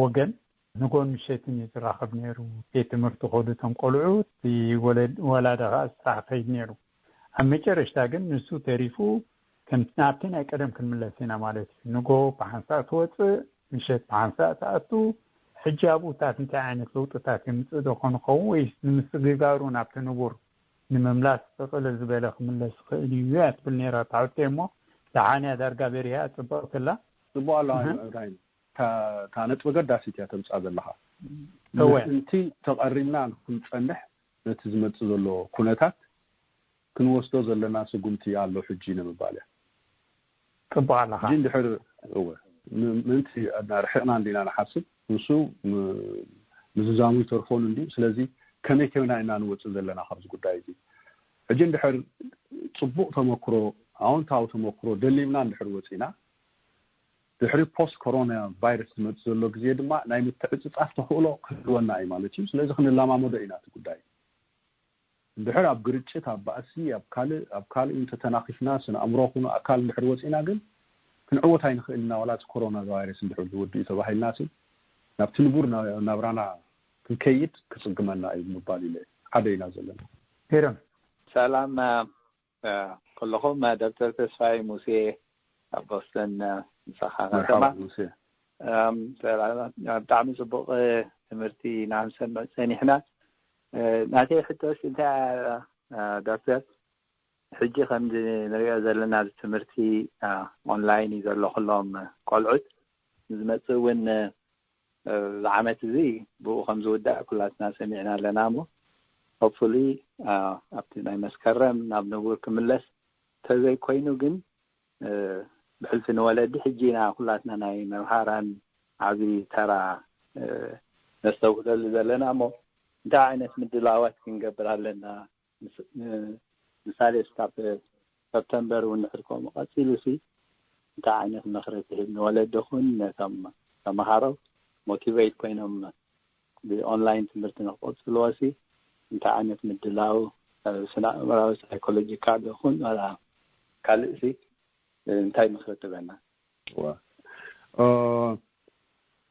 ወገን ንጎን ምሸትን እዩ ዝራኸብ ነይሩ። ቤት ትምህርቲ ከዱ እቶም ቆልዑ ወላዳ ከዓ ስራሕ ከይድ ነይሩ። ኣብ መጨረሽታ ግን ንሱ ተሪፉ ናብቲ ናይ ቀደም ክንምለስ ኢና ማለት እዩ። ንጎ ብሓንሳእ ትወፅእ፣ ምሸት ብሓንሳእ ትኣቱ። ሕጂ ኣብኡታት እንታይ ዓይነት ለውጥታት የምፅእ ዶ ኾን ኸውን ወይስ ንምስግጋሩ ናብቲ ንቡር ንምምላስ ጠጠለ ዝበለ ክምለስ ይኽእል እዩ እያ ትብል ነይራ ታውቴ እሞ ደሓንያ ዳርጋ በሪሃ ፅብቕትላ ፅቡቅ ኣሎ። እታ ነጥቢ ገዳሲት እያ ተምፃ ዘለካ። ምእንቲ ተቐሪብና ክንፀንሕ ነቲ ዝመፅእ ዘሎ ኩነታት ክንወስዶ ዘለና ስጉምቲ ኣሎ ሕጂ ንምባል እያ። ፅቡቅ ኣለካ። ሕጂ እንድሕር እወ ምእንቲ ርሒቕና እንዲና ንሓስብ ንሱ ምዝዛሙ ይተርፎን እንዲ። ስለዚ ከመይ ከመና ኢና ንወፅእ ዘለና ካብዚ ጉዳይ እዚ? ሕጂ እንድሕር ፅቡቅ ተመክሮ ኣዎንታዊ ተመክሮ ደሊብና እንድሕር ወፂና ድሕሪ ፖስት ኮሮና ቫይረስ ዝመፅእ ዘሎ ግዜ ድማ ናይ ምትዕፅፃፍ ተኽእሎ ክህልወና እዩ ማለት እዩ። ስለዚ ክንለማመዶ ኢና እቲ ጉዳይ። እንድሕር ኣብ ግርጭት ኣብ ባእሲ ኣብ ካልእ ኣብ ካልእ እንተተናኺፍና ስነ ኣእምሮ ኩኑ ኣካል እንድሕር ወፂና ግን ክንዕወት ኣይንኽእል ኢና። ዋላ እቲ ኮሮና ቫይረስ እንድሕር ዝውድእ እዩ ተባሂልና ሲ ናብቲ ንቡር ናብራና ክንከይድ ክፅግመና እዩ ምባል ኢለ ሓደ ኢና ዘለና። ሄሮን ሰላም ከለኹም ዶክተር ተስፋይ ሙሴ ኣብ ቦስተን ምሳኻ ከተማ ብጣዕሚ ፅቡቅ ትምህርቲ ኢና ንሰምዕ ፀኒሕና። ናተይ ሕቶስ እንታይ? ዶክተር፣ ሕጂ ከምዚ ንሪኦ ዘለና ትምህርቲ ኦንላይን እዩ ዘሎ። ኩሎም ቆልዑት ዝመፅእ እውን ዝዓመት እዚ ብኡ ከም ዝውዳእ ኩላትና ሰሚዕና ኣለና። እሞ ሆፕፉሊ ኣብቲ ናይ መስከረም ናብ ንቡር ክምለስ ተዘይኮይኑ ግን ብሕልፊ ንወለዲ ሕጂ ኢና ኩላትና ናይ መምሃራን ዓብዪ ተራ ነስተውዕለሉ ዘለና። እሞ እንታይ ዓይነት ምድላዋት ክንገብር ኣለና? ምሳሌ ስካብ ሰፕተምበር እውን ንሕድ ከምኡ ቀፂሉ ሲ እንታይ ዓይነት ምኽሪ ትህብ ንወለዲ ኹን ነቶም ተምሃሮ ሞቲቬት ኮይኖም ብኦንላይን ትምህርቲ ንክቐፅልዎ ሲ እንታይ ዓይነት ምድላው ስነ ኣእምራዊ ሳይኮሎጂካል ይኹን ዋላ ካልእ ሲ እንታይ ምኽሪ ትበና?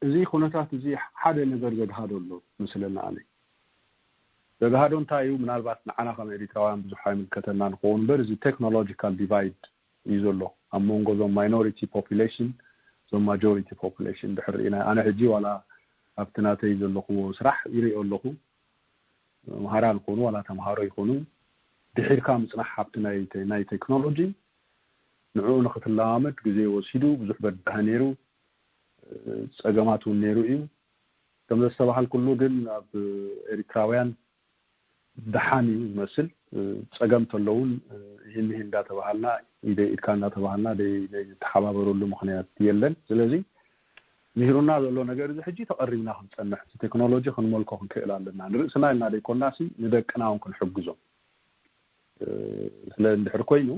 እዚ ኩነታት እዚ ሓደ ነገር ዘግሃዶ ኣሎ መስለና። ኣነ ዘግሃዶ እንታይ እዩ? ምናልባት ንዓና ከም ኤሪትራውያን ብዙሕ ኣይምልከተና ንኸውን እምበር፣ እዚ ቴክኖሎጂካል ዲቫይድ እዩ ዘሎ ኣብ መንጎ እዞም ማይኖሪቲ ፖፑሌሽን፣ እዞም ማጆሪቲ ፖፑሌሽን ድሕር ርኢና። ኣነ ሕጂ ዋላ ኣብቲ ናተይ ዘለኹዎ ስራሕ ይሪኦ ኣለኹ። መሃራን ይኾኑ ዋላ ተምሃሮ ይኾኑ፣ ድሒርካ ምፅናሕ ሃብቲ ናይ ቴክኖሎጂ፣ ንዕኡ ንክትለማመድ ግዜ ወሲዱ፣ ብዙሕ በዳህ ነይሩ፣ ፀገማት እውን ነይሩ እዩ። ከም ዘስተባሃልኩሉ ግን ኣብ ኤሪትራውያን ደሓን እዩ ዝመስል። ፀገም ተለውን ይህን ይህን እንዳተባሃልና፣ ኢደ ኢድካ እንዳተባሃልና ዘይተሓባበረሉ ምክንያት የለን። ስለዚ ምሂሩና ዘሎ ነገር እዚ ሕጂ ተቐሪብና ክንፀንሕ፣ እቲ ቴክኖሎጂ ክንመልኮ ክንክእል ኣለና። ንርእስና ኢልና ዘይኮናሲ ንደቅና እውን ክንሕግዞም። ስለ እንድሕር ኮይኑ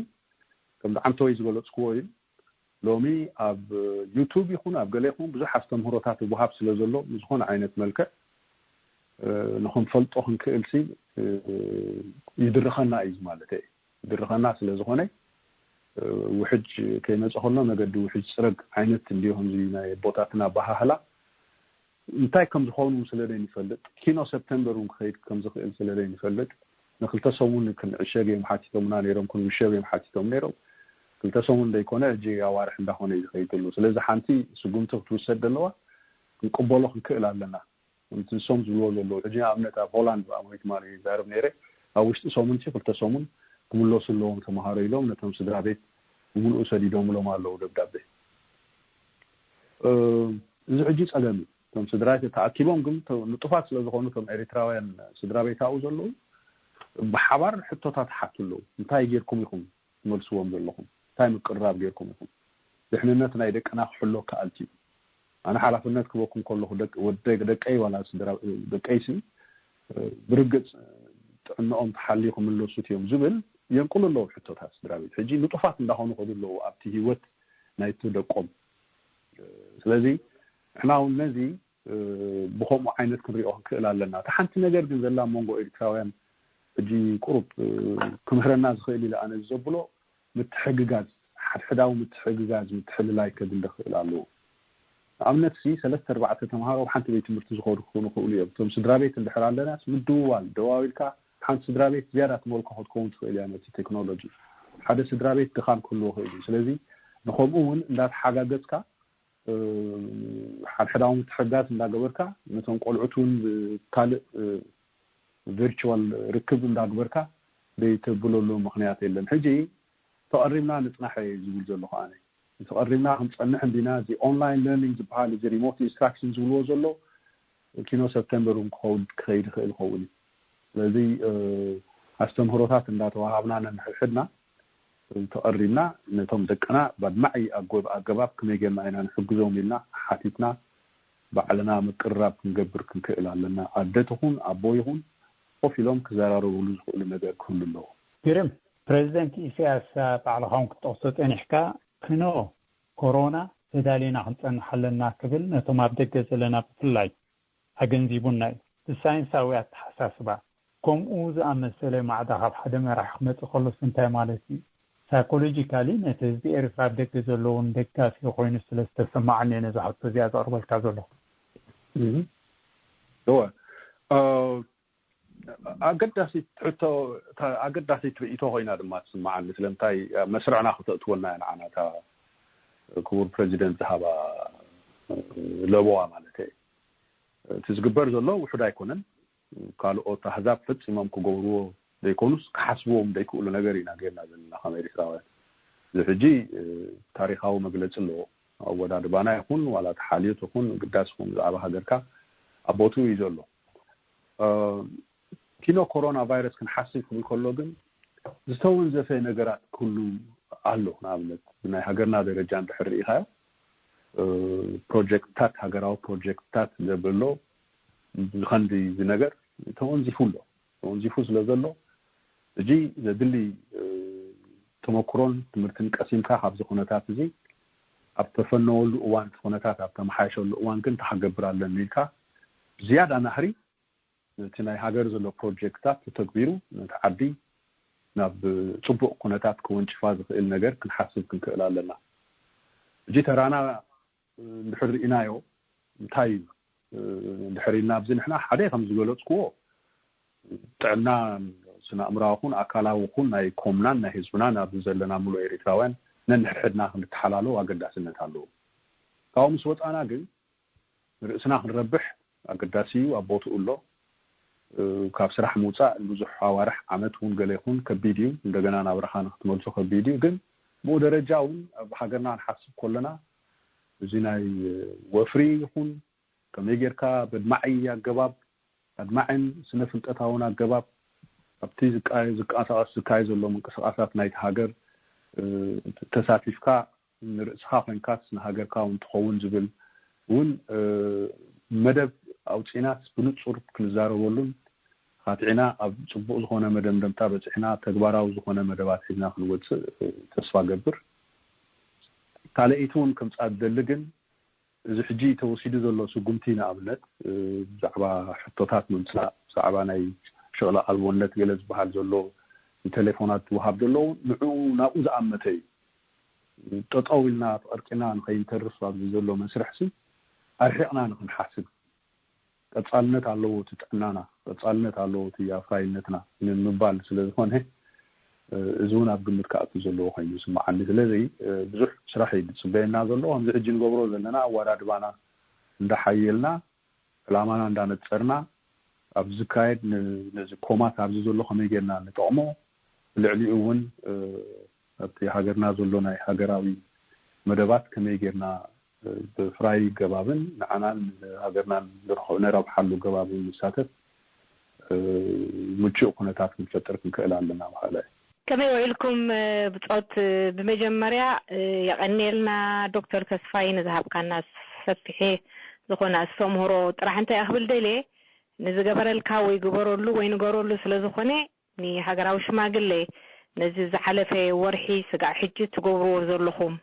ከም ዓንተወይ ዝገለፅክዎ እዩ። ሎሚ ኣብ ዩቱብ ይኹን ኣብ ገለ ይኹን ብዙሕ ኣስተምህሮታት ይወሃብ ስለ ዘሎ ብዝኾነ ዓይነት መልክዕ ንኽንፈልጦ ክንክእል ሲ ይድርኸና እዩ ማለት እዩ። ይድርኸና ስለ ዝኾነ ውሕጅ ከይመፀ ከሎ መገዲ ውሕጅ ፅረግ ዓይነት እንዲዮ ከምዚ ናይ ኣቦታትና ኣበሃህላ እንታይ ከም ዝኾኑ ስለ ዘይንፈልጥ፣ ኪኖ ሰፕተምበር እውን ክኸይድ ከም ዝኽእል ስለ ዘይንፈልጥ፣ ንክልተ ሰሙን ክንዕሸግ እዮም ሓቲቶምና ነይሮም፣ ክንውሸብ እዮም ሓቲቶም ነይሮም። ክልተ ሰሙን ዘይኮነ ሕጂ ኣዋርሕ እንዳኾነ እዩ ዝኸይድ ዘሎ። ስለዚ ሓንቲ ስጉምቲ ክትውሰድ ዘለዋ ክንቅበሎ ክንክእል ኣለና። ከምቲ ንሶም ዝብልዎ ዘለዉ ሕጂ ንኣብነት ኣብ ሆላንድ ብኣመሪክ ማሪ ይዛረብ ነይረ። ኣብ ውሽጢ ሰሙንቲ ክልተ ሰሙን ክምለሱ ኣለዎም ተምሃሮ ኢሎም ነቶም ስድራ ቤት ብምልኡ ሰዲዶምሎም ኣለዉ ደብዳቤ። እዚ ሕጂ ጸገም እዩ። እቶም ስድራ ቤት ተኣኪቦም ግን ንጡፋት ስለ ዝኾኑ እቶም ኤሪትራውያን ስድራ ቤት ኣብኡ ዘለዉ ብሓባር ሕቶታት ይሓቱ ኣለዉ። እንታይ ጌርኩም ኢኹም ትመልስዎም ዘለኹም? እንታይ ምቅርራብ ጌርኩም ኢኹም? ድሕንነት ናይ ደቅና ክሕሎ ክኣልቲ እዩ። ኣነ ሓላፍነት ክበኩም ከለኹ ደቀይ ዋላ ስድራ ደቀይሲ ብርግጽ ጥዕንኦም ተሓልዩ ክምለሱት እዮም ዝብል የንቅሉ ኣለዉ ሕቶታት ስድራ ቤት። ሕጂ ንጡፋት እንዳኾኑ ከዱ ኣለዉ ኣብቲ ህይወት ናይቲ ደቆም። ስለዚ ንሕና እውን ነዚ ብኸምኡ ዓይነት ክንሪኦ ክንክእል ኣለና። እቲ ሓንቲ ነገር ግን ዘላ መንጎ ኤርትራውያን ሕጂ ቁሩብ ክምህረና ዝኽእል ኢለ ኣነ ዘብሎ ምትሕግጋዝ፣ ሓድሕዳዊ ምትሕግጋዝ፣ ምትሕልላይ ከድሊ ክእል ኣለዎ። ንኣብነት ሲ ሰለስተ ኣርባዕተ ተምሃሮ ኣብ ሓንቲ ቤት ትምህርቲ ዝኸዱ ክኾኑ ይኽእሉ እዮም። እቶም ስድራ ቤት እንድሕር ኣለናስ ምድውዋል፣ ደዋዊልካ ሓንቲ ስድራ ቤት ዝያዳ ትመልኮ ክትከውን ትኽእል እያ ነቲ ቴክኖሎጂ። ሓደ ስድራ ቤት ድኻም ክህልዎ ይኽእል እዩ። ስለዚ ንኸምኡ እውን እንዳተሓጋገዝካ ሓድሕዳዊ ምትሕጋዝ እንዳገበርካ ነቶም ቆልዑት እውን ብካልእ ቪርቹዋል ርክብ እንዳግበርካ ዘይተብለሉ ምኽንያት የለን። ሕጂ ተቐሪብና ንፅናሕ እየ ዝብል ዘለኹ ኣነ። ተቐሪብና ክንፀንሕ እንዲና። እዚ ኦንላይን ለርኒንግ ዝበሃል እዚ ሪሞት ኢንስትራክሽን ዝብልዎ ዘሎ ኪኖ ሰፕተምበር እውን ክኸውን ክኸይድ ይኽእል ይኸውን እዩ። ስለዚ ኣስተምህሮታት እንዳተዋሃብና ነንሕድሕድና ተቐሪብና ነቶም ደቅና ባድማዒ ኣገባብ ከመይ ጌርና ኢና ንሕግዞም ኢልና ሓቲትና ባዕልና ምቅርራብ ክንገብር ክንክእል ኣለና። ኣደ ትኹን ኣቦ ይኹን ኮፍ ኢሎም ክዘራረብሉ ዝኽእሉ ነገር ክህሉ ኣለዎ። ግርም። ፕሬዚደንት ኢሳያስ ባዕልኻ እውን ክትጠቕሶ ጸኒሕካ፣ ክኖ ኮሮና ተዳሊና ክንጸንሕ ኣለና ክብል ነቶም ኣብ ደገ ዘለና ብፍላይ ኣገንዚቡና እዩ። ብሳይንሳዊ ኣተሓሳስባ ከምኡ ዝኣመሰለ ማዕዳ ካብ ሓደ መራሒ ክመጽእ ከሎስ እንታይ ማለት እዩ? ሳይኮሎጂካሊ ነቲ ህዝቢ ኤርትራ ኣብ ደገ ዘለውን ደጋፊ ኮይኑ ስለ ዝተሰማዓኒ እየ ነዛ ሕቶ እዚኣ ዘቕርበልካ ዘለኹ። እወ፣ ኣገዳሲት ሕቶ፣ ኣገዳሲት ርእይቶ ኮይና ድማ ትስምዓኒ። ስለምንታይ መስርዕና ክተእትወና እያ ንዓና እታ ክቡር ፕረዚደንት ዝሃባ ለበዋ ማለት እየ። እቲ ዝግበር ዘሎ ውሑድ ኣይኮነን። ካልኦት ኣህዛብ ፈጺሞም ክገብርዎ ዘይኮኑስ ክሓስብዎም ዘይክእሉ ነገር ኢና ጌርና ዘለና ከም ኤርትራውያን። እዚ ሕጂ ታሪኻዊ መግለጺ ኣለዎ። ኣወዳድባና ይኹን ዋላ ተሓልዮት ይኹን ግዳስ ይኹን ብዛዕባ ሃገርካ ኣብ ቦትኡ እዩ ዘሎ። ኪኖ ኮሮና ቫይረስ ክንሓስብ ክብል ከሎ ግን ዝተወንዘፈ ነገራት ኩሉ ኣሎ። ንኣብነት ብናይ ሃገርና ደረጃ እንድሕር ርኢኻዮ ፕሮጀክትታት፣ ሃገራዊ ፕሮጀክትታት ዘብሎ ብኸንዲ ዝነገር ተወንዚፉ ኣሎ። ተወንዚፉ ስለ ዘሎ እጂ ዘድሊ ተመክሮን ትምህርትን ቀሲምካ ካብዚ ኩነታት እዚ ኣብ ተፈነወሉ እዋን፣ እቲ ኩነታት ኣብ ተመሓየሸሉ እዋን ግን እንታይ ክገብር ኣለኒ ኢልካ ዝያዳ ናህሪ ነቲ ናይ ሃገር ዘሎ ፕሮጀክትታት ተተግቢሩ ነቲ ዓዲ ናብ ጽቡቕ ኩነታት ክወንጭፋ ዝኽእል ነገር ክንሓስብ ክንክእል ኣለና። እጂ ተራና እንድሕር ርኢናዮ እንታይ እዩ እንድሕር ኢልና ኣብዚ ንሕና ሓደ ከም ዝገለጽክዎ ጥዕና ስነ ኣእምራዊ ኹን ኣካላዊ ኹን ናይ ኮምናን ናይ ህዝብናን ኣብዚ ዘለና ሙሉእ ኤሪትራውያን ነንሕድሕድና ክንተሓላለው ኣገዳስነት ኣለዎ። ካብኡ ምስ ወፃና ግን ንርእስና ክንረብሕ ኣገዳሲ እዩ፣ ኣብ ቦትኡ ኣሎ። ካብ ስራሕ ምውፃእ ንብዙሕ ኣዋርሕ ዓመት እውን ገለ ይኹን ከቢድ እዩ። እንደገና ናብራኻ ንክትመልሶ ከቢድ እዩ። ግን ብኡ ደረጃ እውን ኣብ ሃገርና ክንሓስብ ከለና እዚ ናይ ወፍሪ ይኹን ከመይ ጌርካ በድማዒ ኣገባብ ኣድማዕን ስነ ፍልጠታውን ኣገባብ ኣብቲ ዝቃየ- ዝቃሳቀስ ዝካየ ዘሎ ምንቅስቃሳት ናይቲ ሃገር ተሳቲፍካ ንርእስኻ ኮይንካስ ንሃገርካ እውን ትኸውን ዝብል እውን መደብ ኣውፂናስ ብንፁር ክንዛረበሉን ካትዒና ኣብ ፅቡቅ ዝኾነ መደምደምታ በፂሕና ተግባራዊ ዝኾነ መደባት ሒዝና ክንወፅእ ተስፋ ገብር። ካልኣይቲ እውን ከምፃ ዝደሊ ግን እዚ ሕጂ ተወሲዱ ዘሎ ስጉምቲ ንኣብነት ብዛዕባ ሕቶታት ምምፃእ ብዛዕባ ናይ ሸቕለ ኣልቦነት ገለ ዝበሃል ዘሎ ንቴሌፎናት ዝወሃብ ዘሎ ንዕኡ ናብኡ ዝኣመተ እዩ። ጠጠው ኢልና ተቐርቂና ንኸይንተርፍ ኣብዚ ዘሎ መስርሕ ሲ ኣርሒቕና ንክንሓስብ ቀፃልነት ኣለዎ እቲ ጥዕናና፣ ቀፃልነት ኣለዎ እቲ ኣፍራይነትና ንምባል ስለ ዝኾነ እዚ እውን ኣብ ግምት ክኣቱ ዘለዎ ኮይኑ ይስምዓኒ። ስለዚ ብዙሕ ስራሕ እዩ ዝፅበየና ዘሎ። ከምዚ ሕጂ ንገብሮ ዘለና ኣወዳድባና እንዳሓየልና ዕላማና እንዳነፀርና ኣብዚ ዝካየድ ነዚ ኮማት ኣብዚ ዘሎ ከመይ ጌርና ንጠቕሞ ብልዕሊኡ እውን ኣብቲ ሃገርና ዘሎ ናይ ሃገራዊ መደባት ከመይ ጌርና ብፍራይ ገባብን ንዓናን ንሃገርናን ንረብሓሉ ገባብን ንሳተፍ ምቹእ ኩነታት ክንፈጥር ክንክእል ኣለና ማለት እዩ። ከመይ ውዒልኩም ብጾት? ብመጀመርያ የቐንየልና ዶክተር ተስፋይ ንዝሃብካና ሰፊሕ ዝኾነ ኣስተምህሮ። ጥራሕ እንታይ ክብል ደልየ ንዝገበረልካ ወይ ግበረሉ ወይ ንገረሉ ስለ ዝኾነ ንሃገራዊ ሽማግሌ ነዚ ዝሓለፈ ወርሒ ስጋዕ ሕጂ ትገብርዎ ዘለኹም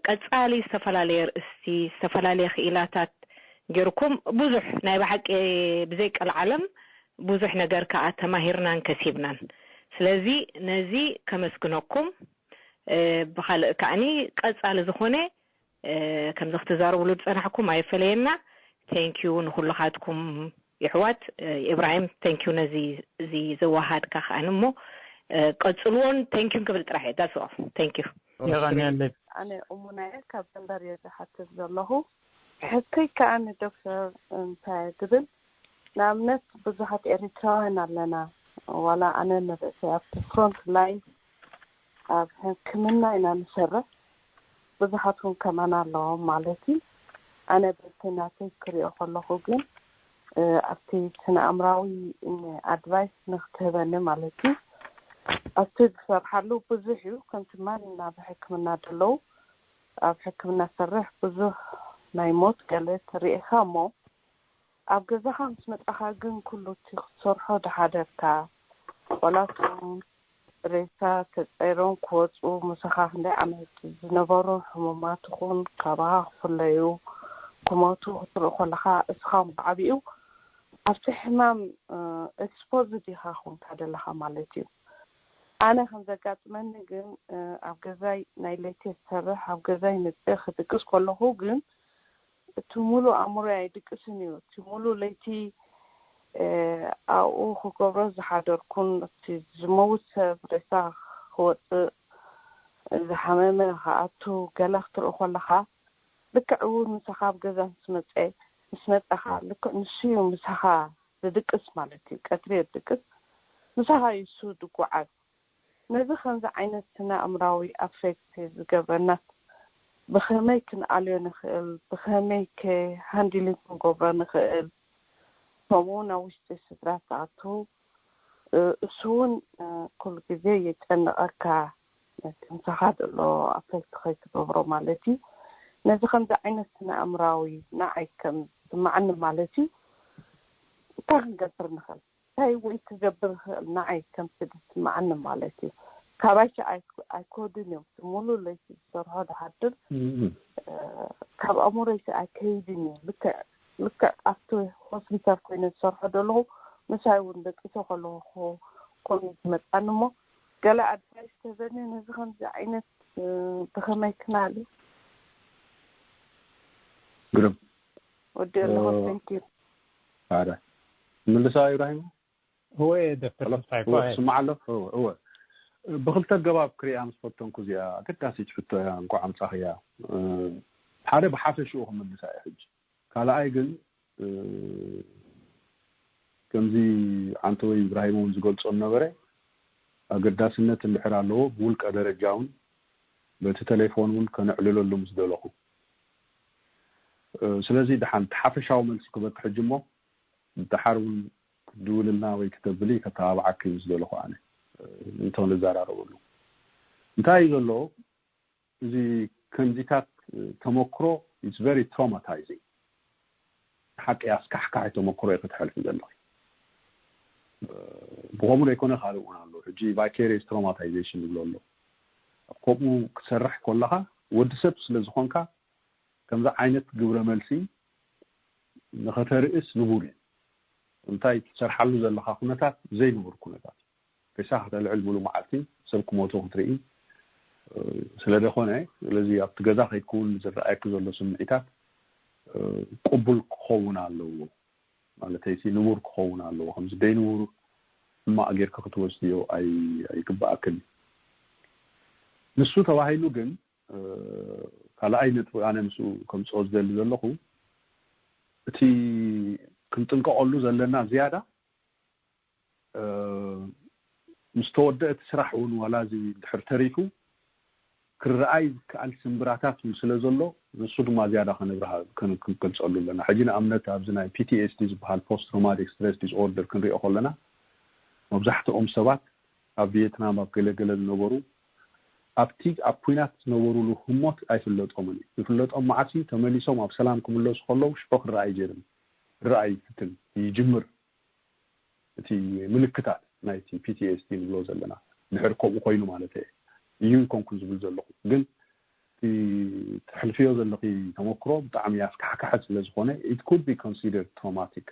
ቀጻሊ ዝተፈላለየ ኣርእስቲ ዝተፈላለየ ክኢላታት ጌርኩም ብዙሕ ናይ ብሓቂ ብዘይ ቀልዓለም ብዙሕ ነገር ከኣ ተማሂርናን ከሲብናን። ስለዚ ነዚ ከመስግነኩም። ብኻልእ ከኣኒ ቀጻሊ ዝኾነ ከምዚ ክትዛረብሉ ዝጸናሕኩም ኣይፈለየና። Thank you ንኹልኻትኩም ይሕዋት። ኢብራሂም thank you ነዚ እዚ ዘወሃድካ ከኣኒ እሞ ቀጽልዎን thank you ክብል ጥራሕ እየ። That's all. Thank you. የቐንየለይ። ኣነ እሙና እየ ካብ ደንበር እየ ዝሓትት ዘለኹ። ሕቶይ ከኣ ንዶክተር እንታይ ዝብል ንኣብነት ብዙሓት ኤሪትራውያን ኣለና ዋላ ኣነ ንርእሰይ ኣብቲ front line ኣብ ሕክምና ኢና ንሰርሕ ብዙሓት እውን ከማና ኣለዎም ማለት እዩ ኣነ በቲ ናተይ ክሪኦ ከለኹ ግን ኣብቲ ስነ ኣእምራዊ advice ንክትህበኒ ማለት እዩ ኣብቲ ዝሰርሓሉ ብዙሕ እዩ ከምቲ ማንና ብሕክምና ዘለዉ ኣብ ሕክምና ዝሰርሕ ብዙሕ ናይ ሞት ገለ ትርኢ ኢኻ እሞ ኣብ ገዛኻ ምስ መጻኻ ግን ኩሉ እቲ ክትሰርሖ ዝሓደርካ ቆላቶም ሬሳ ተጸይሮም ክወጹ ምሳኻ ክንደይ ዓመት ዝነበሩ ሕሙማት ይኹን ካባኻ ክፍለዩ ክሞቱ ክትርኢ ከለኻ እስኻ እውን ብዓቢኡ ኣብቲ ሕማም exposed ኢኻ ኮንካ ዘለኻ ማለት እዩ። ኣነ ከም ዘጋጥመኒ ግን ኣብ ገዛይ ናይ ለይቲ ዝሰርሕ ኣብ ገዛይ መጽየ ክድቅስ ከለኹ ግን እቲ ሙሉእ ኣእምሮይ ኣይድቅስን እዩ። እቲ ሙሉእ ለይቲ ኣብኡ ክገብሮ ዝሓደርኩን እቲ ዝመውት ሰብ ሬሳ ክወጽእ ዝሓመመ ክኣቱ ገለ ክትርኢ ከለኻ ልክዕ እውን ምሳኻ ኣብ ገዛ ምስ መጸ ምስ መጻኻ ልክዕ ንሱ እዩ ምሳኻ ዝድቅስ ማለት እዩ። ቀትሪ የድቅስ፣ ምሳኻ እዩ እሱ ዝጓዓዝ። ነዚ ከምዚ ዓይነት ስነ ኣእምራዊ ኣፌክት ዝገብረናስ ብኸመይ ክንኣልዮ ንኽእል? ብኸመይ ከ ሃንድሊንግ ክንገብሮ ንኽእል? ከምኡ ናብ ውሽጢ ስድራ ዝኣቱ እሱ እውን ኩሉ ግዜ የጨንቐካ። ነቲ ምሳኻ ዘሎ ኣፌክት ከይትገብሮ ማለት እዩ። ነዚ ከምዚ ዓይነት ስነ ኣእምራዊ ንዓይ ከም ዝስማዓኒ ማለት እዩ እንታይ ክንገብር ንኽእል? እንታይ ወይ ክገብር ይኽእል ንዓይ ከምቲ ዝስማዓኒ ማለት እዩ። ካባይ ኣይኮዱን እዮም። ሙሉ ለይቲ ዝሰርሖ ዝሓድር ካብ ኣእምሮይ ኣይከይድን እዩ። ልክዕ ልክዕ ኣብቲ ሆስፒታል ኮይነ ዝሰርሖ ዘለኹ ምሳይ እውን ደቂሰ ከለኹ ኮሚት መፃኒ እሞ ገለ ኣድቫይስ ተበኒ ነዚ ከምዚ ዓይነት ብኸመይ ክናል ግርም ወዲ ኣለኹ። Thank you። ሓደ ምልሳ ኢብራሂም እወ ዶክተር ተስፋይ እኮ ስማዕ ኣሎ። እወ እወ ብክልተ ገባብ ክሪኣ ምስ ፈተንኩ እዚኣ ኣገዳሲት ሕቶ እያ። እንኳዕ ኣምጻኽያ። ሓደ ብሓፈሽኡ ክምልሳ እየ ሕጂ። ካልኣይ ግን ከምዚ ዓንተወይ ኢብራሂም እውን ዝገልጾ ነበረ፣ ኣገዳስነት እንድሕር ኣለዎ ብውልቀ ደረጃ እውን በቲ ቴሌፎን እውን ከነዕልለሉ ምስ ደለኹ። ስለዚ ደሓን እቲ ሓፈሻዊ መልሲ ክበኪ ሕጂ እሞ ደሓር እውን ክትድውልልና ወይ ክተብሊ ከተባብዓኪ ምስ ደለኹ ኣነ እንተ ንዘራረበሉ እንታይ እዩ ዘሎ እዚ ከምዚታት ተመክሮ it's very traumatizing። ሓቂ ኣስካሕካሒ ተመክሮ እዩ ክትሐልፊ ዘለኺ። ብኸምኡ ዘይኮነ ካልእ እውን ኣሎ። ሕጂ vicarious traumatization ይብሎ ኣሎ። ከምኡ ክትሰርሕ ከለኻ ወዲ ሰብ ስለ ዝኾንካ ከምዚ ዓይነት ግብረ መልሲ ንኸተርእስ ንቡር እዩ። እንታይ ትሰርሓሉ ዘለኻ ኩነታት ዘይንቡር ኩነታት እዩ። ሬሳ ከተልዕል ሙሉ መዓልቲ ሰብ ክሞቱ ክትርኢ ስለ ደኾነ፣ ስለዚ ኣብቲ ገዛ ከይድኩውን ዝረኣየኪ ዘሎ ስምዒታት ቅቡል ክኸውን ኣለዎ፣ ማለተይሲ ንቡር ክኸውን ኣለዎ። ከምዚ ደይንቡር ሕማቕ ጌርኪ ክትወስድዮ ኣይግብኣክን እዩ። ንሱ ተባሂሉ ግን ካልኣይ ነጥቢ ኣነ ምስኡ ከምፅኦ ዝደሊ ዘለኹ እቲ ክንጥንቀቐሉ ዘለና ዝያዳ ምስ ተወደአ እቲ ስራሕ እውን ዋላ እዚ ድሕር ተሪፉ ክረኣይ ዝከኣል ስንብራታት እውን ስለ ዘሎ ንሱ ድማ ዝያዳ ከነብርሃ ክንገልፀሉ ኣለና። ሕጂ ንኣብነት ኣብዚ ናይ ፒ ቲ ኤስ ዲ ዝበሃል ፖስት ትራውማቲክ ስትረስ ዲስኦርደር ክንሪኦ ከለና መብዛሕትኦም ሰባት ኣብ ቪየትናም ኣብ ገለገለ ዝነበሩ ኣብቲ ኣብ ኩናት ዝነበሩሉ ህሞት ኣይፍለጦምን እዩ። ዝፍለጦም መዓስ እዩ? ተመሊሶም ኣብ ሰላም ክምለሱ ከለዉ ሽዑ ክረኣይ ጀርም ክረኣይ ይፍትን ይጅምር። እቲ ምልክታት ናይቲ ፒ ቲ ኤስ ዲ ንብሎ ዘለና ድሕር ከምኡ ኮይኑ ማለት እየ እዩ ይኮንኩን ዝብል ዘለኹ ግን ተሕልፍዮ ዘለኺ ተመክሮ ብጣዕሚ ኣስካሕካሒ ስለ ዝኾነ it could be considered traumatic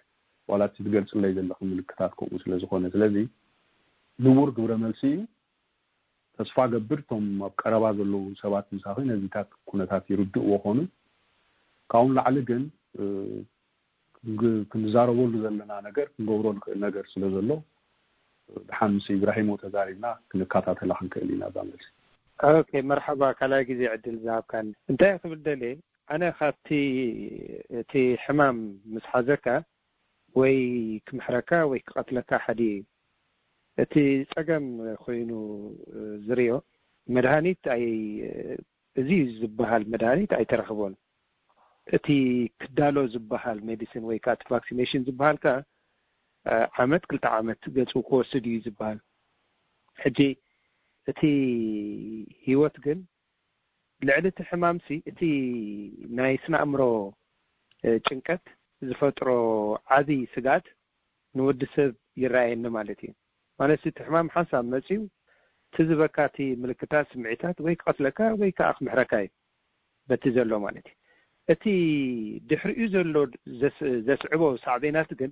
ዋላ እቲ ትገልፅለይ ዘለኺ ምልክታት ከምኡ ስለ ዝኾነ ስለዚ ንቡር ግብረ መልሲ እዩ። ተስፋ ገብር እቶም ኣብ ቀረባ ዘለዉ ሰባት ምሳኺ ነዚታት ኩነታት ይርድእዎ ኾኑ ካብኡ ንላዕሊ ግን ክንዛረበሉ ዘለና ነገር ክንገብሮ ንኽእል ነገር ስለ ዘሎ ድሓን ምስ ኢብራሂሞ ተዛሪብና ክንከታተላ ክንክእል ኢና እዛ መልሲ። ኦኬ መርሓባ ካልኣይ ግዜ ዕድል ዝሃብካኒ እንታይ ክብል ደልየ ኣነ ካብቲ እቲ ሕማም ምስ ሓዘካ ወይ ክምሕረካ ወይ ክቐትለካ ሓደ እዩ። እቲ ጸገም ኮይኑ ዝርዮ መድሃኒት ኣይ እዚ ዝበሃል መድሃኒት ኣይተረኽቦን። እቲ ክዳሎ ዝበሃል ሜዲሲን ወይ ከዓ እቲ ቫክሲኔሽን ዝበሃል ከዓ ዓመት ክልተ ዓመት ገፁ ክወስድ እዩ ዝበሃል። ሕጂ እቲ ህይወት ግን ልዕሊ እቲ ሕማምሲ እቲ ናይ ስነ ኣእምሮ ጭንቀት ዝፈጥሮ ዓብዪ ስግኣት ንወዲ ሰብ ይረኣየኒ ማለት እዩ። ማለት እቲ ሕማም ሓንሳብ መፅዩ እቲ ዝበካ እቲ ምልክታት ስምዒታት ወይ ክቐትለካ ወይ ከዓ ክምሕረካ እዩ በቲ ዘሎ ማለት እዩ። እቲ ድሕሪኡ ዘሎ ዘስዕቦ ሳዕቤናት ግን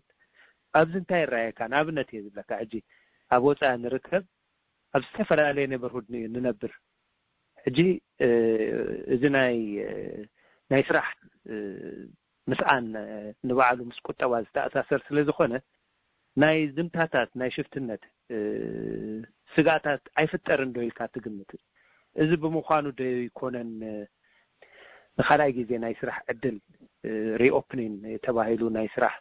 ኣብዚ እንታይ ይረኣየካ? ንኣብነት እየ ዝብለካ ሕጂ ኣብ ወፃኢ ንርከብ ኣብ ዝተፈላለየ ኔበርሁድ ንነብር ሕጂ እዚ ናይ ናይ ስራሕ ምስኣን ንባዕሉ ምስ ቁጠባ ዝተኣሳሰር ስለ ዝኾነ ናይ ዝምታታት ናይ ሽፍትነት ስጋታት ኣይፍጠርን ዶ ኢልካ ትግምት? እዚ ብምዃኑ ዶ ይኮነን ንካልኣይ ግዜ ናይ ስራሕ ዕድል ሪኦፕኒን ተባሂሉ ናይ ስራሕ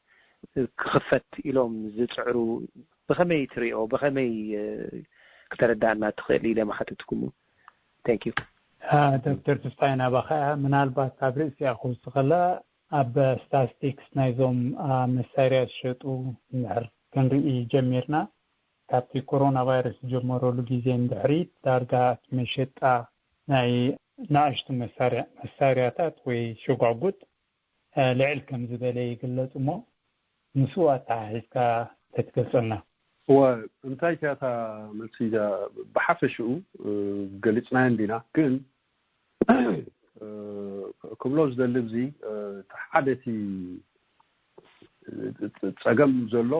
ክኽፈት ኢሎም ዝፅዕሩ ብኸመይ ትሪኦ? ብኸመይ ክተረዳእና ትኽእል ኢለ ምሓተትኩሙ። Thank you። ዶክተር ተስፋይ ናባኻ። ምናልባት ካብ ርእሲኣ ክውስኸላ ኣብ ስታስቲክስ ናይዞም መሳርያ ዝሸጡ እንድሕር ክንርኢ ጀሚርና፣ ካብቲ ኮሮና ቫይረስ ዝጀመረሉ ግዜ እንድሕሪ ዳርጋ እቲ መሸጣ ናይ ንኣሽቱ መሳርያታት ወይ ሸጓጉጥ ልዕል ከም ዝበለ ይግለጽ። እሞ ምስኡ ኣተሓሒዝካ ተትገልጸልና። እወ፣ እንታይ እያ እታ መልሲ? ብሓፈሽኡ ገሊጽናዮ እንዲና፣ ግን ክብሎ ዝደሊ፣ እዚ ሓደ እቲ ጸገም ዘሎ፣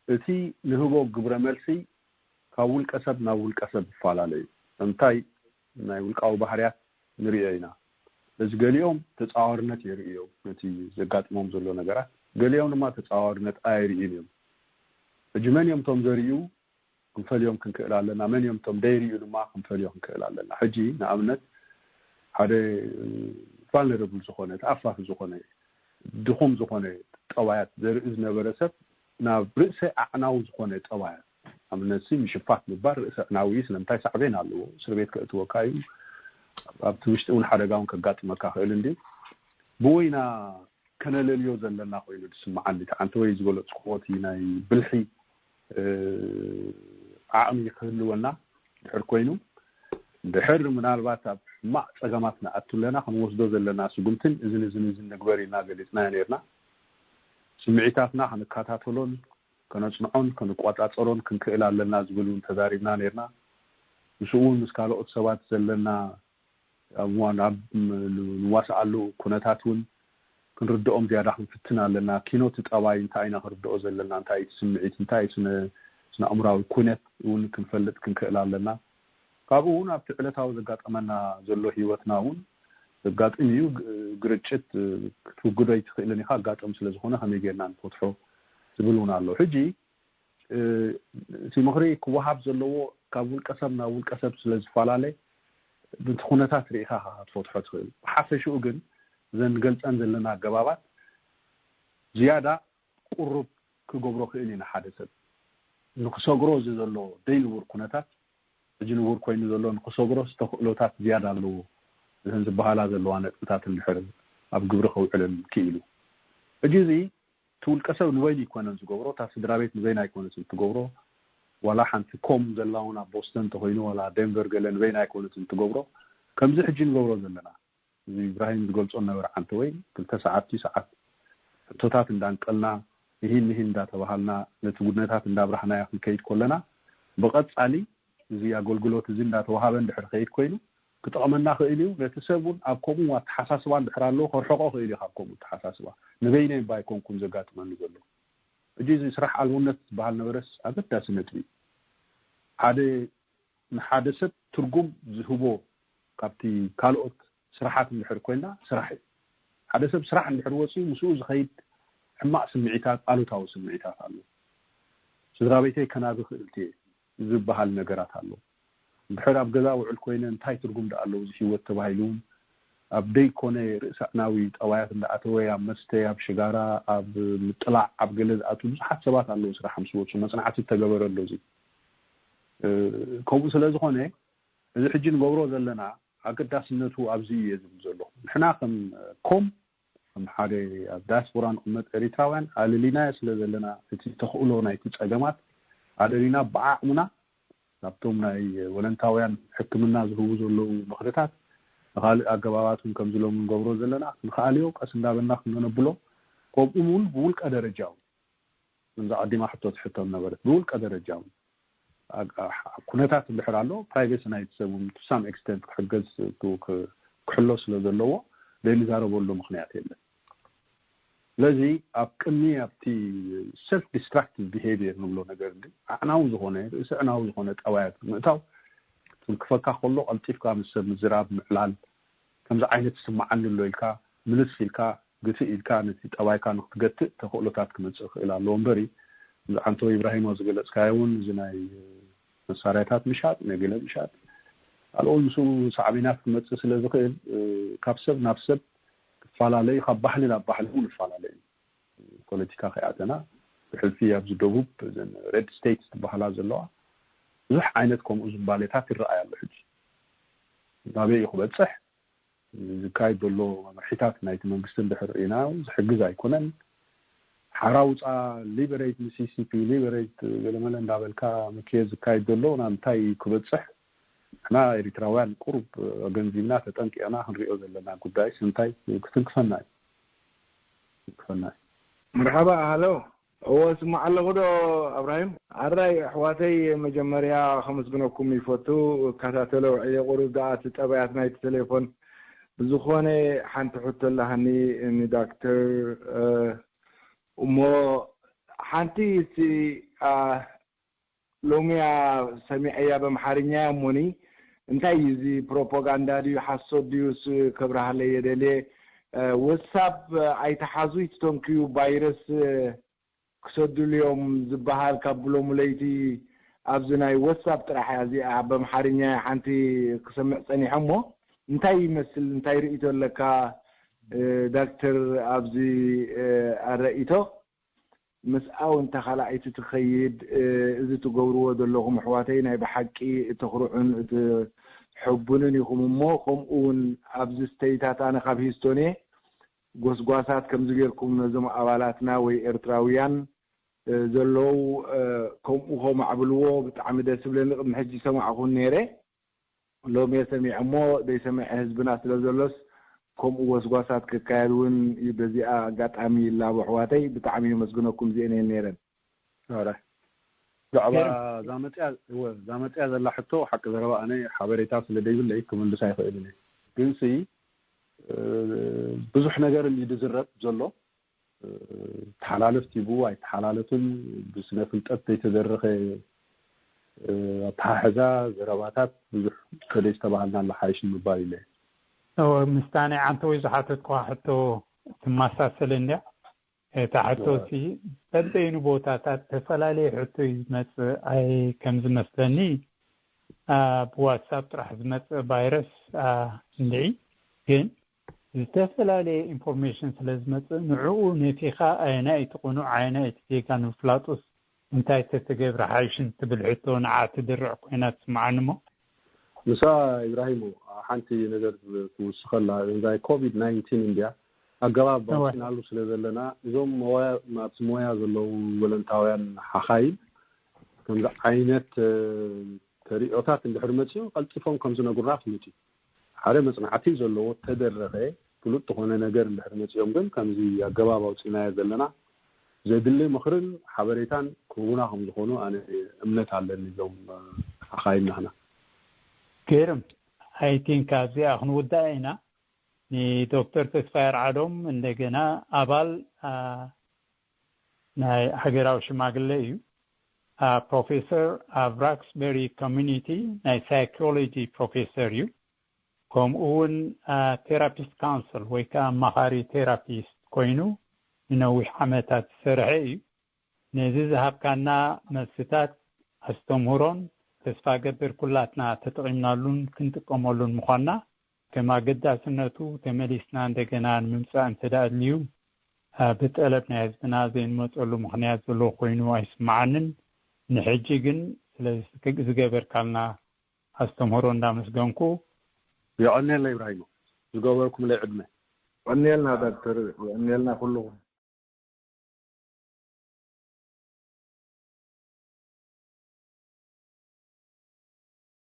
እቲ ንህቦ ግብረ መልሲ ካብ ውልቀ ሰብ ናብ ውልቀ ሰብ ይፈላለ እዩ። እንታይ ናይ ውልቃዊ ባህርያት ንሪኦ ኢና። እዚ ገሊኦም ተጻዋርነት የርእዮም ነቲ ዘጋጥሞም ዘሎ ነገራት፣ ገሊኦም ድማ ተጻዋርነት ኣየርእዩን እዮም። ሕጂ መን እዮም እቶም ዘርእዩ? ክንፈልዮም ክንክእል ኣለና። መን እዮም እቶም ደይርእዩ ድማ ክንፈልዮ ክንክእል ኣለና። ሕጂ ንኣብነት ሓደ ቫልነረብል ዝኾነ፣ ተኣፋፊ ዝኾነ፣ ድኹም ዝኾነ ጠባያት ዘርኢ ዝነበረ ሰብ ናብ ርእሰ ኣዕናዊ ዝኾነ ጠባያት፣ ኣብነሲ ምሽፋት ምባል ርእሰ ኣዕናዊ እዩ። ስለምንታይ? ሳዕቤን ኣለዎ። እስር ቤት ከእትወካ እዩ። ኣብቲ ውሽጢ እውን ሓደጋ እውን ከጋጥመካ ክእል እንዲ ብወይና ከነለልዮ ዘለና ኮይኑ ዝስምዓኒ። እቲ ዓንተ ወይ ዝገለጽክዎ እቲ ናይ ብልሒ ዓቕሚ ክህልወና ድሕር ኮይኑ፣ ድሕር ምናልባት ኣብ ሕማቕ ጸገማት ንኣቱ ኣለና፣ ክንወስዶ ዘለና ስጉምትን እዝን እዝን እዝን ንግበር ኢልና ገሊጽናዮ ነርና። ስምዒታትና ክንከታተሎን ከነጽንዖን ክንቆጻጸሮን ክንክእል ኣለና ዝብል እውን ተዛሪብና ነርና። ምስኡ እውን ምስ ካልኦት ሰባት ዘለና ኣብ እዋን ኣብ ንዋስኣሉ ኩነታት እውን ክንርድኦም ዝያዳ ክንፍትን ኣለና። ኪኖ እቲ ጠባይ እንታይ ኢና ክንርድኦ ዘለና፣ እንታይ እቲ ስምዒት፣ እንታይ እቲ ስነ ኣእምራዊ ኩነት እውን ክንፈልጥ ክንክእል ኣለና። ካብኡ እውን ኣብቲ ዕለታዊ ዘጋጠመና ዘሎ ህይወትና እውን ዘጋጥም እዩ። ግርጭት ክትውግዶ ኣይትኽእልን ኢኻ፣ ኣጋጠም ስለ ዝኾነ ከመይ ጌርና ንፈትሖ ዝብል እውን ኣሎ። ሕጂ እቲ ምኽሪ ክወሃብ ዘለዎ ካብ ውልቀ ሰብ ናብ ውልቀ ሰብ ስለ ዝፈላለ፣ ነቲ ኩነታት ርኢኻ ክትፈትሖ ትኽእል። ብሓፈሽኡ ግን እዘን ንገልጸን ዘለና ኣገባባት ዝያዳ ቁሩብ ክገብሮ ክእል እዩ። ንሓደ ሰብ ንክሰግሮ እዚ ዘሎ ደይ ንቡር ኩነታት፣ ሕጂ ንቡር ኮይኑ ዘሎ ንክሰግሮ ዝተኽእሎታት ዝያዳ ኣለዎ። እዘን ዝበሃላ ዘለዋ ነጥብታት እንድሕር ኣብ ግብሪ ከውዕለን ክኢሉ፣ ሕጂ እዚ እቲ ውልቀ ሰብ ንበይኑ ኣይኮነን ዝገብሮ፣ እታ ስድራ ቤት ንበይና ኣይኮነትን ትገብሮ። ዋላ ሓንቲ ኮም ዘላ እውን ኣብ ቦስተን እንተኮይኑ ዋላ ዴንቨር ገለ ንበይና ኣይኮነትን ትገብሮ። ከምዚ ሕጂ ንገብሮ ዘለና፣ እዚ ኢብራሂም ዝገልጾ ነበረ፣ ዓንተ ወይ ክልተ ሰዓት ሰዓት ሕቶታት እንዳንቀልና፣ ንሂን ንሂን እንዳተባሃልና ነቲ ጉድነታት እንዳብራህናዮ ክንከይድ ከለና፣ ብቐጻሊ እዚ ኣገልግሎት እዚ እንዳተዋሃበ እንድሕር ከይድ ኮይኑ ክጠቕመና ክእል እዩ። ነቲ ሰብ እውን ኣብ ከምኡ ኣተሓሳስባ እንድሕር ኣለዎ ከርሕቆ ክእል እዩ ካብ ከምኡ ኣተሓሳስባ። ንበይነይ እባ ኣይኮንኩን ዘጋጥመኒ ዘሎ። ሕጂ እዚ ስራሕ ኣልቦነት ዝበሃል ነበረስ ኣገዳሲ ነጥቢ እዩ። ሓደ ንሓደ ሰብ ትርጉም ዝህቦ ካብቲ ካልኦት ስራሓት እንድሕር ኮይና ስራሕ እዩ። ሓደ ሰብ ስራሕ እንድሕር ወፅዩ ምስኡ ዝኸይድ ሕማቕ ስምዒታት፣ ኣሉታዊ ስምዒታት ኣሎ። ስድራ ቤተይ ከናቢ ክእልቲ እየ ዝበሃል ነገራት ኣሎ። እንድሕር ኣብ ገዛ ውዕል ኮይነ እንታይ ትርጉም ደኣ ኣለዎ እዚ ህይወት ተባሂሉ እውን ኣብ ደይኮነ ርእሰ ኣዕናዊ ጠባያት እንዳኣተወ ኣብ መስተ፣ ኣብ ሽጋራ፣ ኣብ ምጥላዕ፣ ኣብ ገለ ዝኣትዉ ብዙሓት ሰባት ኣለዉ። ስራሕ ምስ ወፁ መፅናዕቲ እተገበረ ኣሎ። እዚ ከምኡ ስለ ዝኾነ እዚ ሕጂ ንገብሮ ዘለና ኣገዳስነቱ ኣብዚ እዩ ዝብል ዘሎ። ንሕና ከም ኮም ከም ሓደ ኣብ ዳያስፖራ ንቕመጥ ኤሪትራውያን ኣለሊናዮ ስለ ዘለና እቲ ተኽእሎ ናይቲ ጸገማት ኣለሊና ብዓቕምና ናብቶም ናይ ወለንታውያን ሕክምና ዝህቡ ዘለዉ ምኽርታት ንኻልእ ኣገባባት እውን ከምዚ ሎም ንገብሮ ዘለና ክንክኣልዮ ቀስ እንዳበልና ክንነብሎ ከምኡ እውን ብውልቀ ደረጃ እውን ከምዚ ኣዲማ ሕቶ ትሕቶ ነበረት ብውልቀ ደረጃ እውን ኩነታት እንድሕር ኣሎ ፕራይቬሲ ናይቲ ሰብ እውን to some extent ክሕገዝ ክሕሎ ስለ ዘለዎ ዘይንዛረበሉ ምኽንያት የለን። ስለዚ ኣብ ቅድሚ ኣብቲ self destructive behavior ንብሎ ነገር ግን ኣዕናዊ ዝኾነ ርእሲ ኣዕናዊ ዝኾነ ጠባያት ምእታው ትልክፈካ ከሎ ቀልጢፍካ ምስ ሰብ ምዝራብ ምዕላል ከምዚ ዓይነት ይስምዓኒ ኣሎ ኢልካ ምልስ ኢልካ ግትእ ኢልካ ነቲ ጠባይካ ንክትገትእ ተኽእሎታት ክመፅእ ይኽእል ኣለዎ እምበሪ እዚ ዓንቶ ኢብራሂም ኣብ ዝገለፅካዮ እውን እዚ ናይ መሳርያታት ምሻጥ ናይ ገለ ምሻጥ ካልኦት ምስኡ ሳዕቤናት ክመፅእ ስለ ዝኽእል ካብ ሰብ ናብ ሰብ ክፈላለዩ ካብ ባህሊ ናብ ባህሊ እውን ይፈላለዩ ፖለቲካ ከይኣተና፣ ብሕልፊ ኣብዚ ደቡብ እዘን ሬድ ስቴትስ ዝበሃላ ዘለዋ ብዙሕ ዓይነት ከምኡ ዝንባሌታት ይረኣይ ኣሎ። ሕጂ ናበይ እዩ ክበፅሕ? ዝካየድ ዘሎ መምርሒታት ናይቲ መንግስቲ እንድሕር ርኢና ዝሕግዝ ኣይኮነን። ሓራ ውፃ፣ ሊበሬት ሚሲሲፒ፣ ሊበሬት ገለመለ እንዳበልካ ምክየ ዝካየድ ዘሎ ናብ እንታይ ክበፅሕ? ንሕና ኤሪትራውያን ቁሩብ ኣገንዚብና ተጠንቂቕና ክንሪኦ ዘለና ጉዳይስ እንታይ ክትንክፈና እዩ? ክትንክፈና እዩ። መርሓባ። ሃሎ። እዎ፣ ስማዕ ኣለኹ ዶ? ኣብራሂም ኣራይ ኣሕዋተይ፣ መጀመርያ ከመስግነኩም ይፈቱ። እከታተሎ ውዕየ ቁሩብ ደኣ እቲ ጠባያት ናይቲ ቴሌፎን። ብዝኾነ ሓንቲ ሕቶ ኣላሃኒ ንዳክተር፣ እ፣ እሞ ሓንቲ እስቲ፣ አ፣ ሎሚያ ሰሚዐያ በምሓርኛ እሞኒ፣ እንታይ እዩ እዚ? ፕሮፓጋንዳ ድዩ ሓሶት ድዩስ? ከብርሃለይ የደልየ። እ፣ ወሳብ ኣይተሓዙ ይትተንክዩ ቫይረስ ክሰዱሉ እዮም ዝበሃል ካብ ብሎሙ ለይቲ ኣብዚ ናይ ወሳብ ጥራሕ እያ እዚኣ በምሓርኛ ሓንቲ ክሰምዕ ጸኒሐ እሞ፣ እንታይ ይመስል? እንታይ ርእይቶ ኣለካ? እ፣ ዳክተር ኣብዚ፣ እ፣ ኣረኢቶ ምስኣ እውን ተኻላኣይቲ ትኸይድ፣ እ፣ እዚ ትገብርዎ ዘለኹም ኣሕዋተይ ናይ ብሓቂ እተኽርዑን እትሕቡንን ኢኹም እሞ፣ ከምኡ እውን ኣብዚ ስተይታት ኣነ ካብ ሂስቶን እየ፣ ጎስጓሳት ከምዚ ጌርኩም ነዞም ኣባላትና ወይ ኤርትራውያን፣ እ፣ ዘለዉ፣ እ፣ ከምኡ ከማዕብልዎ ብጣዕሚ ደስ ዝብለኒ። ቅድሚ ሕጂ ሰማዕኹን ነይረ፣ ሎሚ እየ ሰሚዐ እሞ ዘይሰምዐ ህዝብና ስለ ዘሎስ ከምኡ ጎስጓሳት ክካየድ እውን እዩ። በዚኣ ኣጋጣሚ ይላቦ ኣሕዋተይ፣ ብጣዕሚ የመስግነኩም። እዚአን እየን ነይረን። ኧረ፣ ብዛዕባ ገርም። እዛ መፅያ፣ እወ፣ እዛ መፅያ ዘላ ሕቶ ሓቂ ዘረባ ኣነ ሓበሬታ ስለ ዘይብለይ ክምልስ ኣይኽእልን እየ። ግንሲ፣ እ፣ ብዙሕ ነገር እዩ ዝዝረብ ዘሎ። እ፣ ተሓላለፍ ቲቡ ኣይተሓላለፍን ብስነ ፍልጠት ዘይተደረኸ፣ እ፣ ኣተሓሕዛ ዘረባታት ብዙሕ ከደይ ዝተባሃልና ኣሎ ሓይሽ ንምባል ኢለ። እወ፣ ምስታ ናይ ዓንተወይ ዝሓተትኩዋ ሕቶ ትመሳሰል እንድያ። እታ ሕቶ እወ። ሲ በበይኑ ቦታታት ተፈላለየ ሕቶ እዩ ዝመጽእ። ኣይ፣ ከም ዝመስለኒ፣ ኣ፣ ብዋትሳፕ ጥራሕ ዝመጽእ ቫይረስ፣ ኣ፣ እንድዒ፣ ግን ዝተፈላለየ ኢንፎርሜሽን ስለ ዝመጽእ፣ ንዕኡ ነፊኻ ኣየናይ እቲ ቅኑዕ ኣየናይ እቲ ጌጋ ንምፍላጡስ እንታይ ተተገብረ ሓይሽን ትብል ሕቶ ንዓ ትድርዕ ኮይና ትስምዓኒ እሞ። ምሳ ኢብራሂም፣ ሓንቲ ነገር ክውስኸላ፣ እዛ ኮቪድ ናይንቲን እንድያ ኣገባብ እወ። ኣውፂናሉ ስለ ዘለና፣ እዞም ሞያ፣ ኣብቲ ሞያ ዘለዉ ወለንታውያን ሓኻይም ከምዚ ዓይነት፣ እ፣ ተሪኦታት እንድሕር መፅኡ ቀልጢፎም ከም ዝነግሩና ፍሉጥ እዩ። ሓደ መፅናዕቲ ዘለዎ ተደረኸ ፍሉጥ ዝኾነ ነገር እንድሕር መፅኦም ግን ከምዚ ኣገባብ ኣውፂናዮ ዘለና ዘድሊ ምኽርን ሓበሬታን ክህቡና ከም ዝኾኑ ኣነ እምነት ኣለኒ። እዞም፣ እ፣ ሓኻይም ናህና። ገርም፣ ኣይ ቲንክ ኣብዚኣ ክንውዳእ ኢና። ንዶክተር ተስፋይ ኣርዓዶም እንደገና ኣባል፣ ኣ፣ ናይ ሃገራዊ ሽማግለ እዩ። ኣ፣ ፕሮፌሰር ኣብ ራክስበሪ ኮሚኒቲ ናይ ሳይኮሎጂ ፕሮፌሰር እዩ። ከምኡ እውን፣ ኣ፣ ቴራፒስት ካውንስል ወይ ከዓ ኣማኻሪ ቴራፒስት ኮይኑ ንነዊሕ ዓመታት ዝሰርሐ እዩ። ነዚ ዝሃብካና መልስታት ኣስተምህሮን ተስፋ ገብር ኩላትና ተጠቒምናሉን ክንጥቀመሉን ምዃንና ከም ኣገዳስነቱ ተመሊስና እንደገና ንምምጻእ እንተ ደኣ ኣድልዩ፣ ኣ፣ ብጠለብ ናይ ህዝብና ዘይንመጸሉ ምኽንያት ዘሎ ኮይኑ ኣይስምዓንን። ንሕጂ ግን ስለ ዝገበርካልና ኣስተምህሮ እንዳመስገንኩ። የቐንየልና ኢብራሂሞ፣ ዝገበርኩምለይ ዕድመ። የቐንየልና ዶክተር፣ የቐንየልና ኩልኹም።